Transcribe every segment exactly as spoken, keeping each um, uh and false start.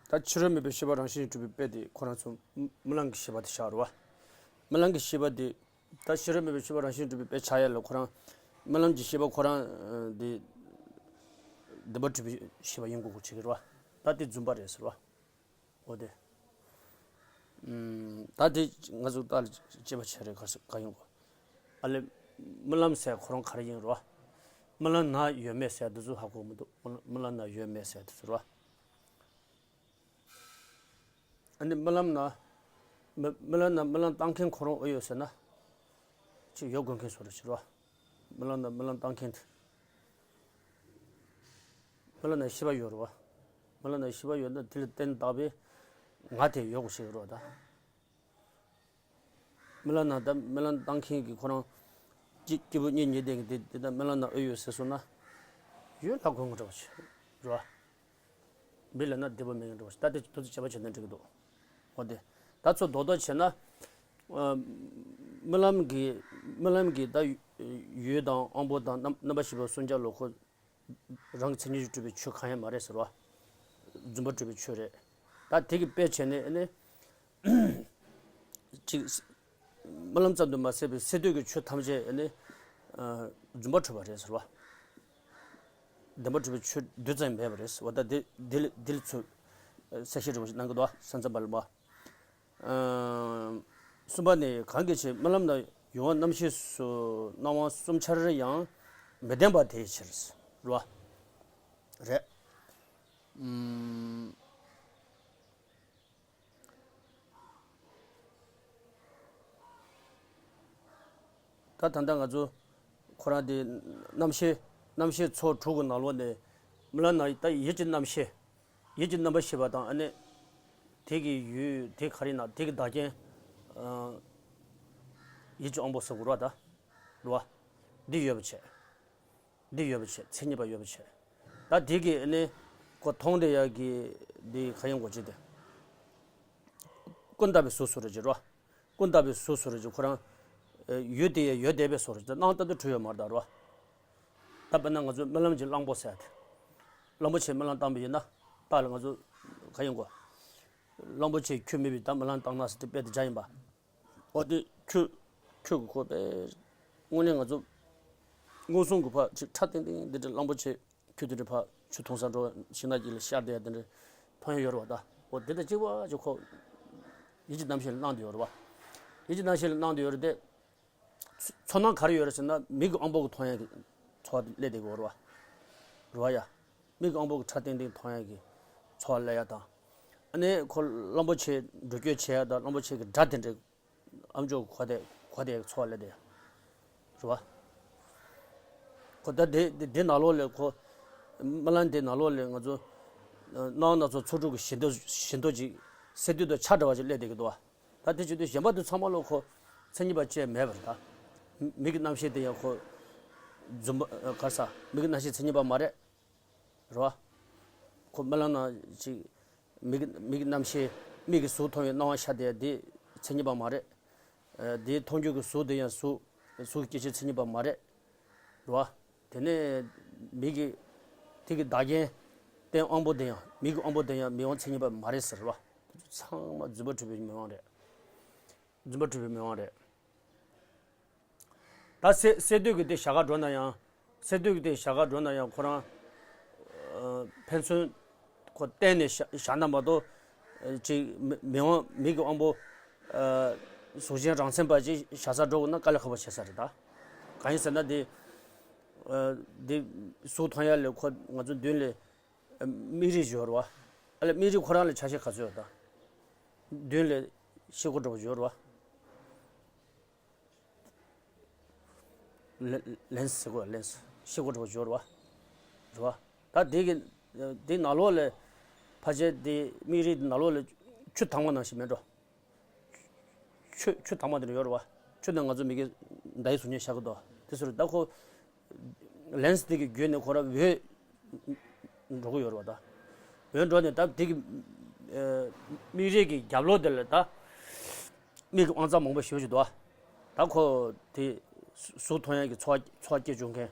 ད་ཕྱི་རོལ་མེད་པའི་ཤེས་པ་རང་བཞིན་གྱིས་གྲུབ་པའི་དཔེ་དེ་ཁོ་རང་ཚོ་རྨི་ལམ་གྱི་ཤེས་པ་དེ་བཞག་རེད་བ། རྨི་ལམ་གྱི་ཤེས་པ་དེ། ད་ཕྱི་རོལ་མེད་པའི་ཤེས་པ་རང་བཞིན་གྱིས་གྲུབ་པའི་དཔེ་ཆགས་ཡ་ལ་ཁོ་རང་། རྨི་ལམ་གྱི་ཤེས་པ་ཁོ་རང་། ཨ། དེ། བདེན་པར་གྲུབ་པའི་ཤེས་པ་ཡིན་དགོས་དགོས་བྱེད་ཀྱི་རེད་བ། ད་དེ་རྫུན་པ་རེད་ཟེར་བ། འོ་དེ། ཨུམ། ད་དེ་ང་ཚོ་ལྟ་ལ་དཔྱད་པ་བྱས་རེད་ག་ས་ག་ཡོང་གོ། ཨ་ལེ། རྨི་ལམ་ཟེར་ཁོ་རང་ག་རེ་ཡིན་རོ། རྨི་ལམ་ན་ཡོད་མེད་ཟེར་དེ་ཚོ་ཧ་གོ་མི་འདུག་རྨི་ལམ་ན་ཡོད་མེད་ཟེར་དེ་ཚོ་རོ། ཨ་ནི་རྨི་ལམ་ན། རྨི་རྨི་ལམ་ན་རྨི་ལམ་བཏང་མཁན་ཁོ་རང་ཨེ་ཡོད་ཟེར་ན། ཅིག་ཡོད་དགོས་མཁན་བཟོ་འདྲ་ཅིག་རོ། རྨི་ལམ་ན་རྨི་ལམ་བཏང་མཁན་དེ། རྨི་ལམ་ན་ཤེས་པ་ཡོད་རེད་བ། རྨི་ལམ་ན་ཤེས་པ་ཡོད་ན་དེ་ལ་བརྟེན་བཏགས་པའི་ང་དེ་ཡོད་དགོས་ཤེས་རེད་བ་ད། རྨི་ལམ་ན་ད་རྨི་ལམ་བཏང་མཁན་གྱི་ཁོ་རང་། སྐྱེ་སྐྱེས་བུ་གཉིས་ཉིད་ལྡན་གྱི་དེ་དེ་ད་རྨི་ལམ་ན་ཨེ་ཡོད་ཟེར་སོང་ན། ཡོད་ལབ་དགོས་ངེས་འདྲ་བ་ཞིག་རེད་བ། མེད་ལབ་ན་བདེན་པ་མེད་ངེས་འདྲ་བ་ཞིག་ད་དེ་དུས་ཚོད་བྱས་པ་བྱས་ན་འགྲིག་གི་འདུག་འོ་དེ། ད་ཚོ་རྡོག་རྡོག་བྱས་ན། ཨ། རྨི་ལམ་གྱི་རྨི་ལམ་གྱི་ད་ཡུལ་དང་དབང་པོ་དང་རྣམ་རྣམ་པ་ཤེས་པ་གསུམ་ཆར་ལོ་ཁོ། རང་གི་མཚན་ཉིད་ཀྱིས་གྲུབ་པའི་ཆོས་གང་ཡང་མ་རེད་ཟེར་བ། རྫུན་པ་གྲུབ་པའི་ཆོས་རེད། ད་དེ་གི་དཔེ་བྱས་ནས་ཨ་ནི། ཅིག་རྨི་ལམ་ཙམ་དུ་མ་ཟད་པའི་སས་བསྡུས་ཀྱི་ཆོས་ཐམས་ཅད་ཨ་ནི། ཨ། རྫུན་པ་གྲུབ་པ་རེད་ཟེར་བ། བདེན་པ་གྲུབ་པའི་ཆོས་རྡུལ་ཙམ་མེད་པ་རེད་ཟེར་བ་ད་དེ་དེ་ལ་དེ་ལ་ཚུར། ཨ། གསལ་བཤད་རིང་པོ་ཞིག་གནང་གི་འདུག་བ་ས་མཚམས་པ་ལ་མ། ཨ། གསུམ་པ་ནི་གང་གི་ཕྱིར་རྨི་ལམ་ན་ཡུལ་དབང་རྣམ་ཤེས་སུ་སྣང་བ་གསུམ་ཆར་ཡང་མི་ལྡན་པ་དེའི་ཕྱིར་རོ། རེད། ཨུམ། ད་ད་ལྟ་ང་ཚོ་ཁོ་རང་དེ་རྣམ་ཤེས་རྣམ་ཤེས་ཚོགས་དྲུག་གི་ནང་ལོགས་ནས་རྨི་ལམ་ན་ད་ཡིད་ཀྱི་རྣམ་ཤེས། ཡིད་ཀྱི་རྣམ་པར་ཤེས་པ་དང་ཨ་ནི། དེ་གི་ཡུལ་དེ་ག་རེ་ན་དེ་གི་བདག་རྐྱེན། ཨ། ཡིད་ཀྱི་དབང་པོ་ཟེར་དགོས་རེད་བ་ད། རེད་བ། འདི་ཡོད་པ་བྱས། འདི་ཡོད་པ་བྱས་མཚན་ཉིད་པ་ཡོད་པ་བྱས། ད་དེ་གི་ཨ་ནི། ཁོ་མཐོང་བསྡད་ཡག་གི་འདི་ག་ཡིན་དགོས་ཅི་དེ། ཀུན་བཏགས་པའི་གཟུགས་སུ་རེད་ཅེས་རེད་བ། ཀུན་བཏགས་པའི་གཟུགས་སུ་རེད་ཅེས་ཁོ་རང་། ཡུལ་དེ་ཡང་ཡོད་བསྡད་པའི་བཟོ་རེད་ཅེས་སྣང་ལྟ་དུ་འཁྲུལ་ཡོད་མ་རེད་ད་རེད་བ། ད་དཔེར་ན་ང་ཚོ་རྨི་ལམ་གྱི་གླང་པོ་ཟེར་ཡ་དེ། གླང་པོ་ཆེ་རྨི་ལམ་བཏང་བ་ཡིན་ན། ད་ལ་ང་ཚོ་ག་ཡིན་གོ། གླང་པོ་ཆེ་ཁྱོད་མེད་པའི་ད་རྨི་ལམ་བཏང་ན་ཟེར་དེ་དཔེ་དེ་བྱ་ཡིན་པ། འོ་དེ་ཁྱོད། ཁྱོད་ཀྱི་ཁོ་པས། དངོས་གནས་ང་ཚོ། མངོན་སུམ་གྱི་ཕར་ཅིག་ཁྲ་ཏིང་ཏིང་འདི་འདྲ་གླང་པོ་ཆེ། ཁྱོད་དེ་འདྲ་ཕར་ཆུ་འཐུང་ས་འགྲོ་ཤིང་ནགས་དཀྱིལ་ལ་ཤར་བསྡད་ཡ་དེ་འདྲ་མཐོང་ཡ་ཡོད་རེད་བ་ད། འོ་དེ་དང་གཅིག་པ་ཅིག་ཁོ། ཡིད་ཀྱི་རྣམ་ཤེས་ལ་སྣང་བསྡད་ཡོད་རེད་བ། ཡིད་ཀྱི་རྣམ་ཤེས་ལ་སྣང་བསྡད་ཡོད་རེད་དེ། ཚོར་སྣང་ག་རེ་ཡོད་རེད་ཟེར་ན་མིག་གི་དབང་པོ་གི་མཐོང་ཡ་གི་ཚོར་བ་སླེབས་བསྡད་ཀྱི་ཡོད་རེད་བ། རེད་བ་ཡ། མིག་གི་དབང་པོ་གི་ཁྲ་ཏིང་ཏིང་མཐོང་ཡ་གི་ཚོར་བ་སླེབས་ཡ་དང་། ཨ་ནི་ཁོ་གླང་པོ་ཆེ་འགྲོ་སྐྱོད་བྱེད་ཡ་དང་གླང་པོ་ཆེ་གི་སྒྲ་དེ་འདྲ། ཨམ་ཅོག་གོ་བསྡད་གོ་བསྡད་ཚོར་བ་སླེབས་བསྡད་ཡ། རེད་བ། ཁོ་ད་དེ་དེ་དེ་ནང་ལོགས་ལ་ཁོ། རྨི་ལམ་དེ་ནང་ལོགས་ལ་ང་ཚོ། སྣང་བ་སྣ་ཚོགས་ཚོགས་དྲུག་གི་བཞི་མདོ་བཞི་མདོ་ཅིག་སས་བསྡུས་དང་ཆ་འདྲ་བ་ཅིག་སླེབས་བསྡད་ཀྱི་འདུག་བ། ད་དེ་བྱེད་དུས་གཞན་པ་དེ་ཚང་མ་ལོ་ཁོ། མཚན་ཉིད་པ་ཅིག་མེད་པ་རེད་ད། མིག་གི་རྣམ་ཤེས་དེ་ཡང་ཁོ། རྫུན་པ་ག་རེ་ཟ་མིག་གི་རྣམ་ཤེས་མཚན་ཉིད་པ་མ་རེད། རེད་བ། ཁོ་རྨི་ལམ་ན་ཅིག་མིག་གི་མིག་གི་རྣམ་ཤེས་མིག་གིས་གཟུགས་མཐོང་བའི་སྣང་བ་ཤར་བསྡད་ཡ་དེ་མཚན་ཉིད་པ་མ་རེད། ཨ། དེའི་མཐོང་རྒྱུ་གི་གཟུགས་དེ་ཡང་གཟུགས་གཟུགས་ཀྱི་སྐྱེ་མཆེད་མཚན་ཉིད་པ་མ་རེད། རེད་བ། དེ་ནས་མིག་གི་དེ་གི་བདག་རྐྱེན་རྟེན་དབང་པོ་དེ་ཡང་མིག་གི་དབང་པོ་དེ་ཡང་མིག་དབང་མཚན་ཉིད་པ་མ་རེད་ཟེར་བ། ཚང་མ་རྫུན་པ་གྲུབ་པའི་མིག་དབང་རེད། རྫུན་པ་གྲུབ་པའི་མིག་དབང་རེད། ད་སས་སས་བསྡུས་ཀྱི་དེ་བྱ་དགའ་འགྲོ་ན་ཡང་། སས་བསྡུས་ཀྱི་དེ་བྱ་དགའ་འགྲོ་ན་ཡང་ཁོ་རང་། ཨ། ཕན་ཚུན། ཁོ་བསྟན་ནས་བཞག་བཞག་ན་མ་གཏོགས། ཅིག་མི་མི་དབང་མིག་གི་དབང་པོ། ཨ། གཟུགས་ཅན་རང་མཚན་པ་ཅིག་བཞག་ས་འགྲོ་དགོས་ན་དཀའ་ལས་ཁག་པོ་ཆགས་ས་རེད་ད། གང་ཡིན་ཟེར་ན་དེ། ཨ། དེ་གཟུགས་མཐོང་ཡ་ལས་ཁོ་ང་ཚོ་མདུན་ལ། ཨ། མིག་རིལ་ཡོད་རེད་བ། ཨ་ལས་མིག་རིལ་ཁོ་རང་ལ་ཆ་ཤས་ག་ཚོད་ཡོད་ད། མདུན་ལ་ཤེལ་སྒོ་འདྲ་པོ་ཡོད་རེད་བ། ལེ་ལེན་སི་ཟེར་གོ་ལེན་སི་ཤེལ་སྒོ་འདྲ་པོ་ཡོད་རེད་བ། རེད་བ། ད་དེ་གི་དེ་ནང་ལོགས་ལ་ཕལ་ཆེར་དེ་མིག་རིལ་དེ་ནང་ལོགས་ལ་ཆུ་དྭངས་མ་ནང་བཞིན་མེད་འགྲོ། ཆུ་ཆུ་དྭངས་མ་དེ་འདྲ་ཡོད་རེད་བ། ཆུ་ནང་ང་ཚོ་མི་གི་མདའ་ཡི་གཟུགས་བརྙན་ཤར་གི་འདུག་དེ་ཚོ་རེད་ད་ཁོ། ལེན་སི་དེ་གི་བརྒྱུད་ནས་ཁོ་རང་འོད་འགྲོ་གི་ཡོད་རེད་བ་ད། འོད་འགྲོ་ནས་ད་དེ་གི་ཨ་མིག་རིལ་གི་རྒྱབ་ལོགས་དེ་ལ་ད་མིག་གི་དབང་རྩ་མང་པོ་ཞེ་པོ་ཅིག་འདུག་ད་ཁོ་དེ་གཟུགས་མཐོང་ཡག་གི་ཚོར་བ་ཚོར་བ་སྐྱེ་བཅུག་མཁན་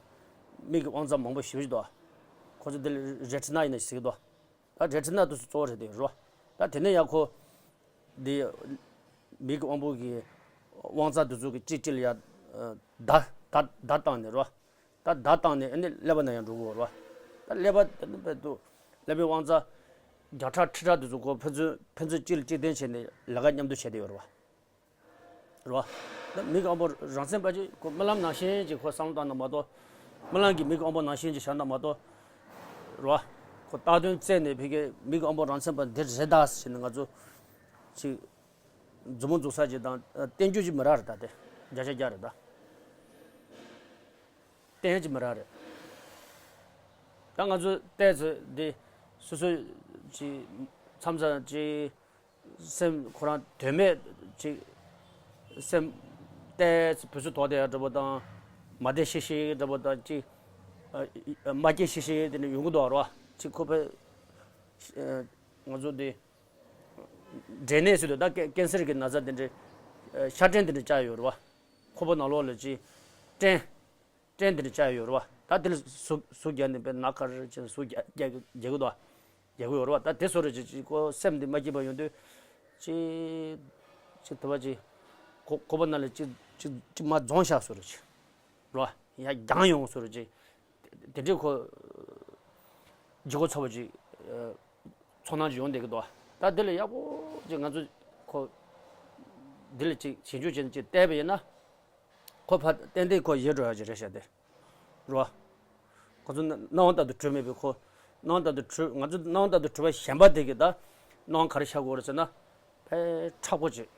མིག་གི་དབང་རྩ་མང་པོ་ཞེ་པོ་ཅིག་འདུག་ཁོ་ཚོ་དེ་ལ་རེ་ཊི་ན་ཡིན་ན་ཟེར་གི་འདུག་ད་རེ་ཊི་ན་དེ་ཚོ་གཙོ་བོ་རེད་དེ་རེད་བ། ད་དེ་ནས་ཡ་ཁོ་འདི་མི་གི་དབང་པོ་གི་དབང་རྩ་དེ་ཚོ་གི་གཅིག་གཅིག་ལ་ཡ་བརྡ་བརྡ་བརྡ་བཏང་ནས་རོ། ད་བརྡ་བཏང་ནས་ཨ་ནི་ཀླད་པ་ནང་ཡང་འགྲོ་གི་ཡོད་རེད་བ། ད་ཀླད་པ་དེ་ནི་དཔེ་འདུག་ཀླད་པའི་དབང་རྩ་བརྒྱ་ཕྲག་ཁྲི་ཕྲག་དེ་ཚོ་ཁོ་ཕན་ཚུན་ཕན་ཚུན་གཅིག་ལ་གཅིག་བརྟེན་བྱས་ནས་ལས་ཀ་མཉམ་དུ་བྱས་བསྡད་ཡོད་རེད་བ། རེད་བ། ད་མི་གི་དབང་པོ་རང་མཚན་པ་ཅིག་ཁོ་རྨི་ལམ་ནང་བཞིན་ཅིག་ཁོ་བསམ་བློ་བཏང་ན་མ་གཏོགས། རྨི་ལམ་གྱི་མི་གི་དབང་པོ་ནང་བཞིན་ཅིག་བཞག་ན་མ་གཏོགས། རེད་བ། ཁོ་བཏགས་དོན་བཙལ་ནས་ཕ་གིའི་མི་གི་དབང་པོ་རང་མཚན་པ་འདི་རེད་ད་ཟེར་ནས་ང་ཚོ་ཅིག་མཛུབ་མོ་འཛུགས་ས་ཅིག་དང་བསྟན་རྒྱུ་ཅིག་མི་རག་རེད་ད། དེ་བརྒྱ་ཆ་བརྒྱ་རེད་ད། བསྟན་ཅིག་མི་རག་རེད། ད་ང་ཚོ་བལྟས་ཚེ་འདི་སོ་སོ་ཅིག་མཚམས་མཚམས་ཅིག་སེམས་ཁོ་རང་དོན་མེད་ཅིག་སེམས་བལྟས་ཚེ་བུ་ཚོ་དོགས་དེ་འདྲ་པོ་དང་། མ་བདེ་ཤིག་ཤིག་འདྲ་པོ་དང་ཅིག་ཨ་མ་སྐྱིད་ཤིག་ཤིག་དེ་འདྲ་ཡོང་གི་འདུག་རོ། ཅིག་ཁོ་པས་ང་ཚོ་འདི་འབྲས་ནད་ཟེར་དུས་ད་ཀེ་ཀེན་སར་གྱི་ན་ཚ་དེ་འདྲ་ཤ་སྐྲན་དེ་འདྲ་བཅག་ཡོད་རེད་བ། ཁོག་པ་ནང་ལོགས་ལ་ཅིག་སྐྲན་སྐྲན་དེ་འདྲ་བཅག་ཡོད་རེད་བ། ད་དེ་ལ་ཟུག་ཟུག་རྒྱག་ནས་པའི་ན་ཁར་ཅིག་ཟུག་རྒྱག་རྒྱག་རྒྱག་གི་འདུག་རྒྱག་གི་ཡོད་རེད་བ། ད་དེ་བཟོ་འདྲ་ཅིག་ཅིག་ཁོ་སེམས་འདི་མ་སྐྱིད་པ་ཡོང་དུས་ཅིག་ཅིག་དེ་བ་ཅིག་ཁོ་ཁོག་པ་ནང་ལ་ཅིག་ཅིག་ཅིག་མར་འཛོང་བཞག་བཟོ་འདྲ་ཅིག་རེད་བ། ཡར་རྒྱང་ཡོང་བཟོ་འདྲ་ཅིག་དེ་འདྲའི་ཁོ་ལྗིད་ཁོག་ཚ་པོ་ཅིག་ཚོར་སྣང་ཅིག་ཡོང་བསྡད་ཀྱི་འདུག་ད་དེ་ལ་ཡག་པོ་ཅིག་ང་ཚོ་ཁོ་འདི་ལ་ཅིག་ཞིབ་འཇུག་བྱས་ནས་ཅིག་བལྟས་པ་ཡིན་ན། ཁོ་ཕར་ཏན་ཏན་ཁོ་ཡལ་འགྲོ་ཡག་ཅིག་རེད་ཤག་དེ། རེད་བ། ཁོ་ཚོ་སྣང་བ་ལྟར་དུ་གྲུབ་མེད་པའི་ཁོ། སྣང་བ་ལྟར་དུ་གྲུབ། ང་ཚོ་སྣང་བ་ལྟར་དུ་གྲུབ་པ་གཞན་པ་དེ་གི་ད་སྣང་བ་ག་རེ་ཤར་དགོས་རེད་ཟེར་ན། ཕལ་མཁྲེགས་པོ་ཅིག་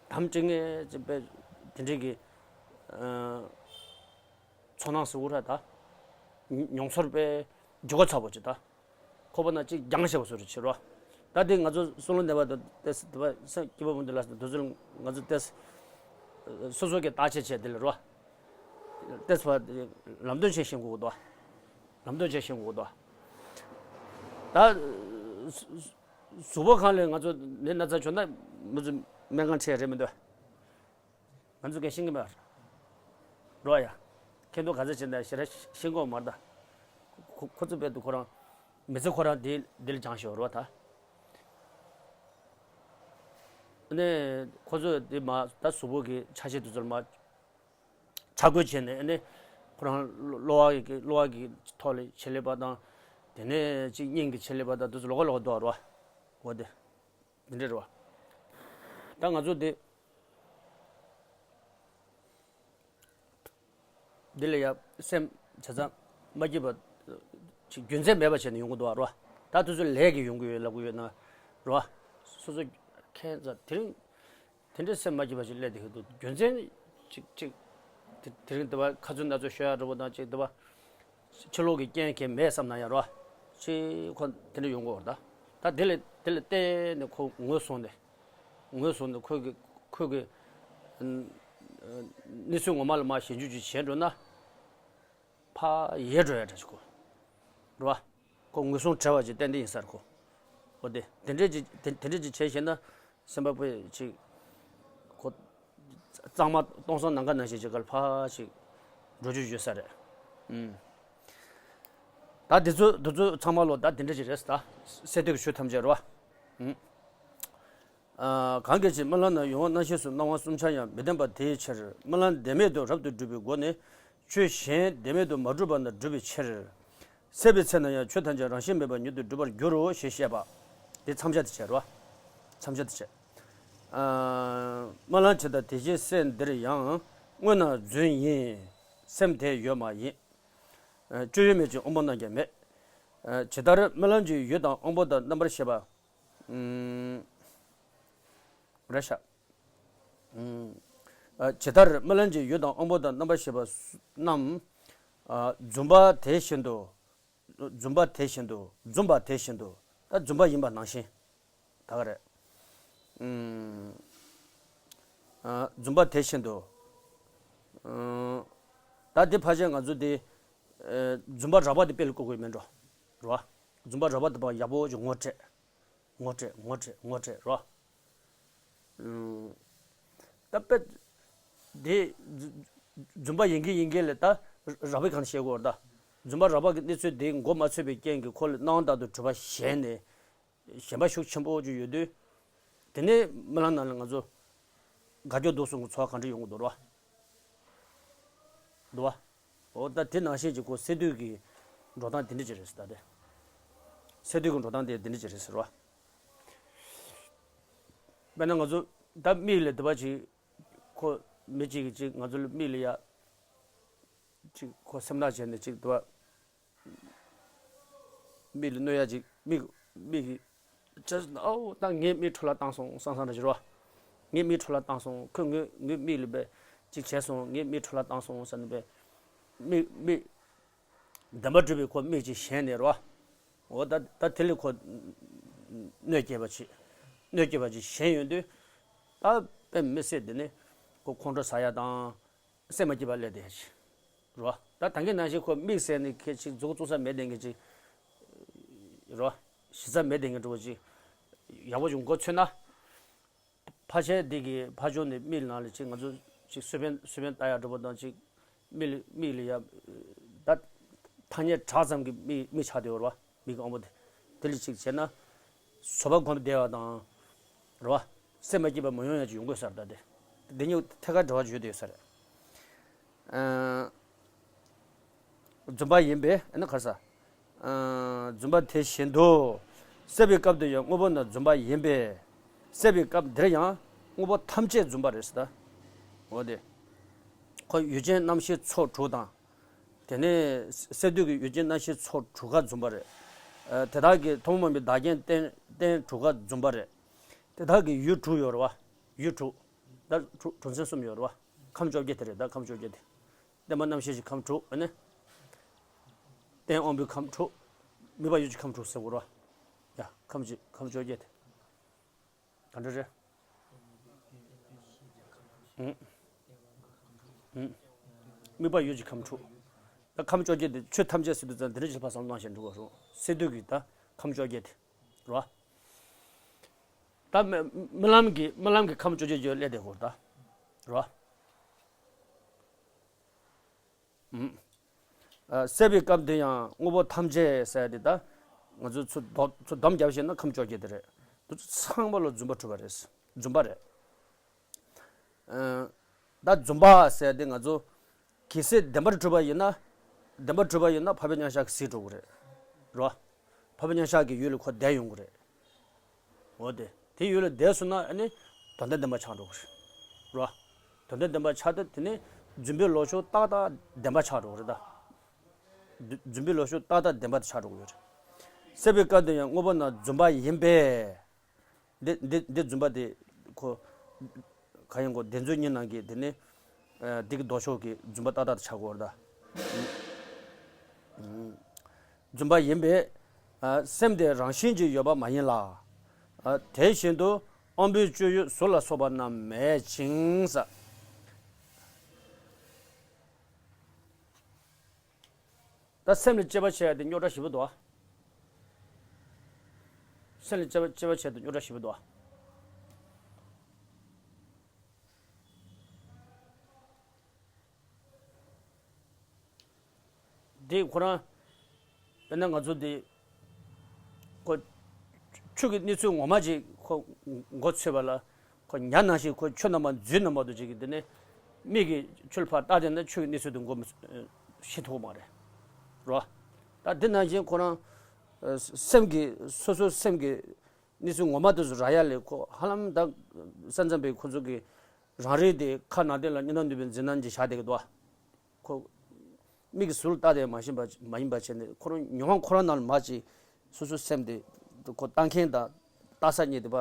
དམ་དཀྲིས་ངེས་ཅིག་པའི་དེ་འདྲའི་གི་ཨ་ཚོར་སྣང་ཟེར་དགོས་རེད་ད། མྱོང་ཚོར་པའི་ལྗིད་ཁོག་ཚ་པོ་ཅིག་ད། ཁོག་པ་ན་ཅིག་རྒྱང་ཞེ་པོ་བཟོ་འདྲ་ཅིག་རེད་བ། ད་དེ་ང་ཚོ་སྲོག་ལུས་ནད་པ་དང་ཏོག་ཙམ་དེ་བ་སེམས་སྐྱིད་པོ་མི་འདུག་ལབ་ཟེར་དུས་ཚོད་ང་ཚོ་ཏོག་ཙམ་སོ་སོ་གི་བརྟག་དཔྱད་བྱས་དེ་ལ་རེད་བ། ཏོག་ཙམ་བ་ལམ་སྟོན་བྱས་ཤེས་དགོས་ཀྱི་འདུག་ལམ་སྟོན་བྱས་ཤེས་དགོས་ཀྱི་འདུག་ད་གཟུགས་པོ་གང་ལས་ང་ཚོ་ནད་ན་ཚ་བྱུང་ན་མི་ཚོ་སྨན་ཁང་ཁྲིད་རེད་མི་འདུག་ང་ཚོ་གས་ཤེས་ཀྱི་མེད་རོ་ཡ། མཁན་པོ་ག་ཚོད་བྱས་ན་ཞེ་དྲག་ཤེས་ཀྱི་མ་རེད་ད། ཁོ་ཁོ་ཚོ་དཔེ་དུ་ཁོ་རང་མི་ཚེ་ཁོ་རང་དེ་དེ་ལ་སྦྱངས་ཤོག་རོ་ད། ནས་ཁོ་ཚོས་དེ་མ་ད་གཟུགས་པོ་གི་ཆ་ཤས་དེ་ཚོར་མ་ཆ་བགོས་བྱས་ནས་ནས་ཁོ་རང་གློ་བ་གི་གློ་བ་གི་ཐོག་ལ་ཆེད་ལས་པ་དང་། དེ་ནས་ཅིག་སྙིང་གི་ཆེད་ལས་པ་དང་དེ་ཚོ་ལོགས་ཀ་ལོགས་ཀ་འདུག་རོ། འོ་དེ། འདི་འདྲ་རེད་བ། ད་ང་ཚོ་འདི་འདི་ལ་ཡ་སེམས་བྱ་ཚང་མ་སྐྱིད་པ་ཅིག་རྒྱུ་མཚན་མེད་པ་བྱས་ནས་ཡོང་གི་འདུག་བ་རོ། ད་དུས་ཚོད་ལས་ཀྱི་ཡོང་གི་ཡོད་ལབ་གི་ཡོད་ན་རོ། སོ་སོ་ཁྱད་མཚར་དེ་རིང་དེ་འདྲའི་སེམས་མ་སྐྱིད་པ་ཞིག་སླེབས་བསྡད་ཀྱི་འདུག་རྒྱུ་མཚན་ཅིག་ཅིག་དེ་དེ་རིང་འདི་བ་ཁ་ཚོན་སྣ་ཚོགས་ཤོད་ཡ་འདྲ་པོ་དང་ཅིག་འདི་བ། ཕྱི་ལོགས་ཀྱི་རྐྱེན་གྱིས་མེད་བསམ་ན་ཡང་རོ། ཅི་ཁོ་དེ་འདྲ་ཡོང་གི་ཡོད་རེད་ད། ད་དེ་ལ་དེ་ལ་བལྟས་ནས་ཁོ་ངོས་བཟུང་ནས། ངོས་བཟུང་ནས་ཁོ་གི་ཁོ་གི་གནས་ཚུལ་ངོ་མ་ལ་མར་ཞིབ་འཇུག་ཅིག་བྱས་འགྲོ་ན། ཕར་ཡལ་འགྲོ་ཡ་འདྲ་ཞིག་གོ། རེད་བ། ཁོ་ངོས་བཟུང་བྲལ་བ་ཅིག་ཏན་ཏན་ཡིན་ས་རེད་ཁོ། འོ་དེ་དེ་འདྲས་ཅིག་དེ་དེ་འདྲས་ཅིག་བྱས་ཤེ་ན། སེམས་པ་དཔེ་ཅིག་ཁོ། གཙང་མ་སྟོང་སང་ནམ་མཁའ་ནང་བཞིན་ཅིག་ག་ལ་ཕར་ཞིག་འགྲོ་རྒྱུ་ཡོད་ས་རེད། ཨུམ། ད་འདི་ཚོ་འདི་ཚོ་ཚང་མ་ལོ་ད་འདི་འདྲ་ཞིག་རེད་ད། སེ་སྟོད་ཀྱི་ཆོས་ཐམས་ཅད་རེད་བ། ཨུམ། ཨ། གང་གལ་ཆེ་རྨི་ལམ་ན་ཡོང་བ་རྣམ་ཤེས་སུ་སྣང་བ་གསུམ་ཆར་ཡང་མི་ལྡན་པ་དེའི་ཕྱིར། རྨི་ལམ་བདེན་མེད་དུ་རབ་ཏུ་སྒྲུབ་པའི་སྒོ་ནས། ཆོས་གཞན་བདེན་མེད་དུ་མ་གྲུབ་པ་རྣམས་སྒྲུབ་པའི་ཕྱིར། སད་པའི་ཚེ་ན་ཡང་ཆོས་ཐམས་ཅད་རང་བཞིན་མེད་པ་ཉིད་དུ་གྲུབ་པར་འགྱུར་རོ་ཞེས་བཤད་པ། འདི་མཚམས་སྦྱར་དེ་བྱས་རོ། མཚམས་སྦྱར་དེ་བྱས། ཨ། རྨི་ལམ་ཇི་ལྟར་དེ་བཞིན་སེམས་འདིར་ཡང་། དངོས་རྣམས་རྫུན་ཡིན། སེམས་དེ་ཡོད་མ་ཡིན། ཨ། སྤྱོད་ཡུལ་མེད་ཅིང་དབང་པོ་རྣམས་ཀྱང་མེད། ཨ། ཇི་ལྟར་རྨི་ལམ་གྱི་ཡུལ་དང་དབང་པོ་དང་རྣམ་པར་ཤེས་པ། ཨུམ། རེད་ཤག་ཨུམ། ཨ། ཇི་ལྟར་རྨི་ལམ་གྱི་ཡུལ་དང་དབང་པོ་དང་རྣམ་པར་ཤེས་པ་རྣམས། ཨ། རྫུན་པ་དེ་བཞིན་དུ། རྫུན་པ་དེ་བཞིན་དུ། རྫུན་པ་དེ་བཞིན་དུ། ད་རྫུན་པ་ཡིན་པ་ནང་བཞིན། ད་ག་རེད། ཨུམ། ཨ། རྫུན་པ་དེ་བཞིན་དུ། ཨུམ། ད་འདི་ཕལ་ཆེར་ང་ཚོ་འདི། ཨ། རྫུན་པ་རགས་པ་འདི་དཔེ་ལ་བཀོད་དགོས་མིན་འགྲོ། རེད་བ། རྫུན་པ་རགས་པ་འདི་བ་ཡག་པོ་ཅིག་ངོ་སྤྲད། ངོ་སྤྲད་ངོ་སྤྲད་ངོ་སྤྲད་རོ། ཨུམ། ད་དཔེ། དེ། རྫུན་པ་ཡིན་གྱི་ཡིན་གྱི་ལས་ད། རགས་པའི་གང་བཤད་དགོས་རེད་ད། རྫུན་པ་རགས་པ་གི་གནས་ཚུལ་དེ་མགོ་མ་ཚོས་པའི་རྐྱེན་གྱིས་ཁོ་ལ་སྣང་བ་ལྟར་དུ་གྲུབ་པ་བཞེངས་ནས། ཞེན་པ་ཤུགས་ཆེན་པོ་ཅིག་ཡོད་དུས། དེ་ནས་རྨི་ལམ་ནང་ལ་ང་ཚོ་དགའ་སྐྱོ་སྡུག་གསུམ་གྱི་ཚོར་བ་ག་འདྲ་ཡོང་གི་འདུག་རོ། འདུག་བ། འོ་ད་དེ་ནང་བཞིན་གྱི་ཁོ་སད་དུས་ཀྱི་འགྲོ་སྟངས་དེ་འདྲ་ཅིག་རེད་ཟེར་ད་དེ། སད་དུས་ཀྱི་འགྲོ་སྟངས་དེ་དེ་འདྲ་ཅིག་རེད་ཟེར་བ། དཔེར་ན་ང་ཚོ་ད་མིག་ལ་དེ་བ་ཅིག་ཁོ་མི་གཅིག་གིས་ཅིག་ང་ཚོ་ལ་མིག་ལ་ཡ། ཅིག་ཁོ་སེམས་ཐག་བྱས་ནས་ཅིག་དེ་བ། མིག་ལ་གནོད་ཡ་ཅིག་མིག་མིག་གིས། ཅི་ཨའོ་ད་ངའི་མིག་འཕྲོ་བརླག་བཏང་སོང་བསམ་བསམ་ར་ཅིག་རོ། ངའི་མིག་འཕྲོ་བརླག་བཏང་སོང་ཁོས་ངའི་ངའི་མིག་ལ་བས་ཅིག་བྱས་སོང་ངའི་མིག་འཕྲོ་བརླག་བཏང་སོང་ཟེར་ནས་བས། མིག་མིག་བདེན་པ་གྲུབ་པའི་ཁོ་མིག་ཅིག་ཞན་ནས་རོ། འོ་ད་ད་དེ་ལས་ཁོ་གནོད་སྐྱེལ་བ་ཅིག་གནོད་སྐྱེལ་བ་ཅིག་ཞན་ཡོང་དུས། ད་དཔེ་མི་སྲིད་དེ་ནི་ཁོ་ཁོང་ཁྲོ་ཟ་ཡ་དང་། སེམས་མ་སྐྱིད་པ་སླེབས་བསྡད་ཡ་ཅིག་རོ། ད་ད་གིན་ནང་བཞིན་ཁོ་དམིགས་བསལ་ནས་ཁྱེད་ཅིག་མཛུབ་གུ་བཙུགས་ས་མེད་བསྡད་མཁན་ཅིག་རོ། གཞི་རྩ་མེད་བསྡད་མཁན་འདྲ་བོ་ཅིག་ཡག་པོ་ཅིག་མགོ་ཚོས་ན། ཕལ་ཆེར་འདི་གི་ཕ་ཇོ་ནས་མིག་ནང་ལ་ཅིག་ང་ཚོ་ཅིག་སུས་པན་སུས་པན་ལྟ་ཡག་འདྲ་བོ་དང་ཅིག་མིག་ལ་མིག་ལ་ཡ། ད་ཐ་སྙད་གྲགས་ཙམ་གྱི་མིག་མིག་ཆགས་བསྡད་ཡོད་རེད་བ། མིག་གི་ཨང་པོ་དེ། དེ་ལ་ཅིག་བྱས་ན། བཟོད་པ་སྒོམ་བསྡད་པ་དང་། རེད་བ། སེམས་མ་སྐྱིད་པ་མ་ཡོང་ཡ་ཅིག་ཡོང་དགོས་ས་རེད་ད་དེ། འདི་གཉིས་ཐད་ཀར་འབྲེལ་བ་ཡོད་དེ་ཡོད་ས་རེད། ཨ། རྫུན་པ་ཡིན་པས་ཨ་ནི་ག་རེ་ཟ། ཨ། རྫུན་པ་དེ་བཞིན་དུ། སད་པའི་སྐབས་དུ་ཡང་དངོས་པོ་རྣམས་རྫུན་པ་ཡིན་པས། སད་པའི་སྐབས་འདིར་ཡང་དངོས་པོ་ཐམས་ཅད་རྫུན་པ་རེད་ཟེར་ད། འོ་དེ། ཁོ་ཡུལ་ཅན་རྣམ་ཤེས་ཚོགས་དྲུག་དང་། དེ་ནས་སད་དུས་ཀྱི་ཡུལ་ཅན་རྣམ་ཤེས་ཚོགས་དྲུག་ག་རྫུན་པ་རེད། ཨ། དེ་དག་གི་ཐུན་མོང་མ་ཡིན་པའི་བདག་རྐྱེན་རྟེན་རྟེན་དྲུག་ག་རྫུན་པ་རེད། དེ་དག་གི་ཡུལ་དྲུག་ཡོད་རེད་བ། ཡུལ་དྲུག་ད་གྲུ་གྲུ་མཚན་གསུམ་ཡོད་རེད་བ། ཁམས་བཅོ་བརྒྱད་དེ་རེད་ད་ཁམས་བཅོ་བརྒྱད་དེ། བརྟེན་པ་རྣམ་ཤེས་ཀྱི་ཁམས་དྲུག་ཨ་ནི། རྟེན་དབང་པོའི་ཁམས་དྲུག་མིག་པ་ཡུལ་གྱི་ཁམས་དྲུག་ཟེར་དགོས་རེད་བ། ཡ་ཁམས་ཀྱི་ཁམས་བཅོ་བརྒྱད་དེ། ག་འདྲ་རེད། ཨུམ། ཨུམ། དམིགས་པ་ཡུལ་གྱི་ཁམས་དྲུག་ད་ཁམས་བཅོ་བརྒྱད་དེ་ཆོས་ཐམས་ཅད་སད་དུས་ཙམ་དེ་འདྲ་ཅིག་ཕར་བསམ་བློ་བཏང་ཞིག་འགྲོ་དགོས་རུང་སད་དུས་ཀྱི་ད་ཁམས་བཅོ་བརྒྱད་དེ། རོ། ད་རྨི་རྨི་ལམ་གྱི་རྨི་ལམ་གྱི་ཁམས་བཅོ་བརྒྱད་ཅིག་སླེབས་བསྡད་དགོས་ད། རོ། ཨུམ། ཨ། སད་པའི་སྐབས་དེ་ཡང་དངོས་པོ་ཐམས་ཅད་ཟེར་དེ་ད། ང་ཚོས་ཚུར་སྡོམ་ཚུར་སྡོམ་རྒྱབ་བྱས་ན་ཁམས་བཅོ་བརྒྱད་དེ་རེད། དེ་ཚོ་ཚང་མ་ལ་རྫུན་པ་གྲུབ་པ་རེད། རྫུན་པ་རེད། ཨ། ད་རྫུན་པ་ཟེར་དེ་ང་ཚོ་གལ་སྲིད་བདེན་པར་གྲུབ་པ་ཡིན་ན། བདེན་པར་གྲུབ་པ་ཡིན་ན་འཕགས་པའི་མཉམ་གཞག་གིས་ཟད་འགྲོ་གི་རེད། རོ། འཕགས་པའི་མཉམ་གཞག་གི་ཡུལ་ལ་ཁོ་བསྡད་ཡོང་གི་རེད། འོ་དེ། དེ་ཡུལ་ལ་བསྡད་སོང་ན་ཨ་ནི་དོན་དམ་བདེན་པ་ཆགས་འགྲོ་གི་རེད། རོ། དོན་དམ་བདེན་པ་ཆགས་ཏེ་དེ་ནི་རྫུན་པའི་ལོག་ཕྱོགས་ཏག་ཏག་བདེན་པ་ཆགས་འགྲོ་གི་རེད་ད། རྫུ་རྫུན་པའི་ལོག་ཕྱོགས་ཏག་ཏག་བདེན་པ་དེ་ཆགས་འགྲོ་གི་ཡོད་རེད། སད་པའི་སྐབས་དུ་ཡང་དངོས་པོ་རྣམས་རྫུན་པ་ཡིན་པས། འདི་འདི་འདི་རྫུན་པ་དེ་ཁོ། ག་ཡིན་གོ་བདེན་རྫུན་གཉིས་ནང་གི་དེ་ནི། ཨ། འདི་གི་ལྡོག་ཕྱོགས་ཀྱི་རྫུན་པ་ཏག་ཏག་དེ་ཆགས་དགོས་རེད་ད། རྫུན་པ་ཡིན་པས། ཨ། སེམས་དེ་རང་བཞིན་གྱིས་ཡོད་པ་མ་ཡིན་ལ། ཨ། དེ་བཞིན་དུ་དབང་པོའི་སྤྱོད་ཡུལ་གཟུགས་ལ་སོགས་པ་རྣམས་མེད་ཅིང་ཟེར། ད་སེམས་ལ་དཔྱད་པ་བྱས་ཏེ་རྙོག་དྲ་ཞེ་པོ་འདུག་ཨ། སེམས་ལ་དཔྱད་པ་དཔྱད་པ་བྱས་ཏེ་རྙོག་དྲ་ཞེ་པོ་འདུག་ཨ། འདི་ཁོ་རང་། དཔེར་ན་ང་ཚོ་འདི། ཁོ། ཆོས་ཀྱི་གནས་ཚུལ་ངོ་མ་ཅིག་ཁོ་མགོ་ཚོས་པ་ལ། ཁོ་ཉ་ནང་བཞིན་ཁོ་ཆུ་ནང་མར་འཛུལ་ནས་མར་འདུག་ཅིག་གི་འདི་ནི། མིག་གིས་ཆུ་ལ་ཕར་བལྟས་བསྡད་ན་ཆོས་ཀྱི་གནས་ཚུལ་དེ་མགོ་མི་ཤེས་ཐུབ་མ་རེད། རོ། ད་འདི་ནང་བཞིན་ཁོ་རང་། སེམས་ཀྱི་སོ་སོའི་སེམས་ཀྱི་གནས་ཚུལ་ངོ་མ་དེ་ཚོ་རག་ཡ་ལས་ཁོ་ཧ་ལམ་ད་ས་མཚམས་པའི་ཁོ་ཚོ་གི་རང་རིག་དེ་ཁ་ནང་བསྟན་ལ་གཉིས་སྣང་ནུས་པའི་འཛིན་སྣང་ཅིག་བཞག་བསྡད་ཀྱི་འདུག་ཨ། ཁོ། མིག་གིས་ཟུར་ལྟ་དེ་མ་ཤེས་པ་མ་ཡིན་པ་བྱས་ནས་ཁོ་རང་མྱོང་བ་ཁོ་རང་ནང་ལ་མ་ཅིག་སོ་སོའི་སེམས་དེ་ཁོ་ལྟ་མཁན་དང་ལྟ་ས་གཉིས་དེ་པ་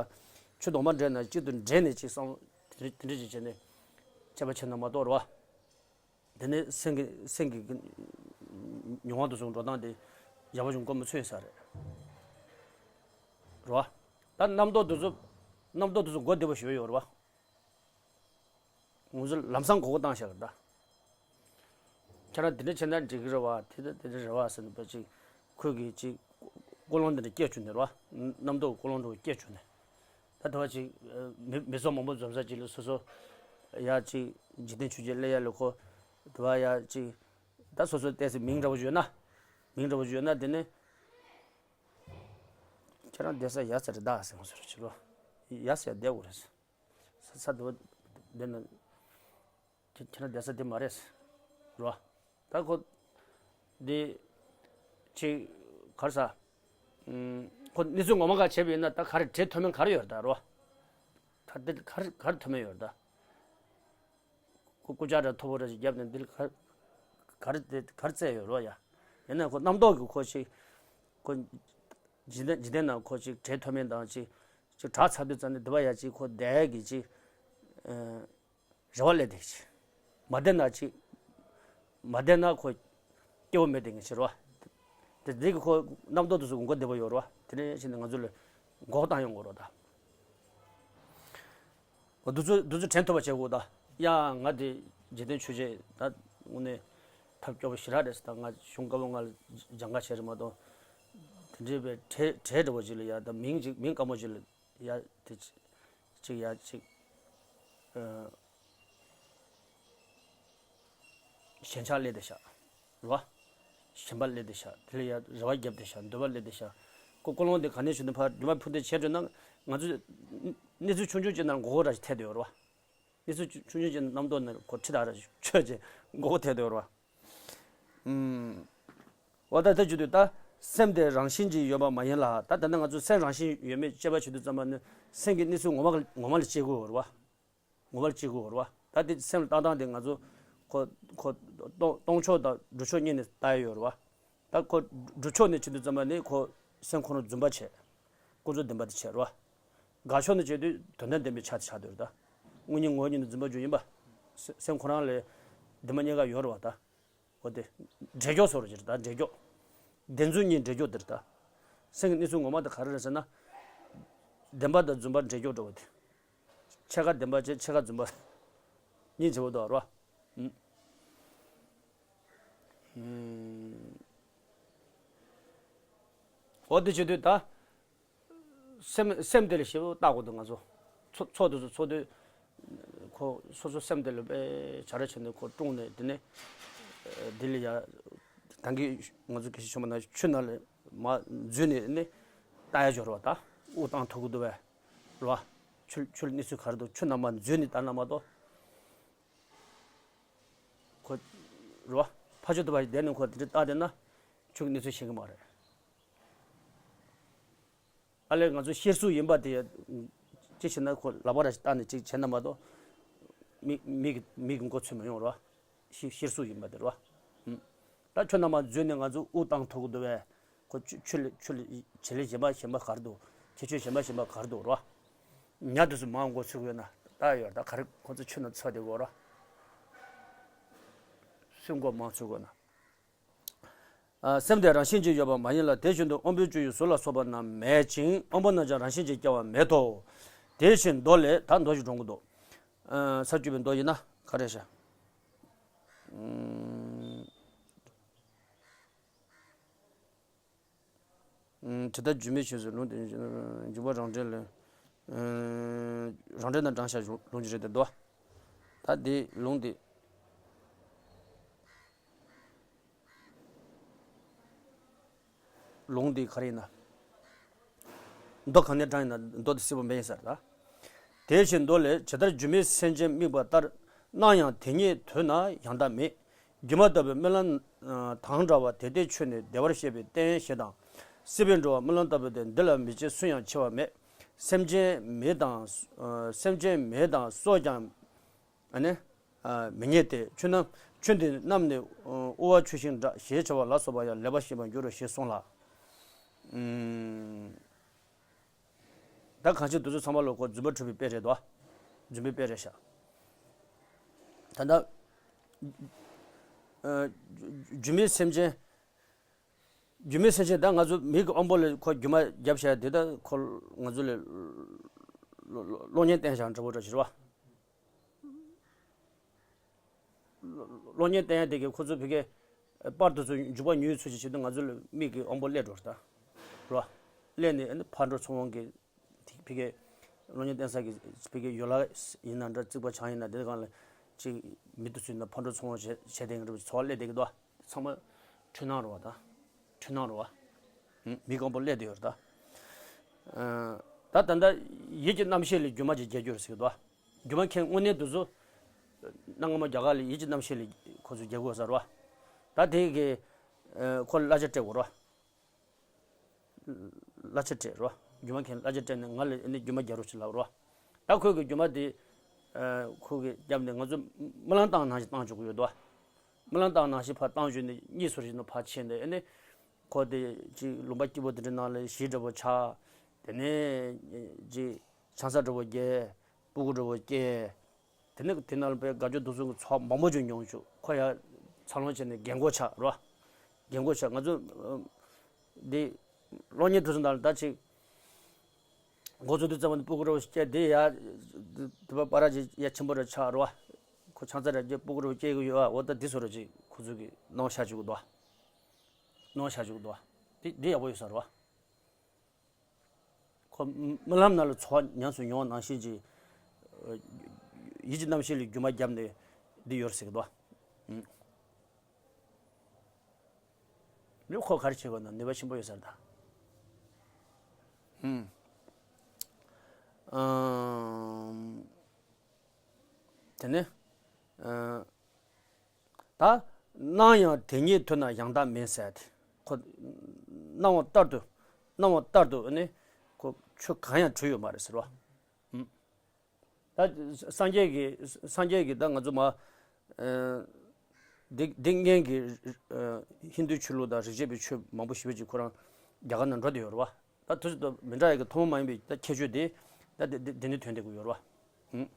ཆུ་དོག་མ་འདྲེས་ན་གཅིག་ཏུ་འདྲེས་ནས་ཅིག་བསམ་དེ་འདྲ་ཅིག་བྱས་ནས་དཔྱད་པ་བྱས་ན་མ་གཏོགས་རེད་བ། དེ་ནས་སེམས་ཀྱི་སེམས་ཀྱི་མྱོང་བ་དེ་ཚོ་འགྲོ་སྟངས་དེ་ཡག་པོ་ཅིག་མགོ་མི་ཚོས་ས་རེད། རེད་བ། ད་རྣམ་རྟོག་དེ་ཚོ་རྣམ་རྟོག་དེ་ཚོ་མགོ་བདེ་པོ་ཞེ་པོ་ཡོད་རེད་བ། ང་ཚོ་ལམ་སང་གོ་བ་བཏང་བཞག་ལ་ད། ཁྱེད་རང་འདི་འདྲ་བྱས་ན་འགྲིག་གི་རེད་བ་དེ་འདྲ་དེ་འདྲ་རེད་བ་ཟེར་ནས་པ་ཅིག་ཁོས་ཀྱིས་ཅིག་ཀོ་ལོང་འདི་འདྲ་སྐྱེ་བཅུག་ནས་རེད་བ། རྣམ་རྟོག་ཀོ་ལོང་འདྲ་བོ་སྐྱེ་བཅུག་ནས། ད་དེ་བ་ཅིག་མི་མི་ཚོགས་མང་པོ་འཛོམས་ས་ཅིག་ལ་སོ་སོ་ཡ་ཅིག་འཇིག་རྟེན་ཆོས་བརྒྱད་སླེབས་ཡ་ལ་ཁོ་དེ་བ་ཡ་ཅིག་ད་སོ་སོ་བལྟས་སའི་མིང་འདྲ་བོ་ཡོད་ན། མིང་འདྲ་བོ་ཡོད་ན་དེ་ནི། ཁྱེད་རང་བསྡད་ས་ཡ་ས་རེད་ད་ཟེར་བ་ཟེར་རོ་ཅི་རོ། ཡ་ས་ཡ་བསྡད་དགོས་རེད། ས་ས་དེ་བ་བསྡད་ན། ཁྱེད་ཁྱེད་རང་བསྡད་ས་དེ་མ་རེད་ཟེར་རོ། ད་ཁོ་འདི་ཅིག་ག་རེ་ཟ། ཁོ་གནས་ཚུལ་ངོ་མ་ག་བྱས་པ་ཡིན་ན་ད་ག་རེ་བྲེལ་ཐོན་མིན་ག་རེ་ཡོད་རེད་ད་རོ། ད་འདི་ག་རེ་ག་རེ་ཐོན་མིན་ཡོད་རེད་ད། ཁོ་སྐུ་ཕྱྭ་ར་མཐོ་པོ་ར་ཞིག་བརྒྱབ་ནས་འདིར་ག་ག་རེ་དེ་ག་རེ་བཙལ་ཡོད་རོ་ཡ། ཡིན་ན་ཁོ་རྣམ་རྟོག་གི་ཁོ་ཞིག་ཁོ་འཇིག་རྟེན་འཇིག་རྟེན་ནང་ཁོ་ཞིག་བྲེལ་ཐོན་མིན་དང་ཞིག་ཞིག་དྲག་ཚར་དུས་ཙམ་ནས་འདི་བ་ཡ་ཅིག་ཁོ་བསྡད་གི་ཅིག་རེ་བ་སླེབས་བསྡད་ཅིག་མ་བསྡད་ན་ཅིག་མ་བསྡད་ན་ཁོ་སྐྱེ་བོ་མེད་དེ་ངེས་ཕྱིར་རོ། དེ་འདི་གི་ཁོ་རྣམ་རྟོག་དེ་ཚོ་འགོ་བདེ་པོ་ཡོད་རོ། དེ་ནས་ཕྱིན་ནས་ང་ཚོ་ལ་འགོག་བཏང་ཡོང་དགོས་རོ་ད། འོ་འདི་ཚོ་འདི་ཚོ་དྲན་ཐུབ་པ་བྱེད་དགོས་ད། ཡ་ང་དེ་འཇིག་རྟེན་ཆོས་བྱེད་ད་དངོས་གནས་ཐབས་སྐྱོ་པོ་ཞེ་དྲག་རེད་ཟེར་ད། ང་གཞུང་བཀའ་པོད་ལྔ་ལ་སྦྱང་ག་བྱས་རེད་མ་གཏོགས་དེ་འདྲའི་བའི་གྲས་གྲས་འདྲ་བོ་ཅིག་ལ་ཡ་ད་མིང་ཅིག་མིང་དཀར་མོ་ཅིག་ལ་ཡ་དེ་ཅིག་ཡ་ཅིག་ཨ། ཞེན་ཆགས་སླེབས་བསྡད་ཤག་རོ། ཞེན་པ་སླེབས་བསྡད་ཤག་དེ་ལ་ཡ་རེ་བ་བརྒྱབ་བསྡད་ཤག་འདོད་པ་སླེབས་བསྡད་ཤག་ཀོ་ཀོ་ལོང་དེ་ག་ནས་བྱུང་དུས་ཕར་རྒྱུ་མ་ཕུ་དེ་བྱས་འགྲོ་ན་ང་ཚོ་གནས་ཚུལ་ཆུང་ཆུང་ཅིག་ནང་མགོ་སྐོར་ར་ཞིག་ཐེབས་བསྡད་ཡོད་རོ། གནས་ཚུལ་ཆུང་ཆུང་ཅིག་རྣམ་རྟོག་ནས་ཁོ་ཁྲི་དག་ར་ཆོད་ཅེས་མགོ་སྐོར་ཐེབས་བསྡད་ཡོད་རོ། ཨུམ། འོ་ད་ལྟ་བྱུང་དུས་ད་སེམས་དེ་རང་བཞིན་གྱིས་ཡོད་པ་མ་ཡིན་ལ། ད་ད་ནི་ང་ཚོ་སེམས་རང་བཞིན་ཡོད་མེད་དཔྱད་པ་བྱེད་དུས་ཙམ་པ་ནི་སེམས་ཀྱི་གནས་ཚུལ་ངོ་མ་ངོ་མ་ལ་དཔྱད་དགོས་རེད་བ། ངོ་མ་ལ་དཔྱད་དགོས་རེད་བ། ད་དེ་སེམས་ལ་བཏང་སྟངས་དེ་ང་ཚོ་ཁོ་ཁོ་སྟོང་སྟོང་ཕྱོགས་དང་སྒྲུབ་ཕྱོགས་གཉིས་ནས་ལྟ་ཡ་ཡོད་རེད་བ། ད་ཁོ་སྒྲུབ་ཕྱོགས་ནས་བྱེད་དུས་ཙམ་པ་ནི་ཁོ་སེམས་ཁོ་རང་རྫུན་པ་བྱས། ཀུན་རྫོབ་བདེན་པ་དེ་བྱས་རེད་བ། དགག་ཕྱོགས་ནས་བྱེད་དུས་དོན་དམ་བདེན་པའི་ཆ་དེ་ཆགས་སྡོད་རེད་ད། དངོས་གཉིས་ངོ་བོ་ཉིད་ནས་རྫུན་པ་བརྗོད་ཡིན་པ། སེམས་ཁོ་རང་ལ་བདེན་པ་རྙེད་ག་ཡོད་རེད་བ་ད། འོ་དེ། འགྲེལ་བརྗོད་སོགས་རེད་ད། འགྲེལ་བརྗོད། བདེན་རྫུན་གཉིས་འགྲེལ་བརྗོད་དེ་རེད་ད། སེམས་ཀྱི་གནས་ཚུལ་ངོ་མ་དེ་ག་རེ་རེད་ཟེར་ན། བདེན་པ་དང་རྫུན་པ་འགྲེལ་བརྗོད་འགྲོ་བ་དེ། ཕྱེད་ཀ་བདེན་པ་བྱས་ཕྱེད་ཀ་རྫུན་པ། གཉིས་བྱེད་པ་འདུག་རོ། འོ་དེ་བྱེད་དུས་ད། སེམས་སེམས་དེ་ལ་ཞིབ་བལྟ་དགོས་འདུག་ང་ཚོ། ཚོ་ཚོགས་དུས་ཚོགས་དུས། ཁོ་སོ་སོ་སེམས་དེ་ལ་དཔེ་བྱ་ར་བྱས་ནས་ཁོ་དཀྲུགས་ནས་དེ་ནས། འདི་ལ་ཡ། ད་གིན་ང་ཚོ་སྐད་ཆ་བྱུང་བ་ན་ཆུ་ནང་ལ་མར་འཛུལ་ནས་ནི། ལྟ་ཡ་འབྱོར་བ་ད། དབུགས་བཏང་ཐུབ་ཀྱི་འདུག་བས། རོ། ཆུ་ཆུ་ལ་གནས་ཚུལ་ག་རེ་འདུག་ཆུ་ནང་མར་འཛུལ་ནས་ལྟ་ན་མ་གཏོགས། ཁོ། རོ། ཕ་ཆོས་དུ་བ་ཞིག་བསྡད་ནས་ཁོ་དེ་འདྲ་ལྟ་བསྡད་ན། ཆུ་གི་གནས་ཚུལ་ཤེས་ཀྱི་མ་རེད། ཨ་ལས་ང་ཚོ་གཤེར་གཟུགས་ཡིན་པ་དེ། ཅི་བྱས་ན་ཁོ་ལག་པ་ར་ཞིག་བཏགས་ནས་ཅིག་བྱས་ན་མ་གཏོགས། མི་མི་གི་མི་གི་མགོ་ཚོས་མི་ཡོང་རོ། གཤེར་གཤེར་གཟུགས་ཡིན་པ་དེ་རོ། ཨུམ། ད་ཁྱོད་རྣམ་པ་འཛུལ་ནས་ང་ཚོ་དབུགས་བཏང་ཐུབ་ཀྱི་འདུག་བས། ཁོ་ཆུ་ཆུ་ལ་ཆུ་ལ་བྱེད་ལས་གཞན་པ་གཞན་པ་ག་རེ་འདུག་ཁྱད་ཆོས་གཞན་པ་གཞན་པ་ག་རེ་འདུག་རོ། ཉ་དེ་ཚོ་མང་མགོ་ཚོས་དགོས་ན་ད་ཡོད་ད་ག་རེ་ཁོ་ཚོ་ཆུ་ནང་ཚོས་བསྡད་དགོས་རོ། སུས་མགོ་མང་ཚོས་དགོས་ན། ཨ། སེམས་དེ་རང་བཞིན་གྱིས་ཡོད་པ་མ་ཡིན་ལ། དེ་བཞིན་དུ་དབང་པོའི་སྤྱོད་ཡུལ་གཟུགས་ལ་སོགས་པ་རྣམས་མེད་ཅིང་དབང་པོ་རྣམས་ཀྱང་རང་བཞིན་གྱིས་སྐྱེ་བ་མེད་དོ། དེ་བཞིན་མདོ་ལས། ད་མདོ་ཞིག་འགྲོ་གི་འདུག་ཨ། ས་བཅུ་པའི་མདོ་ཡིན་ན་ག་རེ་བྱ། ཨུམ། ཇི་ལྟར་སྒྱུ་མའི་ཕྱིར་ཟེར་ལུང་དེ་འཇུག་པ་རང་འགྲེལ་ལས། རང་འགྲེལ་ན་དྲངས་བྱ་ལུང་གཅིག་རེད་དེ་འདུག་ད་འདི་ལུང་འདི། ལུང་འདི་ག་རེ་ཡིན་ན། མདོ་གང་ནས་དྲངས་ཡིན་ན་མདོ་དེ་གསལ་པོ་མེད་ཡིན་ས་རེད་ད། དེ་བཞིན་མདོ་ལས། ཇི་ལྟར་སྒྱུ་མའི་སེམས་ཅན་དམིགས་པ་ལྟར་སྣང་ཡང་དེ་ཉིད་དུས་ན་ཡང་དག་མེད། སྒྱུ་མ་ལྟ་བུའི་རྨི་ལམ་དང་འདྲ་བ་དེ་ལྟའི་ཆོས་ནི་བདེ་བར་གཤེགས་པའི་རྟེན་ཞེས་དང་། སྲིད་པའི་འགྲོ་བ་རྨི་ལམ་ལྟ་བུ་སྟེ་འདི་ལ་མི་བྱེད་སུ་ཡང་འཆི་བ་མེད། སེམས་ཅན་མེད་དང་། སེམས་ཅན་མེད་དང་སྲོག་ཀྱང་ཨ་ནི་མི་རྙེད་དེ། ཆུ་རྣམས་ཆུ་འདི་རྣམས་ནི་དབུ་བ་ཆུ་ཤིང་འདྲ་ཞེས་བྱ་བ་ལ་སོགས་པ་ཡང་ལེགས་པར་ཤེས་པར་འགྱུར་རོ་ཞེས་གསུངས་ལ། ད་གང་ཕྱིར་འདི་ཚོ་ཚང་མ་ལོ་ཁོ་རྫུན་པ་གྲུབ་པའི་དཔེ་རེད་དོ། རྫུན་པའི་དཔེ་རེད་ཤག་ད་ལྟ་སྒྱུ་མའི་སེམས་ཅན། སྒྱུ་མའི་སེམས་ཅན་ད་ང་ཚོ་མིག་གི་དབང་པོ་ལ་ཁོ་སྒྱུ་མ་བརྒྱབ་བྱས་དེ་ད་ཁོ་ང་ཚོ་ལ་གློག་བརྙན་བསྟན་བཞག་འདྲ་པོ་འདྲ་ཞིག་རེད་བ། གློག་བརྙན་བསྟན་ཡ་དེ་གི་ཁོ་ཚོ་ཕ་གི་པར་དེ་ཚོ་མཇུག་པ་ཉོས་ཚོད་ཅིག་བྱེད་དུས་ང་ཚོ་ལ་མིག་གི་དབང་པོ་སླེབས་འགྲོ་རེད་ད། རེད་བ། སླེབས་ནས་ཨ་ནི་ཕར་འགྲོ་ཚུར་འོང་གི་ཕ་གི་གློག་བརྙན་བསྟན་ས་གི་ཕ་གི་ཡོ་ལ་ཡིན་ན་འདྲ་རྩིག་པ་བྱང་ཡིན་ན་དེ་སྒང་ལ་ཅིག་མི་དེ་ཚོ་ཡིན་ན་ཕར་འགྲོ་ཚུར་འོང་བྱས་བྱས་དེ་འདྲ་ཚོར་བ་སླེབས་བསྡད་ཀྱི་འདུག་བ། ཚང་མ་འཁྲུལ་སྣང་རེད་བ་ད། འཁྲུལ་སྣང་རེད་བ། མིག་དབང་པོ་སླེབས་བསྡད་ཡོད་རེད་ད། ཨ། ད་ད་ལྟ་ཡིད་ཀྱི་རྣམ་ཤེས་ལས་སྒྱུ་མ་ཅིག་རྒྱལ་རྒྱུ་རེད་ཟེར་གི་འདུག་སྒྱུ་མ་མཁན་དངོས་གནས་དེ་ཚོ་གནའ་སྔ་མོ་རྒྱ་གར་ལ་ཡིད་ཀྱི་རྣམ་ཤེས་ལས་ཁོ་ཚོས་རྒྱལ་དགོས་ས་རེད་བ། ད་དེ་གི་ཨ། ཁོ་ལ་གླ་ཆ་སྤྲད་དགོས་རེད་བ། གླ་ཆ་སྤྲད་རེད་བ། སྒྱུ་མ་མཁན་གླ་ཆ་སྤྲད་ནས་ང་ལ་ཨ་ནི་སྒྱུ་མ་རྒྱག་རོགས་བྱེད་ལབ་རེད་བ། ད་ཁོས་གི་སྒྱུ་མ་དེ་ཨ། ཁོ་གིས་བརྒྱབ་ནས་ང་ཚོ་རྨི་ལམ་བཏང་ནང་བཞིན་བཏང་བཅུག་གི་ཡོད་དོ། རྨི་ལམ་བཏང་ནང་བཞིན་ཕར་བཏང་བཅུག་ནས་གཉིད་སོ་བཞིན་དུ་ཕར་ཕྱིན་ནས་ཨ་ནི། ཁོ་དེ་ཅིག་ལུང་པ་སྐྱིད་པོ་དེ་འདྲའི་ནང་ལ་གཞིས་འདྲ་པོ་ཆགས། དེ་ནས་ཅིག་ཆང་ས་འདྲ་པོ་བརྒྱབ། སྤུ་གུ་འདྲ་པོ་སྐྱེས། དེ་ནས་དེ་ནང་ལ་དཔེ་དགའ་སྐྱིད་སྡུག་གསུམ་གྱི་ཚོགས་མང་པོ་ཅིག་མྱོང་བྱུང་། ཁོ་ཡར་འཚར་ལོངས་བྱས་ནས་རྒན་གོག་ཆགས་རེད་བ། རྒན་གོག་ཆགས། ང་ཚོ་ཨ། འདི་གློག་བརྙན་དེ་ཚོ་ནང་ལ་ད་ཅིག་འགོ་ཚུགས་དུས་ཙམ་པ་ནས་སྤུ་གུ་འདྲ་པོ་སྐྱེས། དེ་ཡར་དེ་པ་པ་ར་ཅིག་ཡར་ཆེན་པོ་འདྲ་ཆགས་རེད་བ། ཁོ་ཆང་ས་འདྲ་བརྒྱབ་སྤུ་གུ་འདྲ་པོ་སྐྱེ་གི་ཡོད་བ། འོ་ད་འདི་བཟོ་འདྲ་ཅིག་ཁོ་ཚོ་གིས་སྣང་བ་ཤར་བཅུག་གི་འདུག་བ། སྣང་བ་ཤར་བཅུག་གི་འདུག་བ། འདི་འདི་ཡག་པོ་ཡོད་ས་རེད་བ། ཁོ་རྨི་ལམ་ནང་ལ་ཚོར་བ་ཉམས་སུ་མྱོང་བ་ནང་བཞིན་གྱི་ཡིད་ཀྱི་རྣམ་ཤེས་ལས་སྒྱུ་མ་བརྒྱབ་ནས་འདི་ཡོད་ཟེར་གི་འདུག་བ། ཨ། ཁོ་ག་རེ་བྱེད་དགོས་ན་ནུས་པ་ཆེན་པོ་ཡོད་ས་རེད་ད། ཨ། དེ་ནས་ཨ། ད་སྣང་ཡང་དེ་ཉིད་དུ་ན་ཡང་དག་མིན་ཟེར་ཏེ། ཁོ་སྣང་བ་ལྟར་དུ། སྣང་བ་ལྟར་དུ་ནི་ཁོ་ཆོས་གང་ཡང་གྲུབ་ཡོད་མ་རེད་ཟེར་བ། ཨུམ། ད་སངས་རྒྱས་ཀྱི། སངས་རྒྱས་ཀྱི་ད་ང་ཚོ་མ། ཨ། འདི་འདི་སྔོན་གྱི་ཨ། ཧིན་རྡུ་ཆོས་ལུགས་དང་རིགས་གཅིག་པའི་ཆོས་མང་པོ་ཞེ་པོ་ཅིག་ཁོ་རང་རྒྱ་གར་ནང་འགྲོ་བསྡད་ཡོད་རེད་བ། ད་དུས་ཚོད་དང་མི་འདྲ་ཡག་གི་ཐུན་མོང་མ་ཡིན་པའི་ད་ཁྱད་ཆོས་དེ་ད་དེ་དེ་དེ་ནི་ཐོན་བསྡད་ཀྱི་ཡོད་རེད་བ།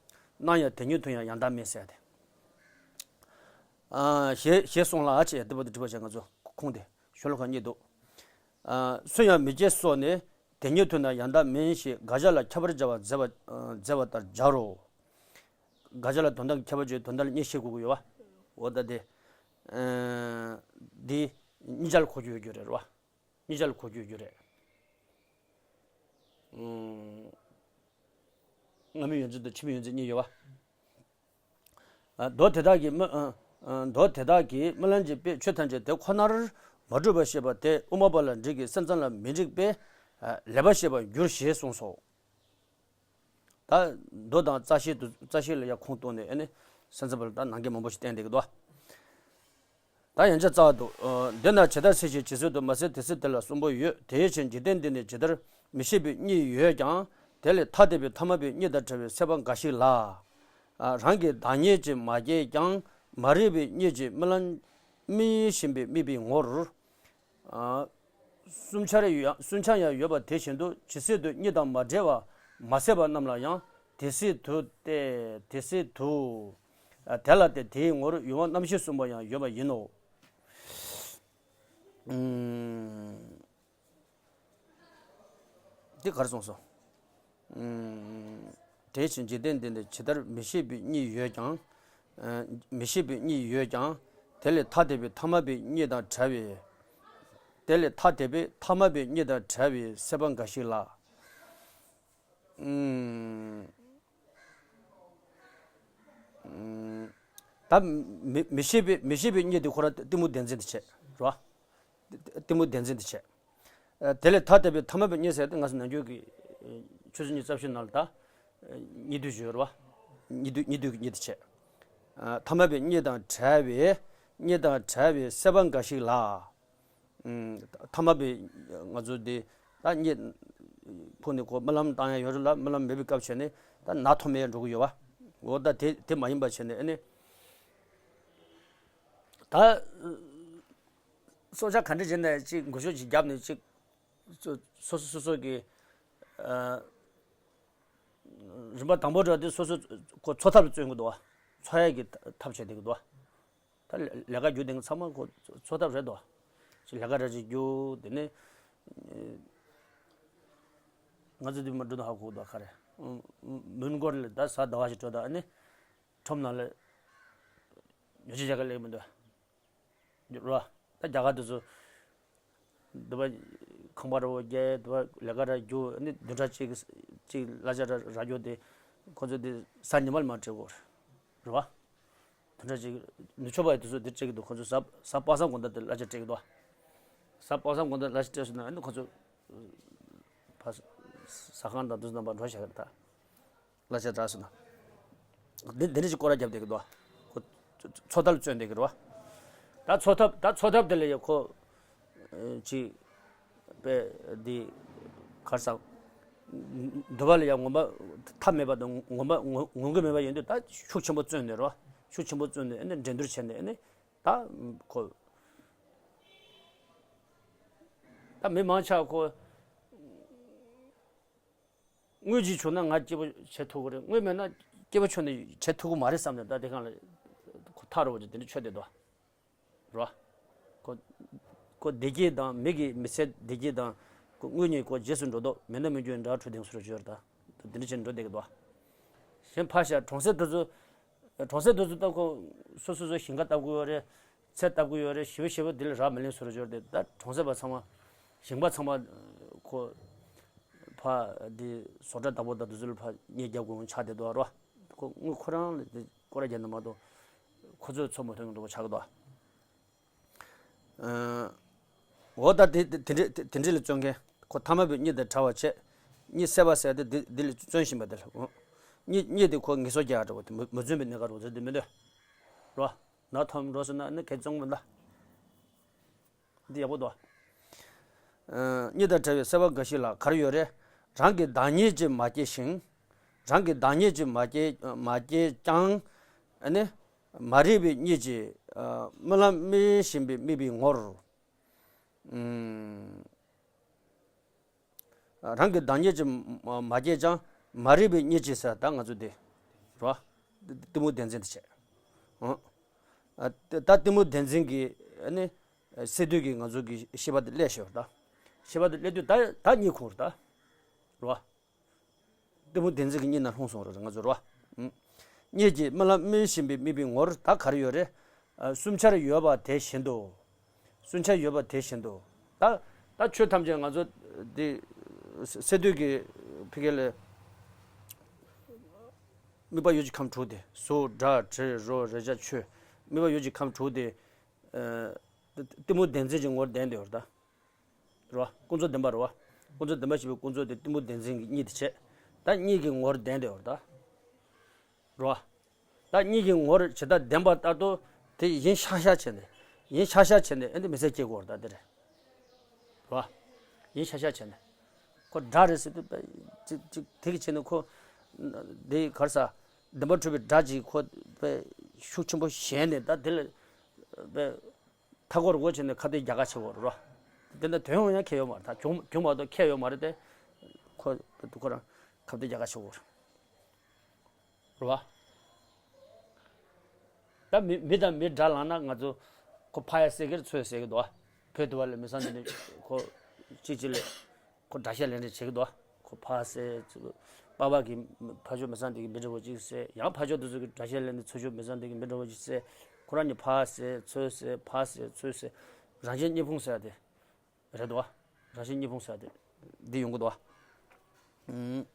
ཨུམ། སྣང་ཡང་དེ་ཉིད་དུ་ཡང་ཡང་དག་མིན་ཟེར་ཏེ། ཨ། ཞེས་ཞེས་གསུངས་ལ་ཨ་ཅེ་ཡ་དེ་བ་དེ་དྲི་བ་བྱས་ང་ཚོ་ཁུངས་དེ་ཤོ་ལོ་ཀ་གཉིས་འདུག་ཨ། སུ་ཡང་མི་སྐྱེ་སོགས་ནི་དེ་ཉིད་དུ་ན་ཡང་དག་མིན་ཞེས་དགག་བྱ་ལ་ཁྱབ་པར་སྦྱར་བ་མཛད་པ་མཛད་པ་ལྟར་སྦྱར་རོ། དགག་བྱ་ལ་དོན་དམ་གྱི་ཁྱད་པར་ཅན་དོན་དམ་ལ་གཉིས་བཤད་དགོས་ཀྱི་ཡོད་བ། འོ་ད་དེ། ཨ། འདི་གཉིས་ཆར་གོ་རྒྱུ་ཡོད་རྒྱུ་རེད་བ། གཉིས་ཆར་གོ་རྒྱུ་ཡོད་རྒྱུ་རེད། ཨུམ། སྔ་མའི་ཡོན་ཏན་དང་ཕྱི་མའི་ཡོན་ཏན་གཉིས་ཡོད་བ། ཨ། མདོ་དེ་དག་གིས་རྨི། ཨ། མདོ་དེ་དག་གིས་རྨི་ལམ་གྱི་དཔེས་ཆོས་ཐམས་ཅད་དེ་ཁོ་ནར་མ་གྲུབ་པར་བཤད་པ་དེ་དབུ་མ་པ་ལ་འགྲིག་གི་སེམས་ཙམ་ལ་མི་འགྲིག་པས། ཨ། ལེགས་པར་བཤད་པར་འགྱུར་ཞེས་གསུངས་སོ། ད་མདོ་དང་རྩ་ཤེ་དུ། རྩ་ཤེ་ལ་ཡང་ཁུངས་གཏུགས་ནས་ཨ་ནི་སེམས་ཙམ་པ་ལ་ད་ནང་འགལ་མང་པོ་ཞིག་བསྟན་བསྡད་ཀྱི་འདུག་ད་ཡང་བསྐྱར་རྩ་བ་འདུག་ཨ། འདི་ན་ཇི་ལྟར་སེལ་ཞེས་ཇི་སྲིད་དུ་མ་སེལ་དེ་སྲིད་དེ་ལ་གསུམ་པོ་ཡོད། དེ་ཕྱིར་འཇིག་རྟེན་འདི་ནི་ཇི་ལྟར་མི་ཤེས་པའི་གཉིད་ཡོད་ཀྱང་དེ་ལས་ཐ་དད་པའི་ཐ་མལ་པའི་གཉིད་དང་བྲལ་བའི་སད་པ་འགའ་ཞིག་ལ། ཨ། རང་གི་བདག་ཉིད་ཀྱིས་མ་སྐྱེས་ཀྱང་མ་རིག་པའི་གཉིད་ཀྱིས་རྨི་ལམ་རྨི་བཞིན་པའི་དམིགས་པའི་ངོར། ཨ། གསུམ་ཆར་ཡང་། གསུམ་ཆར་ཡང་ཡོད་པ་དེ་བཞིན་དུ་ཇི་སྲིད་དུ་གཉིད་དང་མ་བྲལ་བ་མ་སད་པ་རྣམས་ལ་ཡང་དེ་སྲིད་དུ་སྟེ། དེ་སྲིད་དུ། ཨ། དེ་ལ་སྟེ་དེའི་ངོར་ཡུལ་དབང་རྣམ་ཤེས་གསུམ་པོ་ཡང་ཡོད་པ་ཡིན་ནོ། ཨུམ། འདི་ག་རེ་གསུངས་སོ། ཨུམ། དེ་བཞིན་འཇིག་རྟེན་འདི་ནི་ཇི་ལྟར་མི་ཤེས་པའི་གཉིད་ཡོད་ཀྱང་། ཨ། མི་ཤེས་པའི་གཉིད་ཡོད་ཀྱང་དེ་ལས་ཐ་དད་པའི་ཐ་མལ་པའི་གཉིད་དང་བྲལ་བའི། དེ་ལས་ཐ་དད་པའི་ཐ་མལ་པའི་གཉིད་དང་བྲལ་བའི་སད་པ་འགའ་ཞིག་ལ། ཨུམ། ཨུམ། ད་མི་མི་ཤེས་པའི་མི་ཤེས་པའི་གཉིད་དེ་ཁོ་རང་གཏི་མུག་བདེན་འཛིན་དེ་བྱས་རེད་བ། གཏི་མུག་བདེན་འཛིན་དེ་བྱས། ཨ། དེ་ལས་ཐ་དད་པའི་ཐ་མལ་པའི་གཉིད་ཟེར་ཏེ་ང་ཚོ་ནམ་རྒྱུན་གྱི་ཆོས་ཚན་ཉི་ཤུ་རྩ་བཞི་ནང་ལ་ད་གཉིད་སྡུད་བརྗོད་རེད་བ། གཉིད་སྡུད་གཉིད་སྡུད་ཀྱི་གཉིད་དེ་བྱས། ཨ། ཐ་མལ་པའི་གཉིད་དང་བྲལ་བའི་གཉིད་དང་བྲལ་བའི་སད་པ་འགའ་ཞིག་ལ། ཨུམ། ཐ་མལ་པའི་ང་ཚོ་འདི་ད་གཉིད་ཕུག་ནས་ཁོ་རྨི་ལམ་བཏང་ཡ་ཡོད་རེད་ལ། རྨི་ལམ་མེད་པའི་སྐབས་བྱས་ནས་ད་ནད་ཐོག་མེད་འགྲོ་གི་ཡོད་བ། འོ་ད་དེ་དེ་མ་ཡིན་པ་བྱས་ནས་ཨ་ནི་ད་སྲོག་ཆགས་ག་འདྲ་བྱས་ནས་ཅིག་འགུལ་སྐྱོད་ཅིག་བརྒྱབ་ནས་ཅིག་སོ་སོ་སོ་སོ་གི། ཨ། རིམ་པ་དང་པོ་འགྲོ་དུས་སོ་སོ་ཁོ་འཚོ་ཐབས་ལ་བརྩོན་གི་འདུག་བ། འཚོ་ཡ་གི་ཐབས་བྱེད་བསྡད་གི་འདུག་བ། ད་ལས་ཀ་རྒྱུག་དེ་ཚང་མ་ཁོ་འཚོ་ཐབས་རེད་དོ། ཅིག་ལས་ཀ་ར་ཅིག་རྒྱུག་དེ་ནས་ང་ཚོ་དེ་མ་འགྲོ་དང་ཧ་གོ་དོ་ཁ་རེད། མོན་གྷོ་ལ་ད་གཟའ་ཟླ་བ་ཞིག་འགྲོ་ད་ཨ་ནི་ཁྲོམ་ནང་ལ་ཉོ་ཆ་རྒྱག་ག་སླེབས་མི་འདུག་རོ། ད་རྒྱ་གར་དེ་ཚོ་འདི་པ་ཁང་པ་ར་བོ་རྒྱག་འདི་པ་ལས་ཀ་ར་རྒྱུག་ཨ་ནི་བདུན་ཕྲག་གཅིག་གཅིག་གླ་ཆ་ར་རག་རྒྱུ་དེ་ཁོ་ཚོ་དེ་གཟའ་ཉི་མ་ལ་མར་སྤྲད་དགོས་རེད་བ། དེ་འདྲ་ཅིག་ནུབ་ཕྱོགས་པ་ཡི་དེ་ཚོ་དེ་སྤྲད་ཀྱི་འདུག་ཁོ་ཚོ་གཟའ་གཟའ་པ་སངས་དགོང་དག་དེ་གླ་ཆ་སྤྲད་ཀྱི་འདུག་གཟའ་པ་སངས་དགོང་དག་གླ་ཆ་སྤྲད་སོང་ན་ཨ་ནི་ཁོ་ཚོ་ཕར་ ཟ་ཁང་དང་དུ་རྣམ་པ་འགྲོ་བཞག་གི་རེད་ད། གླ་ཆ་དྲག་སོང་ན། འདི་འདི་འདྲ་ཞིག་སྐོར་ར་རྒྱབ་བསྡད་ཀྱི་འདུག་ཁོ་འཚོ་ཐབས་བརྩོན་བསྡད་ཀྱི་རེད་བ། ད་འཚོ་ཐབས་ད་འཚོ་ཐབས་དེ་ལ་ཡ་ཁོ་ཅིག་པས་འདི་གར་ས་འདུལ་བ་ལ་ཡ་ངོམ་པ་ཐབས་མེད་པ་དང་ངོམ་པ་ངོམ་གི་མེད་པ་ཡིན་དུས་ད་ཤུགས་ཆེན་པོ་བརྩོན་ནས་རེད་བ། ཤུགས་ཆེན་པོ་བརྩོན་ནས་ཨ་ནི་འགྲན་བསྡུར་བྱས་ནས་ཨ་ནི་ད་ཁོ་ད་མི་མང་ཆ་ཁོ། དངུལ་ཅིག་བྱུང་ན་ང་སྐྱིད་པོ་བྱེད་ཐུབ་ཀྱི་རེད། དངུལ་མེད་ན་སྐྱིད་པོ་ཆོད་ནས་བྱེད་ཐུབ་ཀྱི་མ་རེད་བསམ་ནས་ད་དེ་གང་ལ་ཁོ་ཐག་རིང་པོ་ཅིག་དེ་འདྲ་ཆོད་བསྡད་འདུག་རོ། ཁོ་ཁོ་བདེ་སྐྱིད་དང་མི་གི་མི་ཚེ་བདེ་སྐྱིད་དང་ཁོ་དངུལ་གཉིས་ཁོ་རྗེས་སུ་འགྲོ་འདུག་མེད་ན་མི་རྒྱུ་འདྲ་འཁྲུལ་དེང་སོར་འབྱོར་ད་དེ་འདྲ་བྱས་འགྲོ་བསྡད་ཀྱི་འདུག་གཞན་ཕར་བཞག་གྲོང་གསེབ་དེ་ཚོ། གྲོང་གསེབ་དེ་ཚོ་ད་ཁོ་སོ་སོ་སོ་ཞིང་ཁ་བཏབ་ཀྱི་ཡོད་རེད། ཚལ་བཏབ་ཀྱི་ཡོད་རེད། ཞེ་པོ་ཞེ་པོ་དེ་ལ་རག་མི་ལེན་སོར་འབྱོར་དེ་ད་གྲོང་གསེབ་པ་ཚང་མ་ཞིང་པ་ཚང་མ་ཁོ། ཕ་འདི་བཟོ་གྲྭ་བདག་པོ་དང་དེ་ཚོ་ལ་ཕ་གཉེར་རྒྱབ་དགོས་ཆགས་བསྡད་འདུག་རོ། ཁོ་དངུལ་ཁོ་རང་ལ་དེ་སྐོར་ར་རྒྱག་ན་མ་གཏོགས་ཁོ་ཚོས་ཚོར་མ་ཐུབ་མཁན་འདྲ་པོ་ཆགས་ཀྱི་འདུག་ཨ། འོ་ད་དེ་དེ་དེ་འདྲ་དེ་དེ་འདྲ་ལ་བརྩོན་མཁན་ཁོ་ཐ་མལ་པའི་གཉིད་དང་བྲལ་བ་བྱས། གཉིད་སད་པ་ཟེར་དེ་འདི་འདི་ལ་བརྩོན་བཞིན་པ་དེ་ལ་འོ། གཉིད་གཉིད་དེ་ཁོ་ངལ་གསོ་རྒྱག་འདྲ་པོ་དེ་མ་མ་བརྩོན་པའི་གནས་སྐབས་རོ་ཚོད་དེ་མི་འདོད་རོ། ན་ཐོམ་འགྲོ་སོང་ན་ནི་ཁེ་བཙོང་མི་འདའ། འདི་ཡག་པོ་འདུག་ཨ། གཉིད་དང་བྲལ་བའི་སད་པ་འགའ་ཞིག་ལ་ག་རེ་ཡོད་རེད། རང་གི་བདག་ཉིད་ཀྱིས་མ་སྐྱེས་ཤིང་། རང་གི་བདག་ཉིད་ཀྱིས་མ་སྐྱེས་མ་སྐྱེས་ཀྱང་། ཨ་ནི། མ་རིག་པའི་གཉིད་ཀྱིས་ཨ། རྨི་ལམ་རྨི་བཞིན་པའི་རྨིས་པའི་ངོར། ཨུམ། རང་གི་བདག་ཉིད་ཀྱིས་མ་སྐྱེས་ཀྱང་མ་རིག་པའི་གཉིད་ཀྱིས་ཟེར་ད་ང་ཚོ་འདི། རོ། གཏི་མུག་བདེན་འཛིན་དེ་བྱས། ཨ། ད་གཏི་མུག་བདེན་འཛིན་གྱི་ཨ་ནི། སད་དུས་ཀྱི་ང་ཚོ་གི་ཤེས་པ་དེ་སླེབས་ཤོར་ད། ཤེས་པ་དེ་སླེབས་དུས་ད་ད་གཉིད་ཁུག་རེད་ད། རོ། གཏི་མུག་བདེན་འཛིན་གྱི་གཉིད་ནང་ལྷུང་སོང་རེད་ང་ཚོ་རོ། ཨུམ། གཉིད་ཀྱིས་རྨི་ལམ་རྨི་བཞིན་པའི་རྨིས་པའི་ངོར་ད་ག་རེ་ཡོད་རེད། ཨ། བསྲུང་བྱར་ཡོད་པ་དེ་བཞིན་དུ། བསྲུང་བྱར་ཡོད་པ་དེ་བཞིན་དུ། ད་ད་ཆོས་ཐམས་ཅད་ང་ཚོ་འདི་སད་དུས་ཀྱི་ཕི་གེ་ལས་དམིགས་པ་ཡུལ་གྱི་ཁམས་དྲུག་སྟེ་གཟུགས་སྒྲ་དྲི་རོ་རེག་བྱ་ཆོས་དམིགས་པ་ཡུལ་གྱི་ཁམས་དྲུག་སྟེ། ཨ། གཏི་མུག་བདེན་འཛིན་གྱི་ངོར་ལྡན་དེ་ཡོད་རེད་ད། རེད་བ། ཀུན་རྫོབ་བདེན་པ་རེད་བ། ཀུན་རྫོབ་བདེན་པ་ཞེས་པའི་ཀུན་རྫོབ་དེ་གཏི་མུག་བདེན་འཛིན་གྱི་གཉིད་དེ་བྱས། ད་གཉིད་ཀྱི་ངོར་ལྡན་དེ་ཡོད་རེད་ད། རེད་བ། ད་གཉིད་ཀྱི་ངོར་ཇི་ལྟར་ལྡན་པ་ལྟར་དུ་དེ་ཡིན་ཤག་ཤག་བྱས་ནས། ཡིན་ཤག་ཤག་བྱས་ནས་ཨེ་འདི་མི་ཚེ་སྐྱེལ་དགོས་རེད་ད་དེ་རེད། རེད་བ། ཡིན་ཤག་ཤག་བྱས་ནས། ཁོ་དགྲ་རེད་ཟེར་དུས་ཅིག་ཅིག་དེ་གི་བྱས་ནས་ཁོ། དེ་གར་ས། བདེན་པར་གྲུབ་པའི་དགྲ་ཅིག་ཁོ་དཔེ་ཤུགས་ཆེན་པོ་ཞེད་ནས་ད་དེ་ལ་དཔེ། མཐའ་སྐོར་སྒོ་ཕྱེ་ནས་ཁ་གཏད་རྒྱག་ག་བྱེད་དགོས་རེད་རོ། དེ་འདྲ་དོན་ཡོང་ཡང་ཁྱད་ཡོད་མ་རེད་ད་གྱོང་གྱོང་མ་གཏོགས་ཁྱད་ཡོད་མ་རེད་དེ། ཁོ་ཁོ་རང་ཁ་གཏད་རྒྱག་ག་བྱེད་དགོས་རེད་བ། ད་མི་མི་དང་མི་དགྲ་ལངས་ན་ང་ཚོ་ཁོ་ཕ་ཡ་ཟེར་གི་རེད་ཚོད་ཟེར་གི་འདུག་བ། བོད་དུ་བ་ལས་མི་སང་དེ་ནས་ཁོ་གཅིག་གཅིག་ལས། ཁོ་དགྲ་བཤད་ལེན་རེས་བྱེད་ཀྱི་འདུག་ཁོ་ཕ་ཟེར། པ་ཕ་གི་ཕ་ཕྱོགས་མི་ཚང་དེ་གི་མི་འདྲ་བོ་ཅིག་ཟེར་ཡང་ཕ་ཕྱོགས་དེ་ཚོ་གི་དགྲ་བཤད་ལེན་དེ་ཚོ་ཕྱོགས་མི་ཚང་དེ་གི་མི་འདྲ་བོ་ཅིག་ཟེར། ཁོ་རང་གཉིས་ཕ་ཟེར་ཚོད་ཟེར་ཕ་ཟེར་ཚོད་ཟེར། རང་གཞན་གཉིས་ཕུང་ཟེར་ཡ་དེ་རེད་འདུག་བ། རང་གཞན་གཉིས་ཕུང་ཟེར་ཡ་དེ་འདི་ཡོང་གི་འདུག་བ།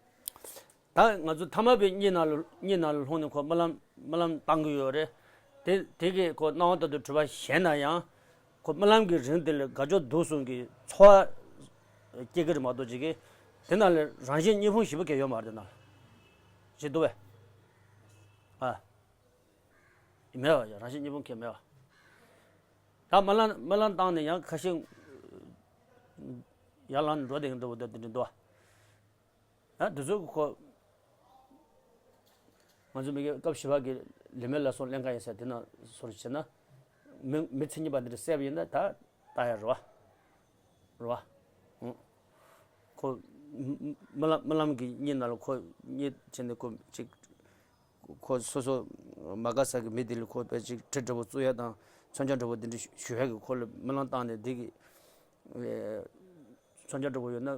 ད་ང་ཚོ་ཐ་མལ་པའི་གཉིད་ནང་ལ་གཉིད་ནང་ལ་ལྷུང་ནས་ཁོ་རྨི་ལམ་རྨི་ལམ་བཏང་གི་ཡོད་རེད། དེ་དེ་གས་ཁོ་སྣང་བ་ལྟར་དུ་གྲུབ་པ་ཞེད་ན་ཡང་། ཁོ་རྨི་ལམ་གྱི་རིང་དེ་ལ་དགའ་སྐྱོ་སྡུག་གསུམ་གྱི་ཚོར་བ་སྐྱེ་གི་རེད་མ་གཏོགས་ཅིག་གིས་དེ་ནང་ལ་རང་གཞན་གཉིས་ཕུང་ཞེ་པོ་གས་ཡོད་མ་རེད་དེ་ནང་ལ། ཅི་འདུག་བས། ཨ། མེད་བ་ཡ་རང་གཞན་གཉིས་ཕུང་གས་མེད་བ། ད་རྨི་ལམ་རྨི་ལམ་བཏང་ནས་ཡང་ཁ་ཤས་ཡར་ལངས་ནས་འགྲོ་བསྡད་མཁན་འདྲ་བོ་འདུག་དེ་འདྲ་འདུག་བ། ཡང་དེ་ཚོ་གི་ཁོ། ང་ཚོ་མི་གི་སྐབས་བཞི་པ་གི་ལས་མེད་ལ་སོགས་ལེན་ག་ཡིན་ཟེར་དེ་ན་སོར་བྱས་ན། མི་མི་མཚན་ཉིད་པ་འདི་འདྲ་བསད་པ་ཡིན་ན་ད་ལྟ་ཡ་རེད་བ། རེད་བ། ཨང་། ཁོ། རྨི་ལམ་རྨི་ལམ་གི་གཉིད་ནང་ལ་ཁོ་གཉིད་བྱས་ནས་ཁོ་ཅིག་ཁོ་སོ་སོ་མ་དགའ་ས་གི་མི་དེ་ལ་ཁོ་དཔེ་ཅིག་གྲི་འདྲ་བོ་བཙུགས་ཡ་དང་མཚོན་ཆ་འདྲ་བོ་དེ་འདྲ་ཞུ་ཡ་གི་ཁོ་ལ་རྨི་ལམ་བཏང་ནས་དེ་གི། མཚོན་ཆ་འདྲ་བོ་ཡོད་ན།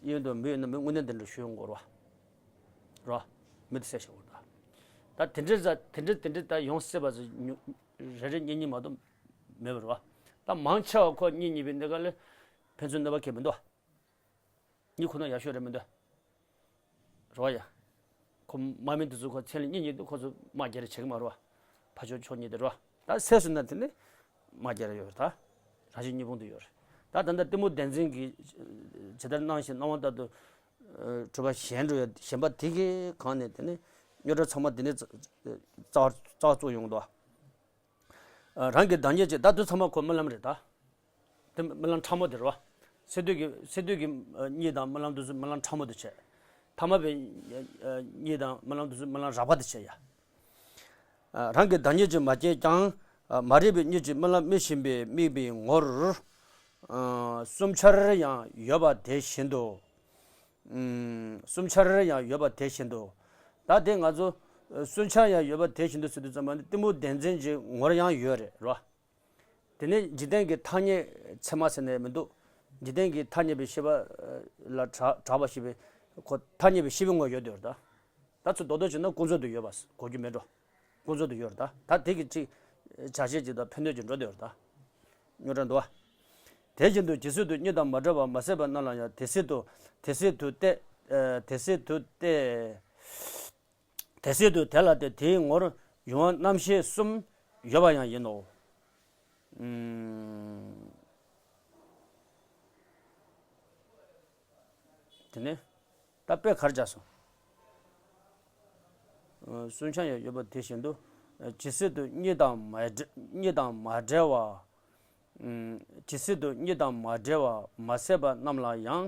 གཡོན་དུ་མི་ཡོད་ན་མི་དངོས་གནས་འདི་འདྲ་ཞུ་ཡོང་དགོས་རེད་བ། རེད་བ། མི་དེ་བསད་བཞག་དགོས་རེད་ད། ད་དེ་འདྲའི་ཟ་དེ་འདྲའི་དེ་འདྲའི་ད་ཡོང་སྲིད་པ་ཟེར་ཉུ་རེ་རེ་གཉིས་གཉིས་མ་གཏོགས་མེད་པ་རེད་བ། ད་མང་ཆེ་བ་ཁོ་གཉིད་གཉིད་པའི་འདི་ག་ལས་ཕན་ཚུན་གནོད་པ་གང་ཡང་མི་འདུག་བ། གཉིད་ཁོ་ན་ཡག་ཤོས་རེད་མི་འདུག་བ། རེད་བ་ཡ། ཁོ་དམག་མི་དེ་ཚོ་ཁོ་མཚན་ལ་གཉིད་གཉིད་དུས་ཁོ་ཚོ་དམག་རྒྱག་རེས་བྱེད་ཀྱི་མ་རེད་བ། ཕར་ཕྱོགས་ཕྱོགས་གཉིས་དེ་རེད་བ། ད་སད་སོང་ན་དེ་ནི་དམག་རྒྱག་རེས་ཡོད་རེད་ད། རང་གཞན་གཉིས་ཕུང་དུ་ཡོད་རེད། ད་ད་ལྟ་གཏི་མུག་བདེན་འཛིན་གྱིས་ཇི་ལྟར་སྣང་ཞིང་སྣང་བ་ལྟར་དུ་ གྲུབ་པ་གཞན་འགྲོ་ཡ་གཞན་པ་དེ་གི་གང་ནས་དེ་ནི་རྙོག་དྲ་ཚང་མ་དེ་ནི་རྩ་བ་རྩ་བ་བཙུགས་ཡོང་གི་འདུག་རང་གི་བདག་ཉིད་ཅེས་ད་དུས་ཚང་མ་ཁོ་རྨི་ལམ་རེད་ད། དེ་རྨི་ལམ་ཕྲ་མོ་དེ་རེད་བ། སད་དུས་ཀྱི་སད་དུས་ཀྱི་གཉིད་དང་རྨི་ལམ་དུས་སུ་རྨི་ལམ་ཕྲ་མོ་དེ་བྱས། ཐ་མལ་པའི་གཉིད་དང་རྨི་ལམ་དུས་སུ་རྨི་ལམ་རགས་པ་དེ་བྱས་ཡ། རང་གི་བདག་ཉིད་ཅིག་མ་སྐྱེས་ཀྱང་། མ་རིག་པའི་གཉིད་ཀྱིས་རྨི་ལམ་རྨི་བཞིན་པའི་དམིགས་པའི་ངོར། གསུམ་ཆར་ཡང་ཡོད་པ་དེ་བཞིན་དུ། གསུམ་ཆར་ཡང་ཡོད་པ་དེ་བཞིན་དུ། ད་དེ་ང་ཚོ་གསུམ་ཆར་ཡང་ཡོད་པ་དེ་བཞིན་དུ་ཟེར་དུས་ཙམ་པ་ནི་གཏི་མུག་བདེན་འཛིན་གྱི་ངོར་ཡང་ཡོད་རེད་རོ། དེ་ནས་འཇིག་རྟེན་གྱི་ཐ་སྙད་ཚད་མ་ཟེར་ནས་མི་འདུག་འཇིག་རྟེན་གྱི་ཐ་སྙད་པའི་ཤེས་པ་ལ་གྲགས་གྲགས་པ་ཤེས་པའི་ཁོ་ཐ་སྙད་པའི་ཤེས་པའི་ངོར་ཡོད་དེ་རེད་ད། ད་ཚོ་རྡོག་རྡོག་བྱས་ན་ཀུན་རྫོབ་ཏུ་ཡོད་པ་གོ་རྒྱུ་མེད་འགྲོ། ཀུན་རྫོབ་ཏུ་ཡོད་རེད་ད། ད་དེ་གི་ཅིག་བྱ་བྱེད་ཅིག་དང་ཕན་གནོད་ཅིག་འགྲོ་དེ་རེད་ད། རྙོག་དྲ་འདུག་བ། དེ་བཞིན་དུ་ཇི་སྲིད་དུ་གཉིད་དང་མ་བྲལ་བར་མ་སད་པ་རྣམས་ལ་ཡང་དེ་སྲིད་དུ་དེ་སྲིད་དུ་སྟེ། དེ་སྲིད་དུ་སྟེ། དེ་སྲིད་དུ་དེ་ལ་སྟེ་དེའི་ངོར་ཡུལ་དབང་རྣམ་ཤེས་གསུམ་ཡོད་པ་ཡང་ཡིན་ནོ། དེ་ནས་ད་དཔེ་གར་བྱས་སོང་། གསུམ་ཆར་ཡང་ཡོད་པ་དེ་བཞིན་དུ། ཇི་སྲིད་དུ་གཉིད་དང་མ་བྲལ་གཉིད་དང་མ་བྲལ་བ། ཇི་སྲིད་དུ་གཉིད་དང་མ་བྲལ་བ་མ་སད་པ་རྣམས་ལ་ཡང་།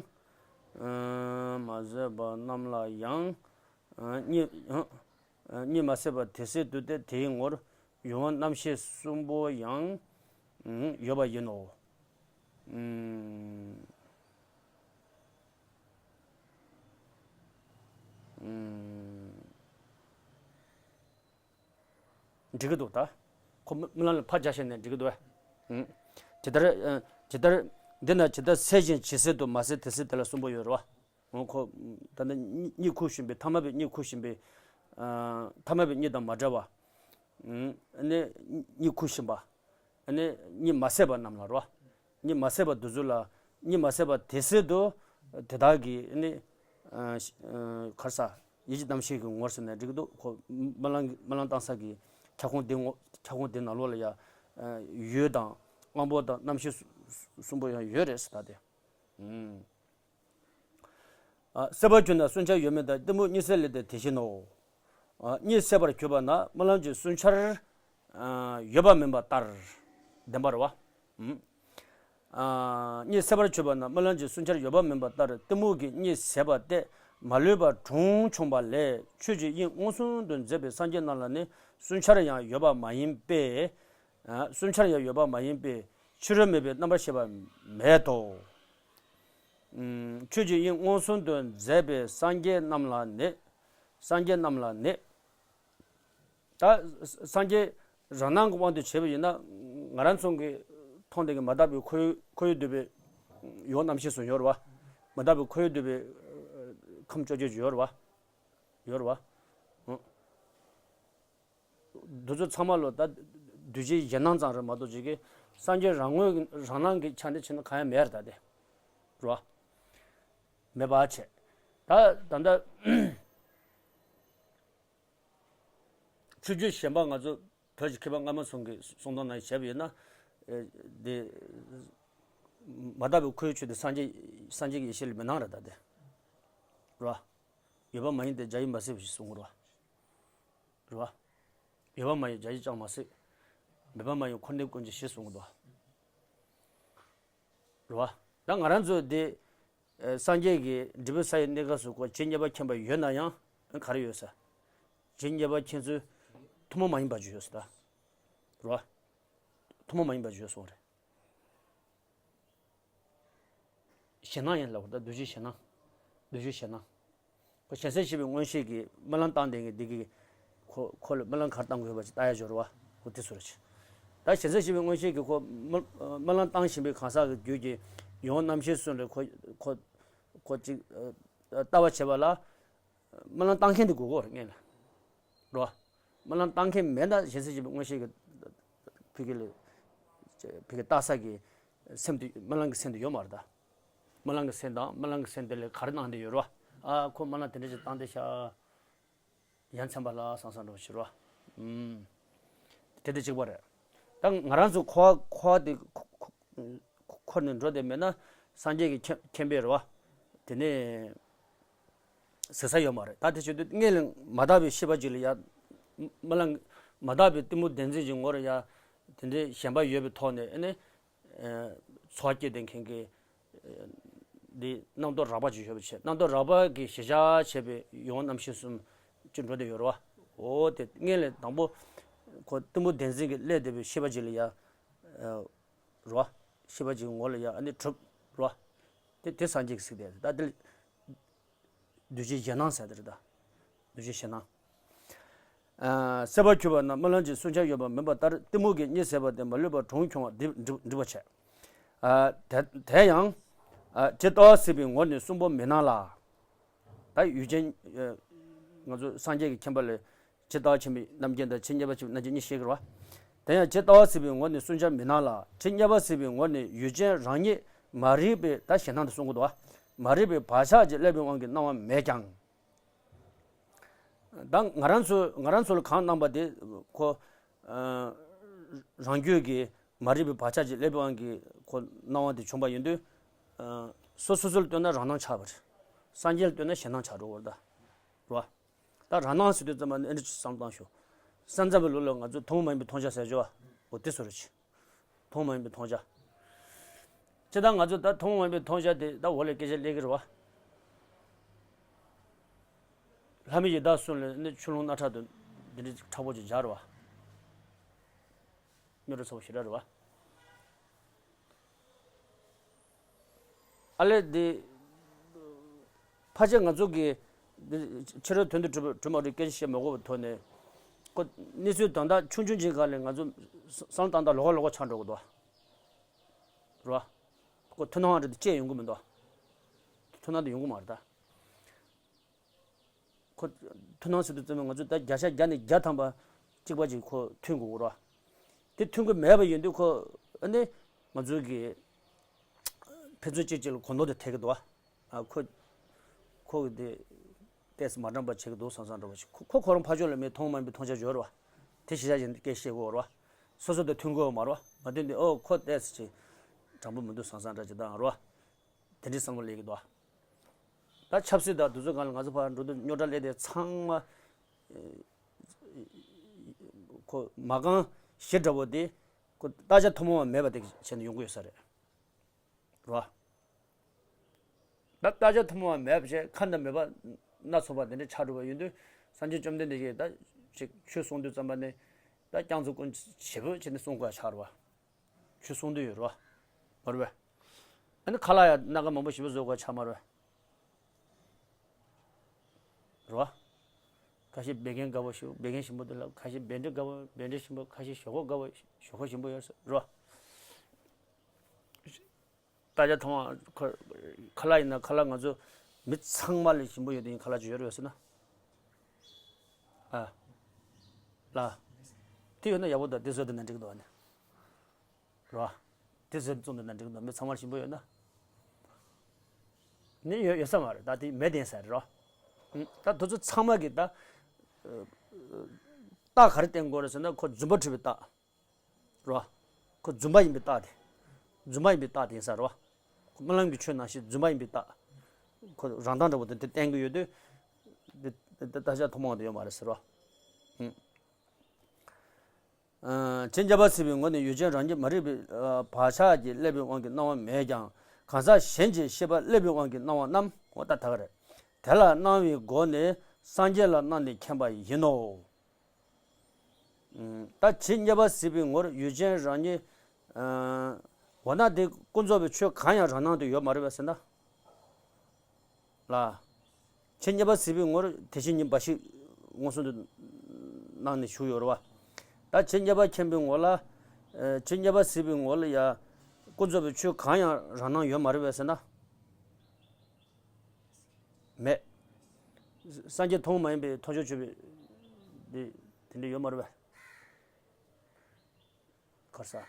མ་སད་པ་རྣམས་ལ་ཡང་། གཉིད་གཉིད་མ་སད་པ་དེ་སྲིད་དུ་སྟེ་དེའི་ངོར་ཡུལ་དབང་རྣམ་ཤེས་གསུམ་པོ་ཡང་ཡོད་པ་ཡིན་ནོ། འགྲིག་གི་འདུག་ད། ཁོ་རྨི་རྨི་ལམ་ལ་ཕར་བརྒྱབ་བྱས་ནས་འགྲིག་གི་འདུག་བས། ཇི་ལྟར་ཇི་ལྟར་འདི་ན་ཇི་ལྟར་སད་ཅིང་ཇི་སྲིད་དུ་མ་སད་དེ་སྲིད་དེ་ལ་གསུམ་པོ་ཡོད་རེད་བ། འོ་ཁོ། ད་ནི་གཉིད་གཉིད་ཁུག་བཞིན་པའི་ཐ་མལ་པའི་གཉིད་ཁུག་བཞིན་པའི། ཨ། ཐ་མལ་པའི་གཉིད་དང་མ་བྲལ་བ། ཨ་ནི་གཉིད་ཁུག་བཞིན་པ། ཨ་ནི་གཉིད་མ་སད་པ་རྣམས་ལ་རོ། གཉིད་མ་སད་པ་དེ་ཚོ་ལ། གཉིད་མ་སད་པ་དེ་སྲིད་དུ། དེ་དག་གིས་ཨ་ནི། ཨ། ག་རེ་ཟ། ཡིད་ཀྱི་རྣམ་ཤེས་ཀྱི་ངོར་ཟེར་ནས་འགྲིག་གི་འདུག་ཁོ་རྨི་ལམ་རྨི་ལམ་བཏང་ས་གི་ཁྱབ་ཁོངས་དེ་ངོ་ཁྱབ་ཁོངས་དེ་ནང་ལོགས་ལ་ཡ། ཡུལ་དང་དབང་པོ་དང་རྣམ་ཤེས་གསུམ་པོ་ཡང་ཡོད་རེད་ཟེར་ད་དེ། ཨ། སད་པར་གྱུར་ན་གསུམ་ཆར་ཡོད་མིན་ལྟར། གཏི་མུག་གཉིད་སད་ལས་ཏེ་དེ་བཞིན་ནོ། ཨ། གཉིད་སད་པར་གྱུར་པ་ན་རྨི་ལམ་གྱི་གསུམ་ཆར། ཨ། ཡོད་པ་མིན་པ་ལྟར། བདེན་པ་རེད་བ། ཨ། གཉིད་སད་པར་གྱུར་པ་ན་རྨི་ལམ་གྱི་གསུམ་ཆར་ཡོད་པ་མིན་པ་ལྟར་གཏི་མུག་གི་གཉིད་ཟད་པ་སྟེ་མ་ལུས་པ་གྲོང་མཆོངས་པ་ལས་ཆོས་ཀྱི་དབྱིངས་མངོན་སུམ་དུ་མཛད་པའི་སངས་རྒྱས་རྣམས་ལ་ནི་གསུམ་ཆར་ཡང་ཡོད་པ་མ་ཡིན་པས། ཨ། གསུམ་ཆར་ཡང་ཡོད་པ་མ་ཡིན་པས་ཕྱི་རོལ་མེད་པའི་རྣམ་པར་ཤེས་པ་མེད་དོ། ཨུམ། ཆོས་ཀྱི་དབྱིངས་མངོན་སུམ་དུ་མཛད་པའི་སངས་རྒྱས་རྣམས་ལ་ནི། སངས་རྒྱས་རྣམས་ལ་ནི། ད་སངས་རྒྱས་རང་སྣང་གི་དབང་དུ་བྱས་པ་ཡིན་ན། ང་རང་ཚོ་གི་མཐོང་ལྡན་གྱི་མ་དག་པའི་ཁོར་ཁོར་ཡུག་འདུས་པའི་ཡུལ་རྣམ་ཤེས་སུ་ཡོད་རེད་བ། མ་དག་པའི་ཁོར་ཡུག་འདུས་པའི་ཁམས་བཅོ་བརྒྱད་ཅིག་ཡོད་རེད་བ། ཡོད་རེད་བ། ཨང་། འདི་ཚོ་ཚང་མ་ལོ་ད་འདུས་བྱས་གཞན་སྣང་ཙམ་རེད་མ་གཏོགས་ཅིག་གི་སངས་རྒྱས་རང་ངོས་ཀྱི་རང་སྣང་གི་ཆ་འདི་བྱས་ན་གང་ཡང་མེད་རེད་ད་དེ། རེད་བ། མེད་པ་བྱས། ད་ད་ལྟ་ཆོས་བརྒྱུད་གཞན་པ་ང་ཚོ་བོད་ཀྱི་མཁས་པ་སྔ་མ་ཚོ་གི་གསུང་སྟངས་ནང་བྱས་པ་ཡིན་ན། ཨེ། འདི་མ་དག་པའི་ཁོར་ཡུག་ཆོས་དེ་སངས་རྒྱས་སངས་རྒྱས་ཀྱི་ཡེ་ཤེས་ལ་མི་སྣང་རེད་ད་དེ། རེད་བ། ཡོད་པ་མ་ཡིན་ཏེ་བརྒྱ་ཡིས་མ་ཟིན་པ་ཞིག་གསུང་གི་རེད་བ། རེད་བ། ཡོད་པ་མ་ཡིན་བརྒྱ་ཡིས་ཀྱང་མ་ཟིན། མེད་པ་མ་ཡིན་འཁོར་འདས་ཀུན་གྱི་གཞི་གསུང་གི་འདུག་རེད་བ། ད་ང་རང་ཚོ་འདི། ཨ། སངས་རྒྱས་ཀྱི་འབྲས་བུ་ས་ཡི་གནས་སྐབས་སུ་ཁོ་ཇི་སྙེད་པ་མཁྱེན་པ་ཡོད་ན་ཡང་ག་རེ་ཡོད་ཟེར། ཇི་སྙེད་པ་མཁྱེན་ཚུལ་ཐུན་མོང་མ་ཡིན་པ་ཅིག་ཡོད་ཟེར་ད། རེད་བ། ཐུན་མོང་མ་ཡིན་པ་ཅིག་ཡོད་གསུངས་རེད། གཞན་སྣང་ཡིན་ལབ་པ་ད་འདུས་བྱས་གཞན་སྣང་། འདུས་བྱས་གཞན་སྣང་། ཁོ་གཞན་སེལ་བྱེད་པའི་མངོན་ཤེས་ཀྱིས་རྨི་ལམ་བཏང་བསྡད་མཁན་འདི་གིས་ཁོ་ཁོ་ལ་རྨི་ལམ་ག་རེ་བཏང་དགོས་པ་ཅིག་ལྟ་ཡ་འབྱོར་བ་ཁོ་དེ་ཚོ་རེད། ད་གཞན་སེལ་བྱེད་པའི་མངོན་ཤེས་ཀྱིས་ཁོ་རྨི་རྨི་ལམ་བཏང་བཞིན་པའི་གང་ཟག་གི་རྒྱུད་ཀྱི་ཡིད་དབང་རྣམ་ཤེས་གསུམ་ལ་ཁོ་ཁོ་ཁོ་ཅིག་ལྟ་བ་བྱེད་པ་ལ། རྨི་ལམ་བཏང་མཁན་དེ་དགོས་ཀྱི་རེད་ངེས་ལ། རོ། རྨི་ལམ་བཏང་མཁན་མེད་ན་གཞན་སེལ་བྱེད་པའི་མངོན་ཤེས་ཀྱི་ཕ་གི་ལ། ཕ་གི་ལྟ་ས་གི་སེམས་དེ་རྨི་ལམ་གྱི་སེམས་དེ་ཡོད་མ་རེད་ད། རྨི་ལམ་གྱི་སེམས་དང་རྨི་ལམ་གྱི་སེམས་དེ་ལ་ག་རེ་སྣང་དེ་ཡོད་རོ། ཨ་ཁོ་རྨི་ལམ་དེ་འདྲ་ཞིག་བཏང་དེ་ཤ། ཡ་མཚན་པ་ལ་སང་སང་འགྲོ་ཕྱིར་རོ། ཨུམ། དེ་དེ་གཅིག་པ་རེད། ད་ང་རང་ཚོ་འཁོར་བ་འཁོར་བ་དེ་འཁོར་ནས་འགྲོ་དེ་མེད་ན་སངས་རྒྱས་ཀྱི་མཁྱེན་མཁྱེན་པས་རེད་བ། དེ་ནས། ཟེར་ས་ཡོད་མ་རེད། ད་དེ་བྱེད་དུས་སྔོན་ལ་མ་དག་པའི་ཤེས་པ་ཅིག་ལ་ཡ། སྨོན་ལམ་མ་དག་པའི་གཏི་མུག་བདེན་འཛིན་གྱི་ངོར་ཡ། དེ་འདྲའི་ཞེན་པ་ཡོད་པའི་ཐོག་ནས་ཨ་ནི། ཚོར་བ་སྐྱེས་ཏེ་མཁན་གྱི། འདི་རྣམ་རྟོག་རགས་པ་ཅིག་ཡོད་པ་བྱས། རྣམ་རྟོག་རགས་པ་གི་གཞི་བཞག་བྱས་པའི་ཡིད་དབང་རྣམ་ཤེས་གསུམ་ཅིག་འགྲོ་བསྡད་ཡོད་རེད་བ། འོ་དེ་སྔོན་ལ་དང་པོ་ཁོ་གཏི་མུག་བདེན་འཛིན་གྱི་བསླད་བསྡད་པའི་ཤེས་པ་ཅིག་ལ་ཡ། རེད་བ། ཤེས་པ་ཅིག་ངོ་ལ་ཡ་ཨ་ནི་གྲུབ་རེད་བ། དེ་དེ་སངས་རྒྱས་ཀྱིས་གཟིགས་ཏེ་ད་དེ་ལ། འདུ་བྱེད་གཞན་སྣང་ཟེར་དེ་རེད་ད། འདུ་བྱེད་གཞན་སྣང་། ཨ། སྲེད་པ་གྱུར་པ་རྣམས་སྨོན་ལམ་གྱི་བསྲུང་བྱ་ཡོད་པ་མིན་པ་ལྟར་གཏི་མུག་གིས་གཉིད་སད་པ་སྟེ་མ་ལུས་པ་གྲོང་ཁྱོང་བ་འགྲིབ་འགྲིབ་འགྲིབ་པར་བྱེད། ཨ། དེ་དེ་ཡང་། ཨ། ཇི་ལྟ་བ་སྲིད་པའི་ངོར་ནི་གསུམ་པོ་མི་སྣང་ལ། ད་ཡུལ་ཅན། ཨ། ང་ཚོ་སངས་རྒྱས་ཀྱི་མཁྱེན་པ་ལས། ཇི་ལྟ་བ་ཆེན་པོའི་རྣམ་མཁྱེན་དང་ཇི་སྙེད་པ་ཆེན་པོའི་རྣམ་མཁྱེན་གཉིས་ཤེས་ཀྱི་རེད་བ། དེ་ཡང་ཇི་ལྟ་བ་སྲིད་པའི་ངོར་ནི་བསྲུང་བྱ་མི་སྣང་ལ། ཇི་སྙེད་པ་སྲིད་པའི་ངོར་ནི་ཡུལ་ཅན་རང་ཉིད་མ་རིག་པའི་ད་ཞེད་སྣང་དུ་གསུང་གི་འདུག་བ། མ་རིག་པའི་བག་ཆགས་ཀྱི་བསླད་པའི་དབང་གིས་སྣང་བ་མེད་ཀྱང་། ད་ང་རང་ཚོ་ང་རང་ཚོ་ལ་གང་སྣང་བ་དེ་ཁོ། ཨ། རང་རྒྱུད་ཀྱི་མ་རིག་པའི་བག་ཆགས་ཀྱི་བསླད་པའི་དབང་གིས་ཁོ་སྣང་བ་དེ་བྱུང་བ་ཡིན་དུས། ཨ། སོ་སོ་སོ་ལ་ལྟོས་ན་རང་སྣང་ཆགས་པ་རེད། སངས་རྒྱས་ལ་ལྟོས་ན་གཞན་སྣང་ཆགས་འགྲོ་བ་རེད་ད། རེད་བ། ད་རང་སྣང་ཟེར་དུས་ཙམ་པ་ནི་ཨེ་འདྲ་ཅིག་བསམ་བློ་བཏང་ཤོག་སེམས་ཙམ་པའི་ལུགས་ལ་ང་ཚོས་ཐུན་མོང་མ་ཡིན་པའི་མཐོང་བྱ་ཟེར་ཆོག་འོ་དེ་བཟོ་འདྲ་ཅིག་ཐུན་མོང་མ་ཡིན་པའི་མཐོང་བྱ། སྤྱིར་བཏང་ང་ཚོས་ད་ཐུན་མོང་མ་ཡིན་པའི་མཐོང་བྱ་དེ་ད་འོག་ལ་སྐད་ཆ་སླེབས་ཀྱི་རེད་བ། ལྷ་མི་ཡི་དྭགས་གསུམ་ལ་ནི་ཆུ་ཀླུང་རྣམ་དག་ཏུ་འདི་འདྲ་ཅིག་མཁྲེགས་པོ་ཅིག་སྦྱར་བ། རྙོག་དྲ་ཚ་པོ་ཞེ་དྲག་རེད་བ། ཨ་ལས་འདི། ཕལ་ཆེར་ང་ཚོ་གི། འདི་ཕྱི་རོལ་དོན་དུ་གྲུབ་གྲུབ་མ་གྲུབ་སྐད་ཆ་བཤད་མ་དགོས་པའི་ཐོག་ནས། ཁོ་གནས་ཚུལ་དོན་དག་ཆུང་ཆུང་ཅིག་སྒང་ལ་ང་ཚོ་བསམ་བློ་བཏང་སྟངས་ལོགས་ཀ་ལོགས་ཀ་ཆགས་འགྲོ་གི་འདུག་རེད་བ། ཁོ་མཐུན་སྣང་རེད་དེ་བཅས་ཡོང་གི་མི་འདུག་མཐུན་སྣང་དེ་ཡོང་གི་མ་རེད་ད། ཁོ་མཐུན་སྣང་ཟེར་དུས་ཙམ་པ་ང་ཚོ་ད་བརྒྱ་ཆ་བརྒྱ་ནས་བརྒྱ་ཐམ་པ་གཅིག་པ་ཅིག་ཁོ་མཐུན་དགོས་རེད། དེ་མཐུན་གྱི་མེད་པ་ཡིན་དུས་ཁོ་ཨ་ནི་ང་ཚོ་གི་ཕན་ཚུན་གཅིག་གཅིག་ལ་གོ་ནོར་དེ་ཐེབས་ཀྱི་འདུག་ཨ་ཁོ་ཁོ་གི་དེ་ཏོག་ཙམ་མ་འགྲིག་པ་བྱེད་ཀྱི་འདུག་བསམ་བསམ་འདྲ་པོ་ཞིག་ཁོ་ཁོ་ཁོ་རང་ཕར་ཕྱོགས་ལ་མི་མཐོང་མ་ཡིན་པའི་མཐོང་བྱ་སྦྱོར་བ་དེ་གཞི་བཞག་བཞིན་སྐད་བཤད་དགོས་རེད། སོ་སོ་དང་མཐུན་དགོས་མ་རེད། མ་མཐུན་དུས་ཨོ་ཁོ་ཏོག་ཙམ་ཅིག་དྲང་པོ་མི་འདུག་བསམ་བསམ་འདྲ་ཅིག་དང་རེད། དེ་འདྲའི་བསམ་བློ་སླེབས་ཀྱི་འདུག་ད་ཆབ་སྲིད་དང་དེ་ཚོའི་སྒང་ལ་ང་ཚོ་ཕར་འགྲོ་དུས་རྙོག་དྲ་སླེབས་དེ་ཚང་མ། ཁོ་མ་རྐང་བཞི་འདྲ་པོ་དེ་ཁོ་བརྟག་བྱ་ཐུན་མོང་བ་མེད་པ་དེ་བྱས་ནས་ཡོང་གི་ཡོད་ས་རེད། རེད་བ། ད་བརྟག་བྱ་ཐུན་མོང་བ་མེད་པ་བྱས་ཁ་འདྲ་མེད་པ་སྣ་ཚོགས་པ་དེ་འདྲ་ཆགས་འགྲོ་བ་ཡིན་དུས་སངས་རྒྱས་བཅོམ་ལྡན་འདས་ཀྱིས་ད་ཅིག་ཆོས་གསུང་དུས་ཙམ་པ་ནས་ད་རྐྱང་ཚོ་ཀུན་བྱེད་པོ་བྱས་ནས་གསུང་དགོས་ཡ་ཆགས་རེད་བ། ཆོས་གསུང་དུས་ཡོད་རེད་བ། མ་རེད་བས། ཨ་ནི་ཁ་ལག་ཡང་སྣ་ཁ་མང་པོ་ཞིབ་པོ་བཟོ་དགོས་ཆགས་མ་རེད་བས། རེད་བ། ཁ་ཤས་བད་ཀན་དགའ་པོ་ཞིག་བད་ཀན་ཞིམ་པོ་འདུག་ལབ། ཁ་ཤས་བཻ་ཌི་དགའ་པོ་བཻ་ཌི་ཞིམ་པོ། ཁ་ཤས་ཞོག་ཁོག་དགའ་པོ་ཞོག་ཁོག་ཞིམ་པོ་ཡོད་ཟེར་རེད་བ། ད་ཆ་ཐོང་ཁ་ཁ་ལག་ཡིན་ན་ཁ་ལག་ང་ཚོ་མི་ཚང་མ་ལས་ཞིམ་པོ་ཡོད་དེ་ཡིན་ཁ་ལག་ཅིག་ཡོད་རེད་ཟེར་ན། ཨ། ལ། དེ་ཡོད་ན་ཡག་པོ་འདུག་དེ་བཟོས་དེ་ན་འགྲིག་གི་འདུག་ཨ་ནི། རོ། དེ་ཟེར་བཙོང་དེ་ན་འགྲིག་འདུག་མི་ཚང་མར་ཞིམ་པོ་ཡོད་ན། ནི་ཡོད་ཡོད་ས་མ་རེད། ད་དེ་མེད་དེ་ཡིན་ས་རེད་རོ། ད་དེ་ཚོ་ཚང་མ་གི་ད། རྟགས་ག་རེ་བསྟན་དགོས་རེད་ཟེར་ན་ཁོ་རྫུན་པ་གྲུབ་པའི་རྟགས། རོ། ཁོ་རྫུན་པ་ཡིན་པའི་རྟགས་དེ། རྫུན་པ་ཡིན་པའི་རྟགས་དེ་ཡིན་ས་རོ། ཁོ་སྨོན་ལམ་གྱི་ཆོས་ནང་བཞིན་རྫུན་པ་ཡིན་པའི་རྟགས། ཁོ་རང་མདངས་འདྲ་པོ་དེ་དེ་བསྟན་གི་ཡོད་དུས། དེ་དེ་ད་ཆ་ཐུན་མོང་དུ་ཡོད་མ་རེད་ཟེར་རོ། ཇི་སྙེད་པ་སྲིད་པའི་ངོ་ནས་ཡུལ་ཅན་རང་ཉིད་མ་རིག་པའི་བག་ཆགས་ཀྱི་བསླད་པའི་དབང་གིས་སྣང་བ་མེད་ཀྱང་གང་ཟག་གཞན་གྱི་ཤེས་པ་བསླད་པའི་དབང་གིས་སྣང་བ་རྣམས་འོ་ད་ད་ག་རེད། དེ་ལ་སྣང་བའི་སྒོ་ནས་སངས་རྒྱས་ལ་སྣང་ནས་མཁྱེན་པ་ཡིན་ནོ། ད་ཇི་སྙེད་པ་སྲིད་པའི་ངོར་ཡུལ་ཅན་རང་ཉིད། འོ་ན་དེ་ཀུན་རྫོབ་པའི་ཆོས་གང་ཡང་རང་སྣང་དུ་ཡོད་མ་རེད་པས་ཟེར་ན། ལ། ཇི་སྙེད་པ་སྲིད་པའི་ངོར་དེ་བཞིན་ཉིད་འབའ་ཞིག་མངོན་སུམ་དུ་སྣང་ནས་བཞུགས་ཡོད་རེད་བ། ད་ཇི་སྙེད་པ་མཁྱེན་པའི་ངོ་ལ། ཇི་སྙེད་པ་སྲིད་པའི་ངོ་ལ་ཡ། ཀུན་རྫོབ་པའི་ཆོས་གང་ཡང་རང་སྣང་ཡོད་མ་རེད་པས་ཟེར་ན། མེད། སངས་རྒྱས་ཐུན་མོང་མ་ཡིན་པའི་ཐོབ་བྱ་ཆོས་པའི། དེ་དེ་འདྲ་ཡོད་མ་རེད་པས། གར་ས།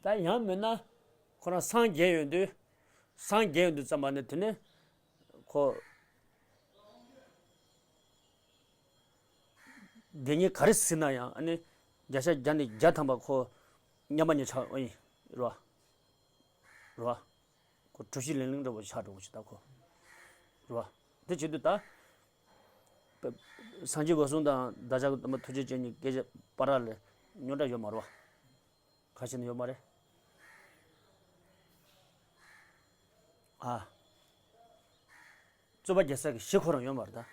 ད་ཡང་མིན་ན། ཁོ་རང་སངས་རྒྱས་ཡོང་དུས། སངས་རྒྱས་ཡོང་དུས་ཙམ་པ་ནི་དེ་ནི། ཁོ། དེ་ཉིད་ག་རེ་ཟིན་ན་ཡང་ཨ་ནི། བརྒྱ་ཆ་བརྒྱ་ནས་བརྒྱ་ཐམ་པ་ཁོ། མཉམ་པ་ཉིད་ཆགས་ཨ་ཡིན། རོ། རོ། ཁོ་གྲུ་བཞི་ལིང་ལིང་འདྲ་བོ་ཆགས་འགྲོ་གི་ཆེ་ད་ཁོ། རེད་བ། དེ་བྱེད་དུས་ད། སངས་རྒྱས་འོད་སྲུང་དང་བདག་ཅག་གི་སྟོན་པ་ཐུགས་རྗེ་ཅན་གཉིས་སྐད་ཆ་བར་ལ་རྙོག་དྲ་ཡོད་མ་རེད་བ། ག་ཞིག་ནི་ཡོད་མ་རེད། ཨ། རྩོད་པ་རྒྱག་ས་གི་གཞི་ཁོ་རང་ཡོད་མ་རེད་ད།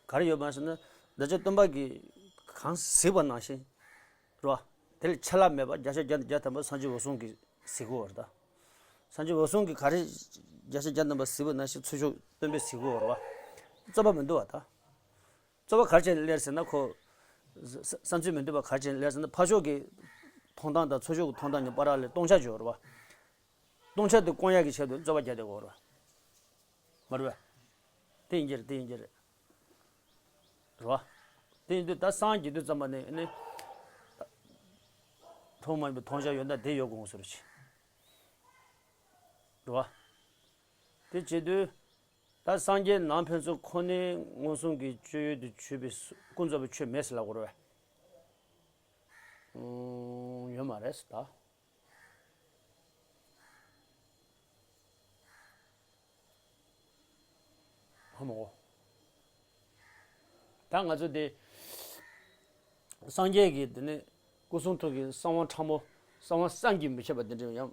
ག་རེ་ཡོད་མ་ཟེར་ན། བདག་ཅག་སྟོན་པ་གིས་གང་གཟིགས་པ་ནང་བཞིན། རེད་བ། དེ་ལས་ཆད་ལྷག་མེད་པ་བརྒྱ་ཆ་བརྒྱ་དང་བརྒྱ་ཐམ་པ་སངས་རྒྱས་འོད་སྲུང་གིས་གཟིགས་ཀྱི་ཡོད་རེད་ད། སངས་རྒྱས་འོད་སྲུང་གིས་ག་རེ་བརྒྱ་ཆ་བརྒྱ་ཐམ་པ་གཟིགས་པ་ནང་བཞིན་ཚུར་ཕྱོགས་སྟོན་པས་གཟིགས་ཀྱི་ཡོད་རེད་བ། རྩོད་པ་མི་འདུག་བ་ད། རྩོད་པ་ག་རེ་བྱས་ནས་སླེབས་ཟེར་ན་ཁོ། ས་ས་བསམ་ཚུལ་མི་འདུས་པ་ག་རེ་བྱས་ནས་སླེབས་ཟེར་ན་ཕར་ཕྱོགས་ཀྱི་མཐོང་སྟངས་དང་ཚུར་ཕྱོགས་ཀྱི་མཐོང་སྟངས་གཉིས་བར་ལ་སྟོང་ཆ་ཅིག་ཡོད་རེད་བ། སྟོང་ཆ་དེ་སྐོང་ཡག་གི་ཆེད་དུ་རྩོད་པ་རྒྱག་བསྡད་ཀྱི་ཡོད་རེད་བ། མ་རེད་བ། དེ་ཡིན་གྱི་རེད། དེ་ཡིན་གྱི་རེད། རེད་བ། དེ་ཡིན་དུས་ད་སངས་རྒྱས་དུས་ཙམ་པ་ནས་ནི། མཐོང་མ་མྱོང་པའི་མཐོང་བྱ་ཡོད་ན་དེ་ཡོད་དགོས་ཟེར་རེད། རེད་བ། དེ་བྱེད་དུས། ད་སངས་རྒྱས་ནང་ཕན་ཚུན་ཁོ་ནའི་མངོན་སུམ་གྱི་སྤྱོད་ཡུལ་དུ་གྱུར་པའི་ཀུན་རྫོབ་པའི་ཆོས་མེད་ཟེར་ལབ་དགོས་རེད་བས། ཡོད་མ་རེད་ཟེར་ད། ཧ་མ་གོ། ད་ང་ཚོ་དེ། སངས་རྒྱས་ཀྱིས་དེ་ནས་སྐུ་གསུང་ཐུགས་ཀྱི་གསང་བ་ཕྲ་མོ། གསང་བ་བསམ་གྱིས་མི་ཁྱབ་པ་དེ་འདྲ་ཡང་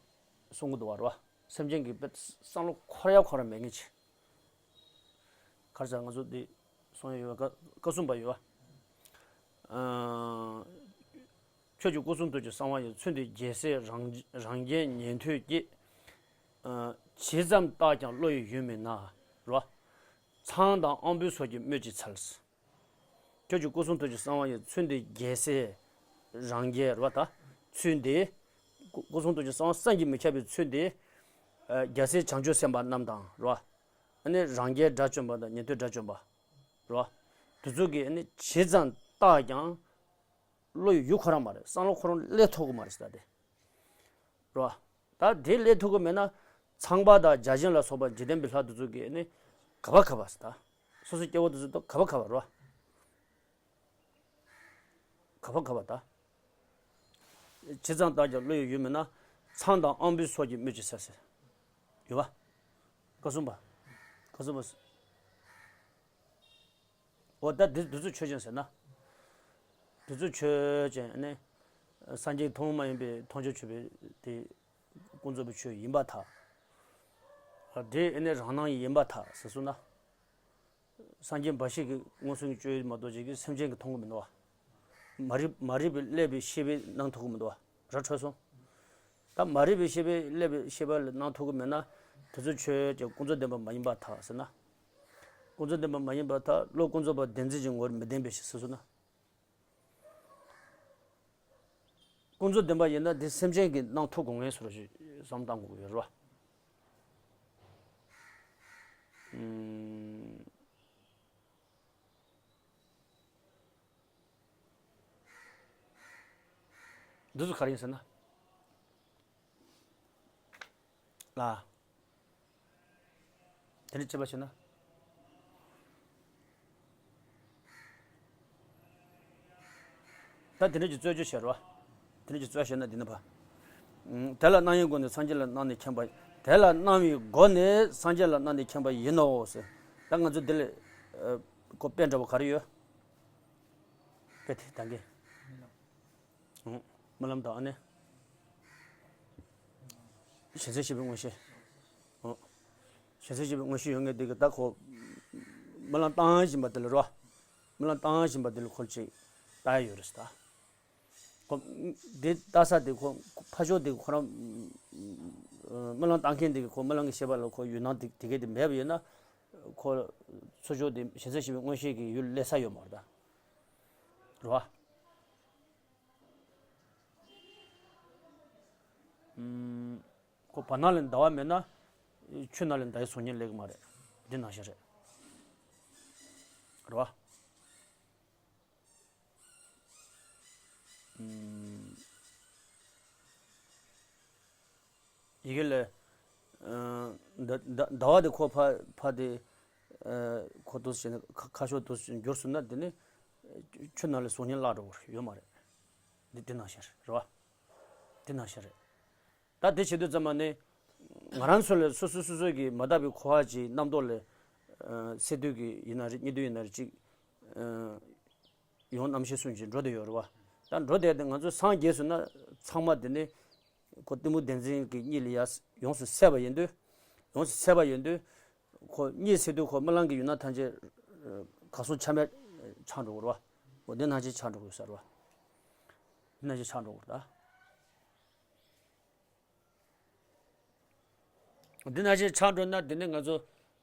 གསུང་གི་འདུག་བ་རེད་བ། སེམས་ཅན་གྱི་དཔེ་བསམ་བློ་འཁོར་ཡ་འཁོར་ར་མེད་མཁན་ཅིག་ག་རེ་ཟེར་ང་ཚོ་འདི་གསུང་ཡ་ཡོད་བ། བཀའ་གསུངས་པ་ཡོད་བ། ཨ། ཁྱོད་ཀྱི་སྐུ་གསུང་ཐུགས་ཀྱི་གསང་བ་ཡི། ཚུལ་འདི་རྒྱལ་སྲས་རང་རང་རྒྱལ་ཉན་ཐོས་ཀྱིས། ཇི་ཙམ་བརྟགས་ཀྱང་བློ་ཡི་ཡུལ་མིན་ན། རོ། ཚངས་དང་དབང་པོའི་ཚོགས་ཀྱིས་སྨོས་ཅི་འཚལ། ཁྱོད་ཀྱི་སྐུ་གསུང་ཐུགས་ཀྱི་གསང་བ་ཡི། ཚུལ་འདི་རྒྱལ་སྲས་རང་རྒྱལ་རོ་ད། ཚུལ་འདི། སྐུ་སྐུ་གསུང་ཐུགས་ཀྱི་གསང་བ་བསམ་གྱིས་མི་ཁྱབ་པའི་ཚུལ་འདི། རྒྱལ་སྲས་བྱང་ཆུབ་སེམས་དཔའ་རྣམས་དང་རོ། ཨ་ནི་རང་རྒྱལ་དགྲ་བཅོམ་པ་དང་ཉན་ཐོས་དགྲ་བཅོམ་པ། རོ། དེ་ཚོ་གིས་ཨ་ནི་ཇི་ཙམ་བརྟགས་ཀྱང་། བློ་ཡི་ཡུལ་ཁོ་རང་མ་རེད། བསམ་བློ་ཁོ་རང་སླེབས་ཐུབ་ཀྱི་མ་རེད་ཟེར་ད་དེ། རོ། ད་དེ་སླེབས་ཐུབ་ཀྱི་མེད་ན། ཚངས་པ་དང་བརྒྱ་བྱིན་ལ་སོགས་པ་འཇིག་རྟེན་པའི་ལྷ་དེ་ཚོ་གིས་ཨ་ནི། ག་པ་ག་པ་ཟེར་ད། སོ་སོའི་སྐྱེ་བོ་དེ་ཚོ་ད་ག་པ་ག་པ་རོ། ག་པ་ག་པ་ད། ཇི་ཙམ་བརྟགས་ཀྱང་བློ་ཡི་ཡུལ་མིན་ན། ཚངས་དང་དབང་པོའི་ཚོགས་ཀྱིས་སྨོས་ཅི་འཚལ་ཟེར། ཡོད་པ། བཀའ་གསུངས་པ། བཀའ་གསུངས་པ། འོ་ད་འདི་འདི་ཚོ་ཆོས་ཅན་ཟེར་ན། འདི་ཚོ་ཆོས་ཅན་ནི། སངས་རྒྱས་མཐོང་མ་ཡིན་པའི་མཐོང་ཆོས་ཆོས་པའི་དེ། ཀུན་རྫོབ་པའི་ཆོས་ཡིན་པར་ཐལ། དེ་ནི་རང་སྣང་ཡིན་པར་ཐལ་ཟེར་སོང་ན། སངས་རྒྱས་འབའ་ཞིག་གིས་མངོན་སུམ་གྱི་སྤྱོད་ཡུལ་མ་གཏོགས་ཅིག་གིས་སེམས་ཅན་གྱིས་མཐོང་གི་མི་འདུག་བ། མ་རིག་མ་རིག་པས་བསླད་པའི་ཤེས་པས་སྣང་ཐུབ་ཀྱི་མི་འདུག་བ། ར་འཕྲོད་སོང་། ད་མ་རིག་པའི་ཤེས་པས་བསླད་པའི་ཤེས་པ་ལ་སྣང་ཐུབ་ཀྱི་མེད་ན། དེ་ཚོ་ཆོས་ཀྱང་ཀུན་རྫོབ་བདེན་པ་མ་ཡིན་པར་ཐལ་ཟེར་ན། ཀུན་རྫོབ་བདེན་པ་མ་ཡིན་པར་ཐལ། བློ་ཀུན་རྫོབ་པ་བདེན་འཛིན་གྱི་ངོར་མི་ལྡན་པའི་ཕྱིར་ཟེར་སོང་ན། ཀུན་རྫོབ་བདེན་པ་ཡིན་ན་དེ་སེམས་ཅན་གྱིས་སྣང་ཐུབ་དགོས་ངེས་སོ་ཞེས་བསམ་བཏང་དགོས་ཀྱི་ཡོད་རེད་བ། ཨུམ། འདི་ཚོ་ག་རེ་ཡིན་ཟེར་ན། ལ། དེ་ནི་ཅི་བ་ཞེ་ན། ད་དེ་འདྲ་གྱི་རྩོད་གཅོད་བྱེད་རོགས། དེ་འདྲ་གྱི་རྩོད་བྱེད་ན་འདི་ནི་བ། ཨུམ། དེ་ལ་སྣང་བའི་སྒོ་ནས་སངས་རྒྱས་ལ་སྣང་ནས་མཁྱེན་པ། དེ་ལ་སྣང་བའི་སྒོ་ནས་སངས་རྒྱས་ལ་སྣང་ནས་མཁྱེན་པ་ཡིན་ནོ་ཟེར། ད་ང་ཚོ་འདི་ལ། ཨ། ཁོ་དཔེ་འདྲ་བོ་ག་རེ་ཡོད། དཔེ་དེ་ད་གིན། ཨུམ། རྨི་ལམ་དང་ཨ་ནི། གཞི་འཛིན་ཤེས་པའི་མངོན་ཤེས། ཨུམ། གཞི་འཛིན་ཤེས་པའི་མངོན་ཤེས་ཡོད་མཁན་དེ་གི་ད་ཁོ། རྨི་ལམ་བཏང་བཞིན་པ་དེ་ལ་རོ། རྨི་ལམ་བཏང་བཞིན་པ་དེ་ལ་ཁོ་ཅིག་ལྟ་ཡ་ཡོད་རེད་ཟེར་ད། ཁོ། དེ་ལྟ་ས་དེ་ཁོ། ཕར་ཕྱོགས་དེ་ཁོ་རང་། རྨི་ལམ་བཏང་མཁན་དེ་གི་ཁོ་རྨི་ལམ་གྱི་ཤེས་པ་ལ་ཁོ་ཡུལ་སྣང་དེ་དེ་གས་དེ་མེད་པ་ཡིན་ན། ཁོ། ཚུར་ཕྱོགས་དེ་གཞི་འཛིན་ཤེས་པའི་མངོན་ཤེས་ཀྱི་ཡུལ་སླེབས་ས་ཡོད་མ་རེད་ད། རེད་བ། ཨུམ། ཁོ་བར་སྣང་ལ་ཟླ་བ་མེད་ན། ཆུ་ནང་ལ་ཟླ་བའི་གཟུགས་བརྙན་སླེབས་ཀྱི་མ་རེད། འདི་ནང་བཞིན་རེད། རེད་བ། ཨུམ། ཡི་གེ་ལ། ཨ། ཟླ་ཟླ་ཟླ་བ་དེ་ཁོ་ཕ་ཕ་དེ། ཨ། ཁོ་འདུག་སེ་བྱས་ནས་ཁ་ཁ་ཕྱོགས་འདུག་སེ་བྱས་ནས་འགྱུར་སོང་ན་དེ་ནི། ཆུ་ནང་ལ་གཟུགས་བརྙན་བརླག་འགྲོ་གི་ཡོད་མ་རེད། འདི་འདི་ནང་བཞིན་རེད། རེད་བ། འདི་ནང་བཞིན་རེད། ད་དེ་བྱེད་དུས་ཙམ་པ་ནི། ང་རང་ཚོ་ལ་སོ་སོ་སོ་སོ་གི་མ་དག་པའི་འཁོར་བ་ཅིག་རྣམ་རྟོག་ལས་ཨ་སད་དུས་ཀྱི་ཡིན་ན་རེད། རྙེད་དུས་ཡིན་ན་རེད། ཅིག་ཨ་ཡོང་རྣམ་ཤེས་གསུམ་ཅིག་འགྲོ་བསྡད་ཡོད་རེད་བ། ད་འགྲོ་བསྡད་དེ་ང་ཚོ་སངས་རྒྱས་སོང་ན་ཚང་མ་དེ་ནི་ཁོ་གཏི་མུག་བདེན་འཛིན་གྱི་གཉིད་ལས་ཡར་ཡོངས་སུ་སད་པ་ཡིན་དུས། ཡོངས་སུ་སད་པ་ཡིན་དུས། ཁོ་གཉིད་སད་དུས་ཁོ་རྨི་ལམ་གྱི་ཡུལ་སྣང་ཐམས་ཅད་གང་སོང་ཆ་མེད་ཆགས་འགྲོ་གི་རེད་བ། འོ་དེ་ནང་བཞིན་ཆགས་འགྲོ་གི་ཡོད་ས་རེད་བ། དེ་ནང་བཞིན་ཆགས་འགྲོ་གི་རེད་ད། འདི་ནང་བཞིན་ཆགས་འགྲོ་ན་དེ་ནི་ང་ཚོ་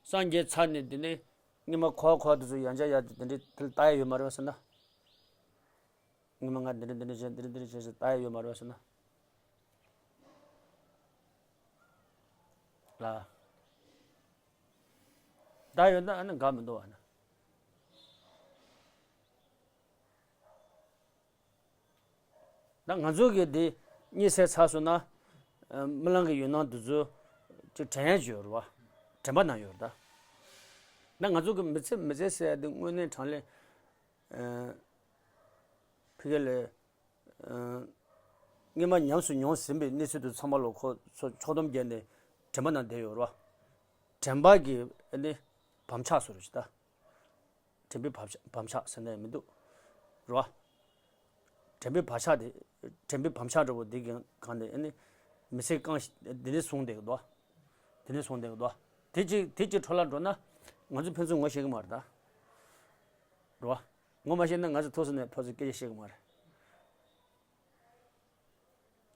སངས་རྒྱས་ཚར་ནས་དེ་ནི་སྔོན་མ་འཁོར་བ་འཁོར་བ་དེ་ཚོ་ཡང་བསྐྱར་ཡར་དེ་འདྲའི་དེ་ལ་ལྟ་ཡ་ཡོད་མ་རེད་བ་ཟེར་ན། སྔོན་མ་ང་འདི་འདྲ་འདི་འདྲ་བྱས་འདི་འདྲ་འདི་འདྲ་བྱས་ཟེར་ལྟ་ཡ་ཡོད་མ་རེད་བ་ཟེར་ན། ལ། ལྟ་ཡོད་ན་ཨ་ནི་དགའ་མི་འདུག་བ་ན། ད་ང་ཚོ་གི་འདི་གཉིད་སད་ཚར་སོང་ན། ཨ་རྨི་ལམ་གྱི་ཡུལ་སྣང་འདི་ཚོ་ཅིག་དྲན་ཡ་ཅིག་ཡོད་རེད་བ། དྲན་པ་ན་ཡོད་རེད་ད། ད་ང་ཚོ་གི་མི་ཚེ་མི་ཚེ་ཟེར་ཡ་འདི་དངོས་གནས་དྲང་གནས། ཨ་ཕ་གི་ལ། ཨ་སྔོན་མ་ཉམས་སུ་མྱོང་ཟིན་པའི་གནས་ཚུལ་དེ་ཚང་མ་ལ་ཁོ་ཚོ་ཕྱོགས་བསྡོམས་བརྒྱབ་ནས་དྲན་པ་ན་བསྡད་ཡོད་རེད་བ། དྲན་པ་གི་ཨ་ནི་བག་ཆགས་བཟོ་རེད་ཅིག་ད། དྲན་པའི་བག་ཆགས་བག་ཆགས་ཟེར་ན་ཡང་མི་འདུག་རེད་བ། དྲན་པའི་བག་ཆགས་དེ། དྲན་པའི་བག་ཆགས་འདྲ་པོ་འདི་གི་སྒང་ནས་ཨ་ནི་མི་ཚེ་རྐང་བཞི་འདི་ནས་བཟུང་བསྡད་ཀྱི་འདུག་བ། འདི་ནས་བཟུང་བསྡད་ཀྱི་འདུག་བ། དེ་གཅིག་དེ་གཅིག་འཕྲོ་བརླག་འགྲོ་ན་ང་ཚོ་ཕན་ཚུན་ངོ་ཤེས་ཀྱི་མ་རེད་ད། རེད་བ། ངོ་མ་ཤེས་ན་ང་ཚོ་ཐུག་སོང་ནས་ཕར་ཚུར་སྐད་ཆ་བཤད་ཀྱི་མ་རེད།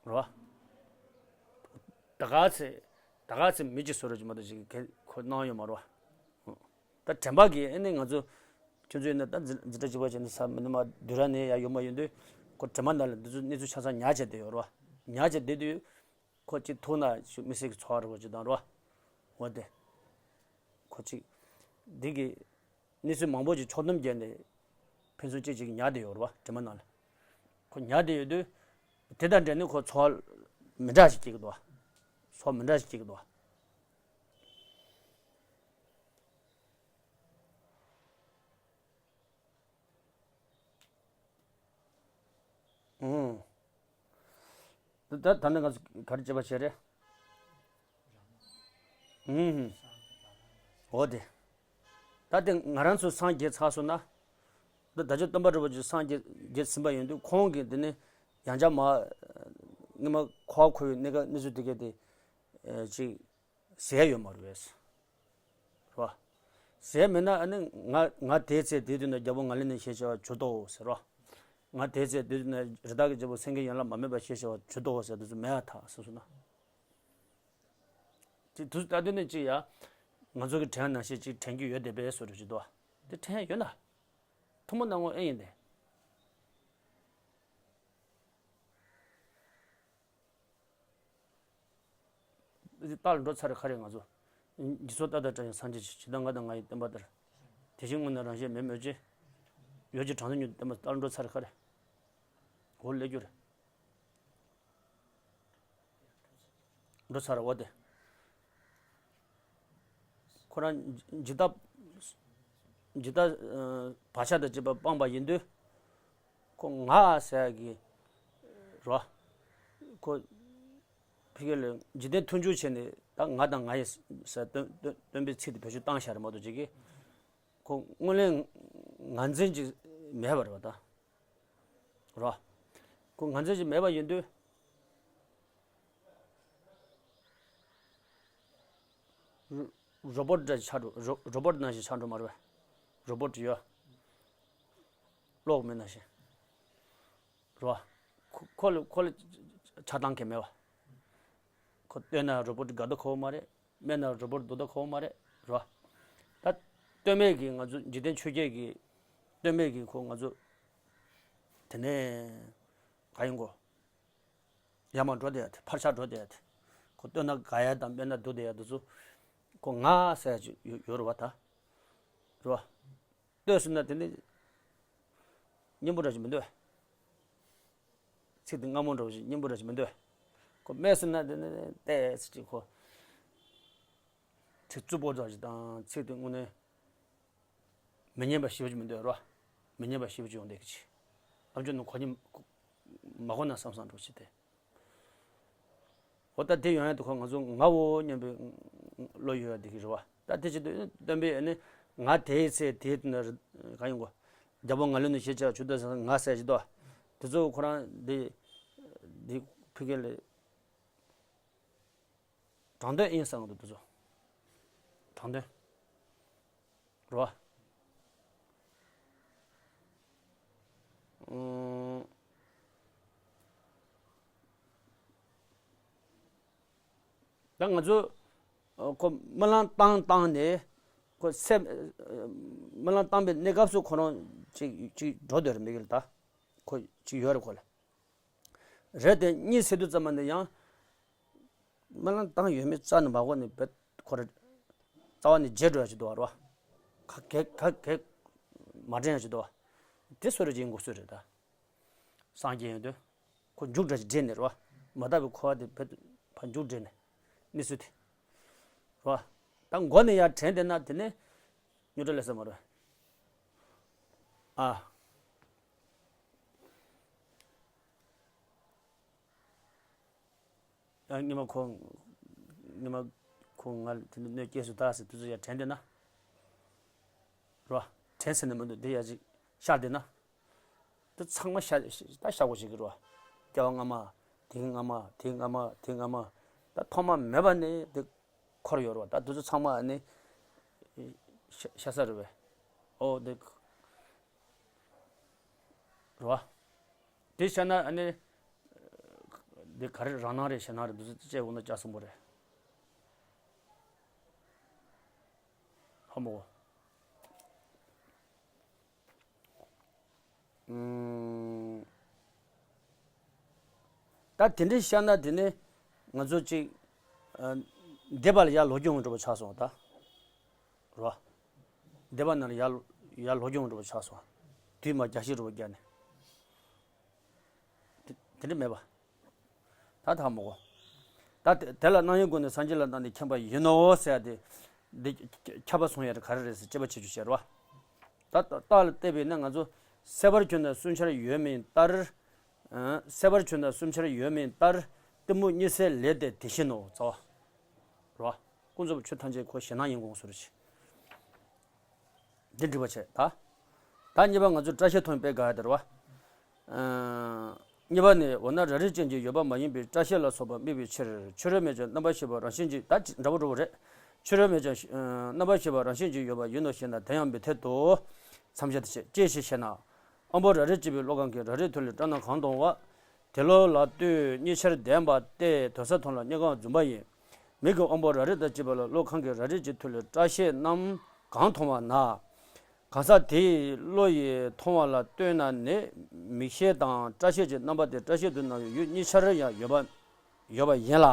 རེད་བ། ད་ག་ཚེ། ད་ག་ཚེ་མི་གཅིག་བཟོ་འདྲ་ཅིག་མ་གཏོགས་ཅིག་གལ་ཁོ་གནང་ཡོད་མ་རེད་བ། ད་དྲན་པ་གིས་ཨ་ནི་ང་ཚོ་ཁྱོད་ཚོ་ཡིན་ན་ད་འཛིན་འཛིན་གྲྭ་གཅིག་པ་བྱས་ནས་ས་མི་ནི་མ་བསྡུ་ར་ནས་ཡ་ཡོད་མ་ཡོད་དུས་ཁོ་དྲན་པ་ནང་ལ་འདི་ཚོ་གནས་ཚུལ་ཆ་ཚང་ཉར་བྱས་བསྡད་ཡོད་རེད་བ། ཉར་བྱས་བསྡད་དུས་ཁོ་གཅིག་ཐུག་ན་ཤུགས་མི་སྲིད་ཀྱི་ཚོར་བ་འདྲ་པོ་ཅིག་དང་རེད་བ། འོ་དེ། ཁོ་གཅིག་འདི་གི་གནས་ཚུལ་མང་པོ་ཅིག་ཕྱོགས་བསྡོམས་བརྒྱབ་ནས་ཕན་ཚུན་གཅིག་གཅིག་ཉར་བསྡད་ཡོད་རེད་བ་དྲན་པ་ནང་ལ། ཁོ་ཉར་བསྡད་ཡོད་དུས། དེ་དང་འབྲེལ་ནས་ཁོ་ཚོར་བ་མི་འདྲ་ཞིག་སྐྱེ་གི་འདུག་བ། ཚོར་བ་མི་འདྲ་ཞིག་སྐྱེ་གི་འདུག་བ། ཨང་། ད་ད་ནི་ང་ཚོ་ག་རེ་བྱེད་པ་བྱས་རེད། ཨང་། འོ་དེ། ད་དེ་ང་རང་ཚོ་སངས་རྒྱས་ཚར་སོང་ན། ད་ད་ཆ་སྟོན་པ་རིན་པོ་ཆེ་སངས་རྒྱས་རྒྱས་ཟིན་པ་ཡིན་དུས་ཁོང་གིས་དེ་ནི་ཡང་བསྐྱར་མ། སྔོན་མ་འཁོར་བ་འཁོར་བའི་གནས་སྐབས་གནས་ཚུལ་དེ་གས་དེ། ཅིག་ཟེར་ཡ་ཡོད་མ་རེད་པས། རེད་བ། ཟེར་ཡ་མེད་ན་ཨ་ནི་ང་ང་དེའི་ཚེ་དེ་དུས་ན་རྒྱལ་པོ་ང་ལས་ནས་ཞེས་བྱ་བ་བྱུང་དོ་ཟེར་རོ། ང་དེའི་ཚེ་དེ་དུས་ན་རི་དྭགས་ཀྱི་རྒྱལ་པོ་སེང་གེ་ཡན་ལག་མ་སྨད་པ་ཞེས་བྱ་བ་བྱུང་དོ་ཟེར་དུས་སུ་མེད་པ་ཐག་སོ་སོ་ན། དེ་དུས་ལྟ་དུས་ནས་ཅི་ཡ། ང་ཚོ་གི་དྲན་ནང་བཞིན་ཅིག་དྲན་རྒྱུ་ཡོད་དེ་པས་སོ་རུ་ཅི་དོ། དེ་དྲན་ཡ་ཡོད་ན། ཐུན་མོང་སྣང་ངོ་ཨེ་ཡིན་ཏེ། རྟ་ལ་འགྲོ་ཚར་རེ་ཁ་རེ་ང་ཚོ། འཇིག་ཚོགས་ལྟ་དང་བྲལ་ཡང་སངས་རྒྱས་ཀྱི་ཇི་ལྟ་ང་དང་ང་ཡི་བསྟན་པ་ལྟར། དེ་བཞིན་དངོས་ན་རང་བཞིན་མེད་མོད་ཀྱི། ཡོད་ཀྱི་གྲངས་སུ་ཉུང་བསྟན་པ་ལྟར་འགྲོ་ཚར་རེ་ཁ་རེ། འོ་ལས་རྒྱུ་རེ། འགྲོ་ཚར་རེ་འོ་དེ། ཁོ་རང་ཇི་ལྟ། ཇི་ལྟ་བག་ཆགས་དང་བཅས་པ་སྤངས་པ་ཡིན་དུས། ཁོ་ང་ཟེར་གི། རོ། ཁོ། ཕ་གི་ལ་འཇིག་རྟེན་མཐུན་འཇུག་བྱས་ནས་ད་ང་དང་ང་ཡི་ཟེར་སྟོན་སྟོན་སྟོན་པའི་ཚིག་དེ་བེད་སྤྱོད་བཏང་བཞག་རེད་མ་གཏོགས་ཅིག་གིས། ཁོ་དངོས་གནས་ངར་འཛིན་ཅིག་མེད་པ་རེད་པ་ད། རོ། ཁོ་ངར་འཛིན་ཅིག་མེད་པ་ཡིན་དུས། རོ་བོ་ཊི་འདྲ་ཞིག་ཆགས་འགྲོ་རོ་རོ་བོ་ཊི་ནང་བཞིན་ཆགས་འགྲོ་མ་རེད་པས། རོ་བོ་ཊི་ཡོད། གློག་མེད་ནང་བཞིན། རོ། ཁོ་ཁོ་ལ་ཁོ་ལ་ཆགས་སྡང་གི་མེད་པ། ཁོ་བསྟན་ན་རོ་བོ་ཊི་དགའ་ད་ཁོ་མ་རེད། སྨད་ན་རོ་བོ་ཊི་སྡུག་ད་ཁོ་མ་རེད་རོ། ད་ལྟོས་མེད་ཀྱི་ང་ཚོ་འཇིག་རྟེན་ཆོས་བརྒྱད་ཀྱི་ལྟོས་མེད་ཀྱི་ཁོ་ང་ཚོ་དེ་ནས་ག་ཡིན་གོ། ཡར་མར་འགྲོ་བསྡད་ཡ་དེ་ཕར་ཆག་འགྲོ་བསྡད་ཡ་དེ། ཁོ་ལྟོས་ན་དགའ་ཡ་དང་སྨད་ན་སྡུག་བསྡད་ཡ་དེ་ཚོ། ཁོ་ང་ཟེར་ཡ་ཅིག་ཡོད་ཡོད་རེད་བ་ད། རེད་བ། ལྟོས་ཟིན་ན་དེ་ནི་སྙན་པོ་འདྲ་ཞིག་མི་འདུག་བས། ཚིག་དེ་སྔ་མོ་འདྲ་ཞིག་སྙན་པོ་འདྲ་ཞིག་མི་འདུག་བས། ཁོ་སྨད་ཟིན་ན་དེ་ནི་ཏོག་ཙམ་ཅིག་ཁོ། ཚིག་རྩུབ་པོ་འདྲ་ཞིག་དང་ཚིག་དེ་དངོས་གནས་མི་སྙན་པ་ཞེ་པོ་ཅིག་མི་འདུག་བས་རོ། མི་སྙན་པ་ཞེ་པོ་ཅིག་ཡོང་བསྡད་ཀྱི་ཅིག་ཨ་མཆོག་ནི་གོ་སྙིང་མ་གོ་ན་བསམ་བསམ་འདྲ་ཞིག་དེ། འོ་ད་དེ་ཡོང་ཡ་དེ་ཁོ་ང་ཚོ་ངའོ་སྙམ་པའི་བློ་ཡོད་ཡ་དེ་གི་རེད་བ། ད་དེ་བྱེད་དུས་སྟོན་པས་ཨ་ནི་ང་དེའི་ཚེ་དེའི་དུས་ན་ག་ཡིན་གོ། རྒྱལ་པོ་ང་ལུས་ནི་ཞེས་བྱ་བ་ཆུ་ཏོག་ཟེར་ང་ཟེར་ཞིག་ཏོ། དེ་ཚོ་ཁོ་རང་དེ་དེ་ཕི་གེ་ལས། དྲང་དོན་ཨིན་སང་དུ་དུ་ཚོ། དྲང་དོན། རོ། ཨུམ། ད་ང་ཚོ་ཁོ་སྨོན་ལམ་བཏང་བཏང་ནས་ཁོ་སེམས་སྨོན་ལམ་བཏང་པའི་གནས་སྐབས་སུ་ཁོ་རང་ཅིག་ཅིག་འགྲོ་འདོད་རེད་མི་གིལ་ད། ཁོ་ཅིག་ཡོད་རེད་ཁོ་ལ། རེད་དེ་གཉིད་སད་དུས་ཙམ་པ་ནས་ཡང་། སྨོན་ལམ་བཏང་ཡོད་མེད་རྩ་ནས་མ་གོ་ནས་བེད་ཁོ་རེ། རྩ་བ་ནས་བརྗེད་འགྲོ་ཡ་ཅིག་འདུག་བ་རོ། ཁ་གེག་ཁ་གེག་མ་དྲན་ཡ་ཅིག་འདུག་བ། དེ་སུ་རེ་ཅིག་འགོག་སུ་རེད་ད། སངས་རྒྱས་ཡོད་དུས། ཁོ་མཇུག་འབྲས་ཅིག་འདྲེན་ནས་རོ། མ་དག་པའི་འཁོར་བ་དེ་བེད་ཕར་མཇུག་འབྲས་ནས། གནས་ཚུལ་དེ། རོ། ད་མགོ་ནས་ཡར་དྲན་བསྡད་ན་དེ་ནས། རྙོག་དྲ་ལས་ས་མ་རོ། ཨ། ཨ། ཉི་མ་ཁོ། ཉི་མ་ཁོ་ང་ལ་དེ་འདྲ་གནོད་སྐྱེལ་སུ་ད་ཟེར་དུས་ཚོད་ཡར་དྲན་བསྡད་ན། རོ། དྲན་ཟེར་ནས་མི་འདུག་འདི་ཡར་ཅིག་ཤར་བསྡད་ན། དེ་ཚང་མ་ཤར་ད་ཤར་དགོས་བྱེད་ཀྱི་རོ། སྐྱེ་བ་སྔ་མ། དེའི་སྔ་མ། དེའི་སྔ་མ། དེའི་སྔ་མ། ད་ཐོག་མ་མེད་པ་ནས་དེ་འཁོར་ཡོད་རོ། ད་དུས་ཚོད་ཚང་མ་ནི་ཤ་ཤ་ས་རེད་པས། ཨོ་དེ། རེད་བ། དེ་བཤད་ན་ཨ་ནི། འདི་ག་རེ་རང་སྣང་རེད་གཞན་སྣང་རེད་འདུག་ཟེར་དཔྱད་འོང་ན་ལྕགས་སྲིན་པོ་རེད། ཧ་མོ། ཨུམ། ད་དེ་འདྲའི་བཤད་ན་དེ་ནི་ང་ཚོ་གཅིག་ཨ། འདས་པ་ལ་ཡར་ལོག་རྒྱུ་འགྲོ་བ་ཆགས་སོང་ད། རོ། འདས་པ་ནང་ལ་ཡར་ཡར་ལོག་རྒྱུ་འགྲོ་བ་ཆགས་སོང་། དུས་མ་རྒྱ་ཤེས་འགྲོ་བ་རྒྱ་ནས། དེ་དེ་འདྲ་མེད་པ། ད་ཐག་མོ་གོ། ད་དེ་དེ་ལ་སྣང་ཡུལ་སྒོ་ནས་སངས་རྒྱས་ལ་བརྟེན་ནས་མཁྱེན་པ་ཡིན་ནོ་ཟེར་ཏེ། འདི་ཁྱབ་པ་སོང་ཡ་རེད་ག་རེ་རེད་ཟེར་དཔྱད་པ་བྱེད་རྒྱུ་བྱེད་རོ། ད་རྟགས་ལ་བལྟས་པས་ན་ང་ཚོ་སྲེད་པར་གྱུར་ན་སུན་འཆར་ཡོད་མིན་ལྟར། སྲེད་པར་གྱུར་ན་སུན་འཆར་ཡོད་མིན་ལྟར། གཏི་མུག་གཉིད་སད་ལས་ཏེ་དེ་བཞིན་ནོ་རྩ་བ། རོ། ཀུན་རྫོབ་ཆོས་ཐམས་ཅད་ཁོ་ཞེ་སྣང་ཡིན་དགོངས་སུ་རེ་ཆེ། འདི་འགྲིག་པ་བྱས་ད། ད་གཉིས་པ་ང་ཚོས་སྐྲ་ཤད་ཐོན་པའི་དགག་ཡ་དེ་རེད་བ། གཉིས་པ་ནི་འོ་ན་རབ་རིབ་ཅན་གྱི་ཡོད་པ་མ་ཡིན་པའི་སྐྲ་ཤད་ལ་སོགས་པ་དམིགས་པའི་ཕྱིར་ཕྱི་རོལ་མེད་ཀྱང་རྣམ་པར་ཤེས་པ་རང་བཞིན་གྱིས་ད་འདྲ་པོ་འགྲོ་བ་རེད། ཕྱི་རོལ་མེད་ཀྱང་རྣམ་པར་ཤེས་པ་རང་བཞིན་གྱིས་ཡོད་པ་ཡིན་ནོ་ཞེ་ན་དེ་ཡང་མི་འཐད་དོ། མཚམས་སྦྱར་ཏེ་བཤད་ཅེས་ཞེས་བཤད་ན། དབང་པོ་རབ་རིབ་ཅེས་པའི་བློ་གང་གིས་རབ་རིབ་ཐོབ་ལས་སྐྲག་སྣང་གང་མཐོང་བ། དེ་བློ་ལ་ལྟོས་གཉིས་ཆར་ལྡན་པ་སྟེ་དོན་ས་མཐོང་ལ་གཉིས་ཀའང་རྫུན་པ་ཡིན། མིག་གི་དབང་པོ་རབ་རིབ་དང་བཅས་པ་ལ་བློ་གང་གིས་རབ་རིབ་ཀྱི་མཐུ་ལས་སྐྲ་ཤད་རྣམས་གང་མཐོང་བ་ན། གང་ཟག་དེ་ཡི་བློ་ཡིས་མཐོང་བ་ལ་ལྟོས་ན་ནི་མིག་ཤེས་དང་སྐྲ་ཤད་ཀྱི་རྣམ་པ་དེ་སྐྲ་ཤད་དུ་སྣང་བའི་ཡུལ་གཉིས་ཆར་ཡང་ཡོད་པ་ཡོད་པ་ཡིན་ལ།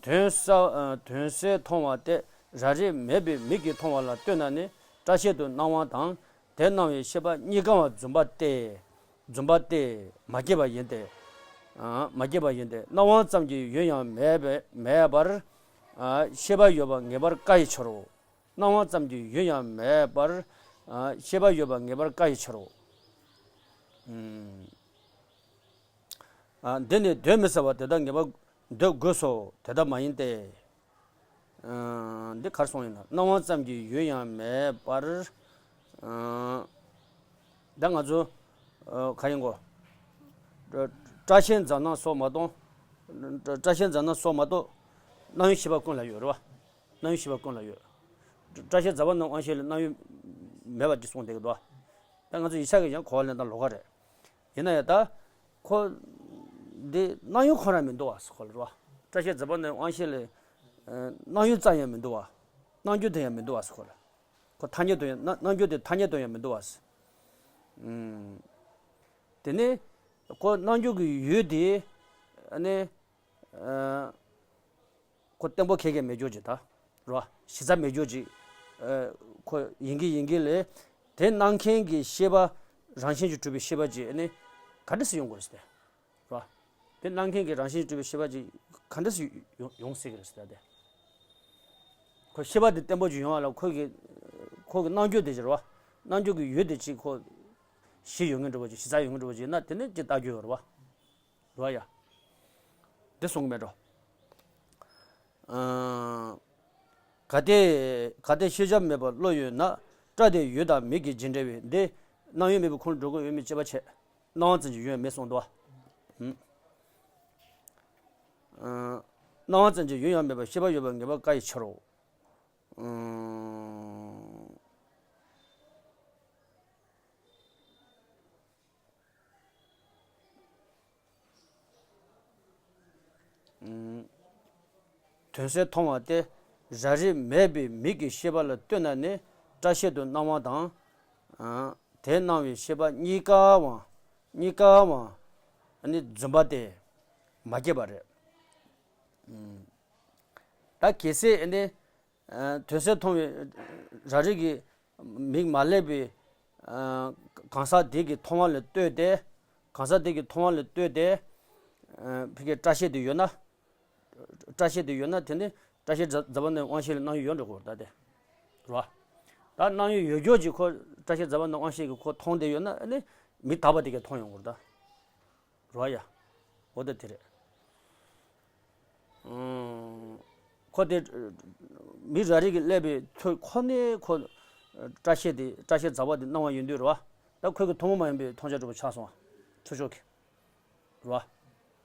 དོན་ས་དོན་གསལ་མཐོང་བ་སྟེ་རབ་རིབ་མེད་པའི་མིག་གིས་མཐོང་བ་ལ་ལྟོས་ན་ནི་སྐྲ་ཤད་དུ་སྣང་བ་དང་དེ་སྣང་བའི་ཤེས་པ་གཉིས་ཀའང་རྫུན་པ་སྟེ། རྫུན་པ་སྟེ། མ་སྐྱེས་པ་ཡིན་ཏེ། མ་སྐྱེས་པ་ཡིན་ཏེ་སྣང་བ་ཙམ་གྱི་ཡུལ་ཡང་མེད་པས་མེད་པར། ཤེས་པ་ཡོད་པ་ངེས་པར་དཀའ་བའི་ཕྱིར་རོ། སྣང་བ་ཙམ་གྱི་ཡུལ་ཡང་མེད་པར། ཤེས་པ་ཡོད་པ་ངེས་པར་དཀའ་བའི་ཕྱིར་རོ། འདི་ནི་གདོན་མི་ཟ་བ་དེ་དག་ངེས་པར་འདོད་དགོས་སོ། དེ་ལྟ་མ་ཡིན་ཏེ། འདི་གར་སོང་ཡིན་ན་སྣང་བ་ཙམ་གྱི་ཡུལ་ཡང་མེད་པར། ད་ང་ཚོ་ག་ཡིན་གོ། སྐྲ་ཤད་འཛག་སྣང་སོགས་མ་གཏོགས། སྐྲ་ཤད་འཛག་སྣང་སོགས་མ་གཏོགས། སྣང་ཡུལ་ཤེས་པ་ཀུན་ལ་ཡོད་རེད་བ། སྣང་ཡུལ་ཤེས་པ་ཀུན་ལ་ཡོད། སྐྲ་ཤད་འཛག་པ་རྣམས་དབང་ཤེས་ལས་སྣང་ཡུལ་མེད་པ་ཅིག་གསུངས་བསྡད་ཀྱི་འདུག་ད་ང་ཚོ་ཡིག་ཆ་གི་ཡང་གོ་བ་ལེན་སྟངས་ལོགས་ཀ་རེད། ཡིན་ན་ཡང་ད། ཁོ། འདི་སྣང་ཡུལ་ཁོ་རང་མི་འདུག་བ་ཟེར་ཁོ་ལ་རེད་བ། སྐྲ་ཤད་འཛག་པ་རྣམས་དབང་ཤེས་ལས། སྣང་ཡུལ་ཙམ་ཡང་མི་འདུག་བ། སྣང་རྒྱུ་དེ་ཡང་མི་འདུག་བ་ཟེར་ཁོ་ལ། ཁོ་ཐ་སྙད་དུ་ཡང་སྣང་སྣང་རྒྱུ་དེ་ཐ་སྙད་དུ་ཡང་མི་འདུག་བ་ཟེར། དེ་ནས། ཁོ་སྣང་རྒྱུ་གི་ཡུལ་དེ། ཨ་ནི། ཁོ་གཏན་པོ་ཁེ་ཁེ་མེད་རྒྱུ་ཅིག་ད། རོ། གཞི་རྩ་མེད་རྒྱུ་ཅིག་ཁོ་ཡིན་གྱི་ཡིན་གྱི་ལས། དེ་སྣང་མཁན་གྱི་ཤེས་པ། རང་བཞིན་གྱིས་གྲུབ་པའི་ཤེས་པ་ཅིག་ཨ་ནི། ག་འདྲ་སེ་ཡོང་དགོས་རེད་ཟེར་ཏེ། རོ། དེ་སྣང་མཁན་གྱི་རང་བཞིན་གྱིས་གྲུབ་པའི་ཤེས་པ་ཅིག་ག་འདྲ་སེ་ཡོང་ཡོང་སྲིད་ཀྱི་རེད་ཟེར་ཏེ། ཁོ་ཤེས་པ་དེ་བརྟན་པོ་ཅིག་ཡོང་བ་ལ་ཁོ་གི་ཁོ་གི་སྣང་རྒྱུ་དེ་ཅིག་རོ། སྣང་རྒྱུ་གི་ཡུལ་དེ་ཅིག་ཁོ། གཞི་ཡོད་མཁན་འདྲ་བོ་ཅིག་གཞི་རྩ་ཡོད་མཁན་འདྲ་བོ་ཅིག་ཡིན་ན་དེ་ནི་ཅིག་ལྟ་རྒྱུ་ཡོད་རེད་བ། རོ་ཡ། འདི་གསུངས་མེད་འགྲོ། ཨ། གལ་ཏེ་གལ་ཏེ་ཤེས་བྱ་མེད་པར་བློ་ཡོད་ན། སྐྲ་དེ་ཡུལ་དང་མིག་གི་རྗེས་འབྲེལ་བས། འདི་སྣང་ཡུལ་མེད་པའི་ཁོངས་ལ་འགྲོ་དགོས་ཡོད་མེད་དཔྱད་པ་བྱེད། སྣང་བ་ཙམ་གྱི་ཡུལ་ཡང་མེད་གསུངས་འདུག་བ། ཨ། སྣང་བ་ཙམ་གྱི་ཡུལ་ཡང་མེད་པར་ཤེས་པ་ཡོད་པར་ངེས་པ་དཀའ་བའི་ཕྱིར་རོ། ཨ། དོན་གསལ་མཐོང་བ་སྟེ། རང་རིག་མེད་པའི་མིག་གི་ཤེས་པ་ལ་ལྟོས་ན་ནི་སྐྲ་ཤད་དུ་སྣང་བ་དང་། ཨ། དེ་སྣང་བའི་ཤེས་པ་གཉིས་ཀའང་གཉིས་ཀའང་ནི་རྫུན་པ་སྟེ་མ་སྐྱེས་པ་རེད། ད་གལ་སྲིད་ནི། ཨ། དོན་གསལ་མཐོང་བའི་རང་རིག་གི་མིག་མ་བསླད་པའི། ཨ། གང་ཟག་དེ་གི་མཐོང་བ་ལ་ལྟོས་ཏེ། གང་ཟག་དེ་གི་མཐོང་བ་ལ་ལྟོས་ཏེ། ཨ། ཕ་གིའི་སྐྲ་ཤད་དེ་ཡོད་ན། སྐྲ་ཤད་དེ་ཡོད་ན་དེ་ནི་སྐྲ་ཤད་རྫ་རྫ་བ་ནི་དབང་ཤེས་ལ་སྣང་ཡུལ་ཡོད་འགྲོ་གི་རེད་ད་དེ། རེད་བ། ད་སྣང་ཡུལ་ཡོད་རྒྱུ་ཅིག་ཁོ་སྐྲ་ཤད་རྫ་བ་ནི་དབང་ཤེས་ཀྱིས་ཁོ་མཐོང་བསྡད་ཡོད་ན་ནི་མི་དག་པ་དེ་གས་མཐོང་ཡོང་གི་རེད་ད། རེད་བ་ཡ། འོ་ད་དེ་རེད། ཨང་། ཁོ་དེ་མི་རང་རིག་གི་བསླད་པའི་ཚུལ་ཁོ་ནས་ཁོ་སྐྲ་ཤད་དེ་སྐྲ་ཤད་རྫ་བ་དེ་སྣང་བ་ཡིན་དུས་རེད་བ། ད་ཁོ་གི་ཐུན་མོང་མ་ཡིན་པའི་མཐོང་བྱ་གྲུབ་པ་ཆགས་སོང་བ། ཚུལ་ཕྱོགས་ཀྱི། རེད་བ།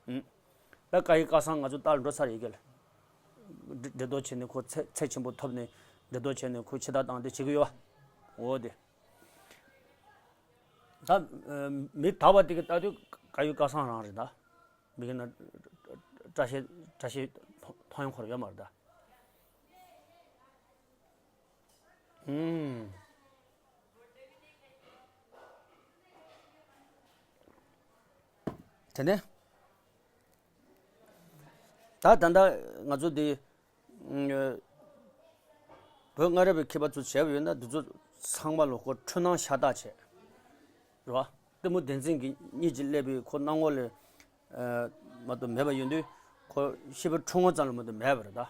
ཨང་། ད་ཀ་ཡི་སྐལ་བཟང་ང་ཚོ་རྟ་ལ་འགྲོ་ཚར་ཡི་གེ་ལ། འདྲེ་འདྲེ་ལྡོག་བྱས་ནས་ཁོ་ཚད་ཚད་ཆེན་པོ་ཐོབ་ནས་འདྲེ་ལྡོག་བྱས་ནས་ཁོ་འཆི་བདག་བཏང་དེ་བྱེད་ཀྱི་ཡོད་བ། འོ་དེ། ད་མི་དག་པ་དེ་གི་ལྟ་དུས་ཀ་ཡི་སྐལ་བཟང་རང་རེད་ད། མི་གི་ན་སྐྲ་ཤད་སྐྲ་ཤད་མཐོང་ཡོང་ཁོར་ཡོད་མ་རེད་ད། ཨུམ། དེ་ནས་ད་ད་ལྟ་ང་ཚོ་འདི་བོད་སྔ་རབས་པའི་མཁས་པ་ཚོ་བྱས་པ་ཡོད་ན་འདི་ཚོ་ཚང་མ་ལོ་ཁོ་འཁྲུལ་སྣང་ཤ་སྟག་བྱས། རེད་བ། གཏི་མུག་བདེན་འཛིན་གྱི་གཉིས་ཀྱིས་བསླད་པའི་ཁོ་སྣང་ངོ་ལས། ཨ། མ་གཏོགས་མེད་པ་ཡིན་དུས་ཁོ་ཤེས་པ་འཁྲུལ་ངོ་ཙམ་ལ་མ་གཏོགས་མེད་པ་རེད་ད།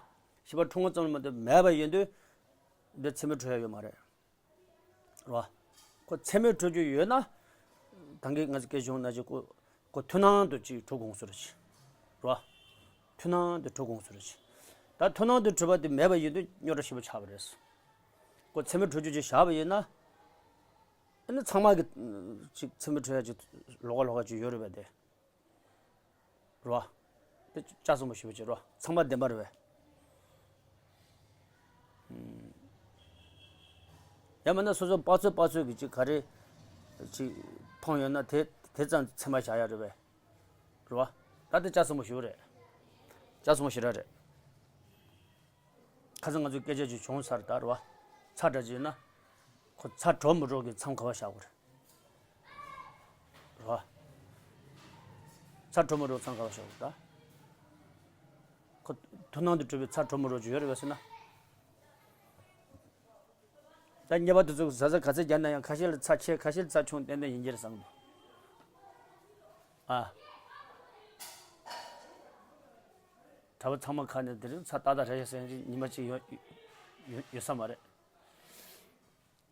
ཤེས་པ་འཁྲུལ་ངོ་ཙམ་ལ་མ་གཏོགས་མེད་པ་ཡིན་དུས། འདི་ཚད་མས་གྲུབ་ཡ་ཡོད་མ་རེད། རེད་བ། ཁོ་ཚད་མས་གྲུབ་རྒྱུ་ཡོད་ན། ད་གིན་ང་ཚོ་སྐད་ཆ་བྱུང་ན་ཅིག་ཁོ་ཁོ་མཐུན་སྣང་དུ་ཅིག་གྲུབ་དགོངས་སུ་རེད་ཅིག་རེད་བ། མཐུན་སྣང་དུ་གྲུབ་དགོངས་སུ་རེད་ཅིག་ད་མཐུན་སྣང་དུ་གྲུབ་པ་དེ་མེད་པ་ཡིན་དུས་རྙོག་དྲ་ཞེ་པོ་ཆགས་པ་རེད། ཁོ་ཚད་མས་གྲུབ་རྒྱུ་ཅིག་བཞག་པ་ཡིན་ན། ཨ་ནི་ཚང་མ་གི་ཅིག་ཚད་མས་གྲུབ་ཡ་ཅིག་ལོགས་ཀ་ལོགས་ཀ་ཅིག་ཡོད་རེད་པས་དེ། རེད་བ། དེ་ལྕགས་ཟམ་པ་ཞེ་པོ་ཅིག་རེད་བ། ཚང་མ་བདེན་པ་རེད་བས། ཡང་མིན་ན་སོ་སོ་དཔག་ཚོད་དཔག་ཚོད་ཀྱི་ཅིག་ག་རེ་ཅིག་མཐོང་ཡོད་ན་དེ་དེ་ཙམ་ཚད་མ་བཞག་ཡ་རེད་བས། རེད་བ། ད་དེ་ལྕགས་ཟམ་པ་ཞེ་པོ་རེད། ལྕགས་ཟམ་པ་ཞེ་དྲག་རེད། ཁ་སང་ང་ཚོའི་སྐད་ཆ་ཅིག་བྱུང་ཚར་ད་རེད་བ། ཚྭ་འདྲ་ཅིག་ཡིན་ན། ཁོ་ཚྭ་དྲོ་མི་དྲོ་གི་མཚམས་ག་བ་བཞག་དགོས་རེད། རེད་བ། ཚྭ་དྲོ་མི་དྲོ་མཚམས་ག་བ་བཞག་དགོས་ད། ཁོ་མཐུན་སྣང་དུ་གྲུབ་པའི་ཚྭ་དྲོ་མི་དྲོ་ཅིག་ཡོད་རེད་བ་ཟེར་ན། ད་ཉེས་པ་དེ་ཚོ་གཟའ་གཟའ་ག་ཚད་བརྒྱབ་ན་ཡང་ཁ་ཤས་ལ་ཚྭ་ཆེ་ཁ་ཤས་ལ་ཚྭ་ཆུང་ཏན་ཏན་ཡིན་གྱི་རེད་བསམ་གི་འདུག་ཨ། གྲྭ་པ་ཚང་མ་ཁ་ནས་དེ་རིང་ཚྭ་ཏག་ཏག་རེད་ཤག་ཟེར་མཁན་ཉི་མ་གཅིག་ཡོད་ཡོད་ཡོད་ས་མ་རེད།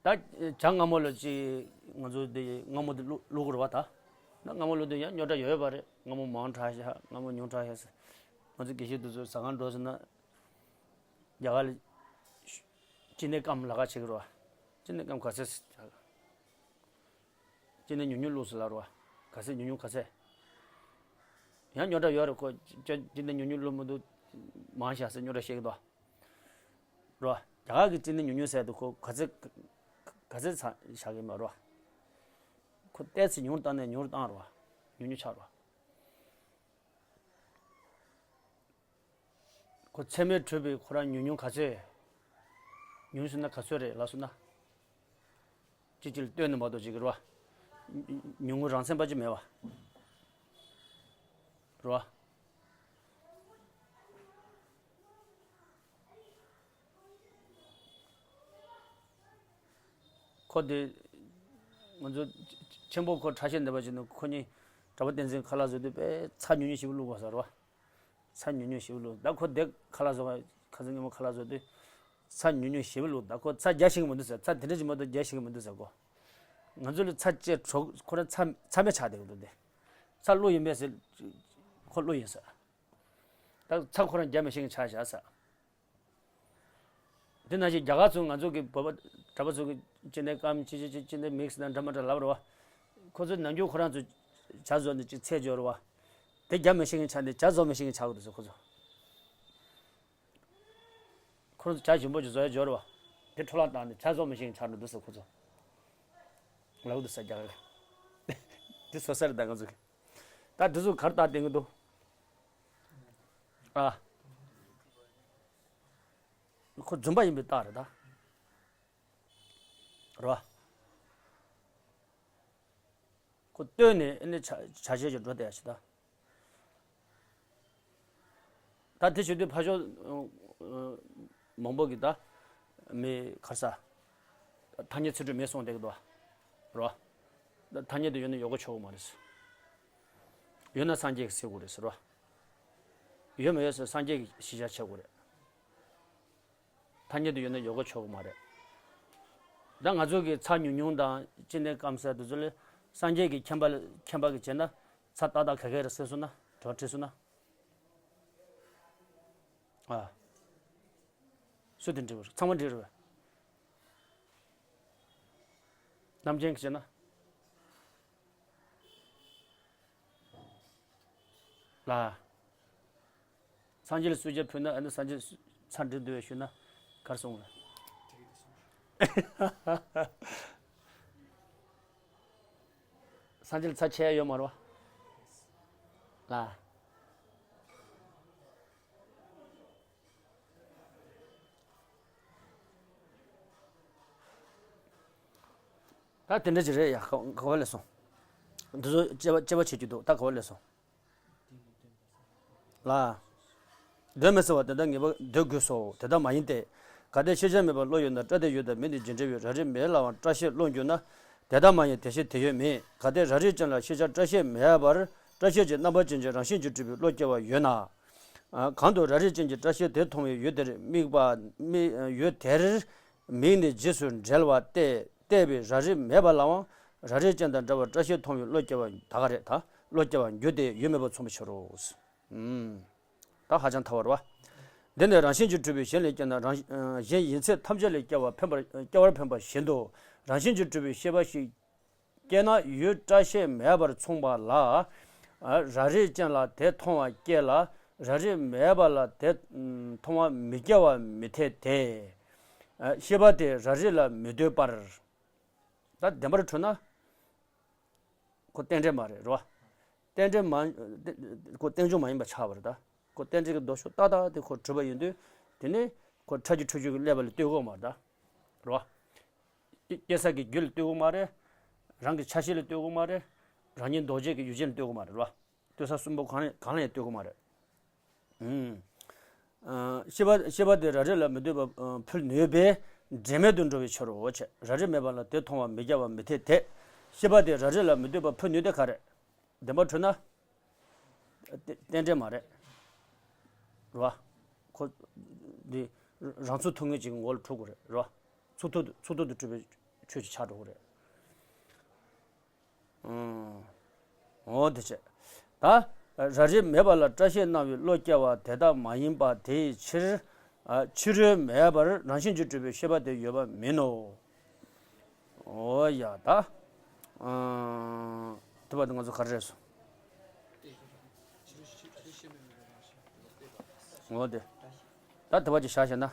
ད་ཇ་མངར་མོ་ལ་ཅིག་ང་ཚོ་འདི་མངར་མོ་འདི་བླུག་བླུག་དགོས་རེད་བ་ད། ད་མངར་མོ་བླུག་དུས་ཡང་རྙོག་དྲ་ཡོད་ཡོད་པ་རེད། མངར་མོ་མང་དྲགས་ཤག་མངར་མོ་ཉུང་དྲགས་ཤག་ང་ཚོ་དགེ་བཤེས་དེ་ཚོ་ཟ་ཁང་འགྲོ་ཟེར་ན། རྒྱ་གར་ལ་ཅི་ནས་སྐམ་ལ་ཁ་བྱེད་ཀྱི་རེད་བ། ཅི་ནས་སྐམ་ག་ཚད། ཅི་ནས་ཉུང་ཉུང་བླུགས་ཟེར་ལབ་རེད་བ། ག་ཚད་ཉུང་ཉུང་ག་ཚད། ཡང་རྙོག་དྲ་ཡོད་རེད་ཁོ། ཅི་ཅི་ནས་ཉུང་ཉུང་བླུགས་མི་འདུག་མང་ཤག་ཟེར་རྙོག་དྲ་བཤད་ཀྱི་འདུག་རེད་བ། རྒྱ་གར་གྱི་ཅི་ནས་ཉུང་ཉུང་ཟེར་དུས་ཁོ་ག་ཚད་ག་ཚད་ཚ་བཞག་གི་མ་རེད་བ། ཁོ་ཏོག་ཙམ་ཉུང་བཏང་ནས་ཉུང་བཏང་རེད་བ། ཉུང་ཉུང་ཆགས་རེད་བ། ཁོ་ཚད་མས་གྲུབ་པའི་ཁོ་རང་ཉུང་ཉུང་ག་ཚོད། ཉུང་ཟེར་ན་ག་ཚོད་རེད་ལབ་སོང་ན། ཅི་ཅི་ལ་ལྟོས་ནས་མ་གཏོགས་ཅིག་རེད་བ། ཉུང་ངུ་རང་མཚན་པ་ཅིག་མེད་བ། རེད་བ། ཁོ་དེ། ང་ཚོ་ཆེན་པོ་ཁོ་ཁྲ་ཤེས་འདེབས་པ་བྱས་ན་ཁོ་གཉིས་གྲྭ་པ་བསྟན་འཛིན་ཁ་ལག་བཟོ་དུས་དཔེ་ཚྭ་ཉུང་ཉུང་ཞིག་བླུགས་པ་ཟེར་བ། ཚྭ་ཉུང་ཉུང་ཞིག་བླུགས། ད་ཁོ་དེ་ཁ་ལག་བཟོ་བ་ཁ་སང་ཉིན་མོ་ཁ་ལག་བཟོ་དུས་ཚྭ་ཉུང་ཉུང་ཞིག་བླུགས། ད་ཁོ་ཚྭ་རྒྱག་ཤེས་ཀྱི་མི་འདུག་ཟེར། ཚྭ་དེ་འདྲ་ཅིག་མ་གཏོགས་རྒྱག་ཤེས་ཀྱི་མི་འདུག་ཟེར་ཁོ། ང་ཚོ་ལ་ཚྭ་བཅད་གྲོགས་ཁོ་རང་ཚྭ་ཚྭ་མེད་ཆགས་བསྡད་ཀྱི་འདུག་སྟེ། ཚྭ་བླུགས་ཡིན་པས་ཟེར། ཁོ་བླུགས་ཡིན་ཟེར། ཚ་ཁོ་རང་རྒྱ་མི་ཤེས་མཁན་ཆགས་བཞག་ས། དེ་ནང་བཞིན་རྒྱ་གར་ཚོ་ང་ཚོ་གི་བོད་པ་གྲྭ་པ་ཚོ་གི་ཅི་ནས་ཀམ་ཅི་ཅི་ཅི་ཅི་ནས་མིག་སི་དང་འདྲ་མ་འདྲ་ལབ་རེད་བ། ཁོ་ཚོ་ནམ་རྒྱུན་ཁོ་རང་ཚོ་ཇ་བཟོ་ནས་ཅིག་ཚད་འཇོག་རེད་བ། དེ་རྒྱ་མི་ཤེས་མཁན་ཆགས་ནས་ཇ་བཟོ་མི་ཤེས་མཁན་ཆགས་གི་འདུག་ཟེར་ཁོ་ཚོ། ཁོ་རང་ཚོ་ཇ་ཞིམ་པོ་ཅིག་བཟོ་ཡ་འཇོག་རེད་བ། དེ་འཕྲོ་བརླག་བཏང་ནས་ཇ་བཟོ་མི་ཤེས་མཁན་ཆགས་འགྲོ་འདུག་ཟེར་ཁོ་ཚོ། ལབ་འདུག་ས་རྒྱ་གར་གི། དེ་བཟོ་ས་རེད་ད་ང་ཚོ་གི། ད་དེ་ཚོ་གར་ལྟ་བསྡད་ཀྱི་འདུག་ཨ། ཁོ་རྫུན་པ་ཡིན་པའི་རྟགས་རེད་ད། རེད་བ། ཁོ་ལྟོས་ནས་ཨ་ནི་ཆ་ཆ་ཤས་ཀྱི་འགྲོ་བསྡད་ཡ་ཞིག་ད། ད་དེ་བྱེད་དུས་ཕ་ཤོག་མང་པོ་གི་ད་མི་གར་ས་ཐ་སྙད་ཚིག་འབྲུ་མེད་སོང་བསྡད་ཀྱི་འདུག་བ། རེད་བ། ད་ཐ་སྙད་དུ་ཡོད་ན་ཡོད་གོ་ཆོག་གི་མ་རེད། ཡོད་ན་སངས་རྒྱས་ཀྱིས་སེལ་དགོས་རེད་ཟེར་བ། ཡོད་མ་ཡོད་ཟེར་སངས་རྒྱས་ཀྱིས་གཞི་བཞག་བྱེད་དགོས་རེད། ཐ་སྙད་དུ་ཡོད་ན་ཡོད་གོ་ཆོག་གི་མ་རེད། ད་ང་ཚོ་གི་ཚ་ཉུང་ཉུང་དང་ཅི་ནས་སྐམ་ས་དེ་ཚོ་ལས་སངས་རྒྱས་ཀྱི་མཁྱེན་པ་ལ་མཁྱེན་པ་གིས་བྱས་ན་ཚ་ཏག་ཏག་ག་གེ་རེད་ཟེར་སོང་ན་དྲི་བ་དྲིས་སོང་ན། ཨ། སུ་དེ་འདྲི་བར་ཚང་མ་འདྲི་རེད་བས། རྣམ་མཁྱེན་གྱིས་བྱས་ན། ལ། སངས་རྒྱས་ལ་གསོལ་ཇ་ཕུལ་ན་ཨ་ནི་སངས་རྒྱས་ཚ་འདྲི་འདུག་བས་ཞུས་ན་གར་སོང་བས། སངས་རྒྱས་ལ་ཚ་ཆེ་ཡ་ཡོད་མ་རེད་བ། ལ། ད་དེ་འདྲ་ཅིག་རེད་ཡ། ག་ག་བ་ལས་སོང་། འདི་ཚོ་དཔྱད་པ་དཔྱད་པ་བྱེད་རྒྱུ་འདུག་ད་ག་བ་ལས་སོང་། ལ། གདོན་མི་ཟ་བ་དེ་ལྟར་ངེས་པར་འདོད་དགོས་སོ། དེ་ལྟར་མ་ཡིན་ཏེ། གལ་ཏེ་ཤེས་བྱ་མེད་པར་བློ་ཡོད་ན་སྐྲ་དེ་ཡོད་དམ་མེད་དེ་ཇི་འདྲ་བའི་ར་རི་མེད་ལའང་སྐྲ་ཤད་བློར་འགྱུར་ན། དེ་ལྟར་མ་ཡིན་དེ་ཤེས་དེ་ཡོད་མེད། གལ་ཏེ་ར་རི་ཅན་ལ་ཤེས་བྱ་སྐྲ་ཤད་མེད་པར་སྐྲ་ཤད་ཀྱི་རྣམ་པ་ཅན་གྱི་རང་བཞིན་གྱིས་གྲུབ་པའི་བློ་སྐྱེ་བ་ཡོད་ན། གང་དུ་ར་རི་ཅན་གྱི་སྐྲ་ཤད་དེ་མཐོང་བའི་ཡུལ་དེར་དམིགས་པ་དམིགས་ཡུལ་དེར་དམིགས་ནས་རྗེས་སུ་འབྲེལ་བ་གཏད་གཏད་པའི་ར་རི་མེད་པ་ལའང་ར་རི་ཅན་དང་འདྲ་བར་སྐྲ་ཤད་མཐོང་བའི་བློ་སྐྱེ་བ་ད་ག་རེད་ད་བློ་སྐྱེ་བར་འགྱུར་ཏེ་ཡུལ་མེད་པར་མཚུངས་པའི་ཕྱིར་རོ། ཨུམ། ད་ཧ་ཅང་ཐལ་བ་རེད་བ། འདི་ནི་རང་བཞིན་གྱིས་གྲུབ་པའི་གཞན་ལས་སྐྱེས་ན་རང་གཞན་ཡིན་ཚད་ཐམས་ཅད་ལས་སྐྱེ་བ་འཕེན་པར་སྐྱེ་བར་འཕེན་པ་བཞིན་དུ་རང་བཞིན་གྱིས་གྲུབ་པའི་ཤེས་པ་ཞིག་སྐྱེས་ན་ཡུལ་སྐྲ་ཤད་མེད་པར་མཚུངས་པ་ལ། ར་རི་ཅན་ལ་དེ་མཐོང་བ་སྐྱེ་ལ་ར་རི་མེད་པ་ལ་དེ་མཐོང་བ་མི་སྐྱེ་བ་མི་འཐད་དེ། ཤེས་པ་དེ་ར་རི་ལ་མི་ལྟོས་པར། ད་བདེན་པར་གྲུབ་ན། ཁོ་རྟེན་འབྲེལ་མ་རེད་རོ། རྟེན་འབྲེལ་མ། ཁོ་རྟེན་འབྱུང་མ་ཡིན་པ་ཆགས་པ་རེད་ད། ཁོ་རྟེན་འབྲེལ་གྱི་ལྡོག་ཕྱོགས་ཏག་ཏག་དེ་ཁོ་གྲུབ་པ་ཡིན་དུས། དེ་ནི་ཁོ་ཁྲ་རྒྱུ་འཁྲུལ་རྒྱུ་གི་ཀླད་པ་ལ་ལྟོས་དགོས་མ་རེད་ད། རོ། སྐྱེ་ས་གི་རྒྱུ་ལ་ལྟོས་དགོས་མ་རེད། རང་གི་ཆ་ཤས་ལ་ལྟོས་དགོས་མ་རེད། རང་ཉིད་ལྡོག་བྱེད་ཀྱི་ཡུལ་ཅན་ལ་ལྟོས་དགོས་མ་རེད་རོ། ལྟོས་ས་གསུམ་པོ་གང་ལ་གང་ལ་ཡང་ལྟོས་དགོས་མ་རེད། ཨུམ། ཤེས་པ་ཤེས་པ་དེ་ར་རི་ལ་མི་ལྟོས་པ་ཕུལ་ནུས་པས་འབྲེལ་མེད་དུ་འགྲོ་བའི་ཕྱིར་རོ། ར་རི་མེད་པ་ལ་དེ་མཐོང་བ་མི་སྐྱེ་བ་མི་འཐད་དེ། ཤེས་པ་དེ་ར་རི་ལ་མི་ལྟོས་པ་ཕུལ་ནུས་དེ་ག་རེད། བདེན་པར་གྲུབ་ན། རྟེན་འབྲེལ་མ་རེད། རོ། ཁོ། འདི། རང་ཚུགས་ཐུབ་ངེས་ཀྱི་ངོ་བོ་ལ་གྲུབ་དགོས་རེད་རོ། ཚུགས་ཐུབ་ཚུགས་ཐུབ་ཏུ་གྲུབ་པའི་ཆོས་ཅིག་ཆགས་འགྲོ་གི་རེད། ཨང་། འོ་དེ་བྱས། ད། ར་རི་མེད་པ་ལ་སྐྲ་ཤད་སྣང་བའི་བློ་སྐྱེ་བ་དེ་ལྟ་མ་ཡིན་པ་དེའི་ཕྱིར། ཕྱི་རོལ་མེད་པར་རང་བཞིན་གྱིས་གྲུབ་པའི་ཤེས་པ་དེ་ཡོད་པ་མིན་ནོ། འོ་ཡ་ད། ཨང་། དེ་བ་དེ་ང་ཚོ་ག་རེ་རེད་སོང་། འོ་དེ། ད་དེ་བ་ཅིག་བཞག་བྱས་ན།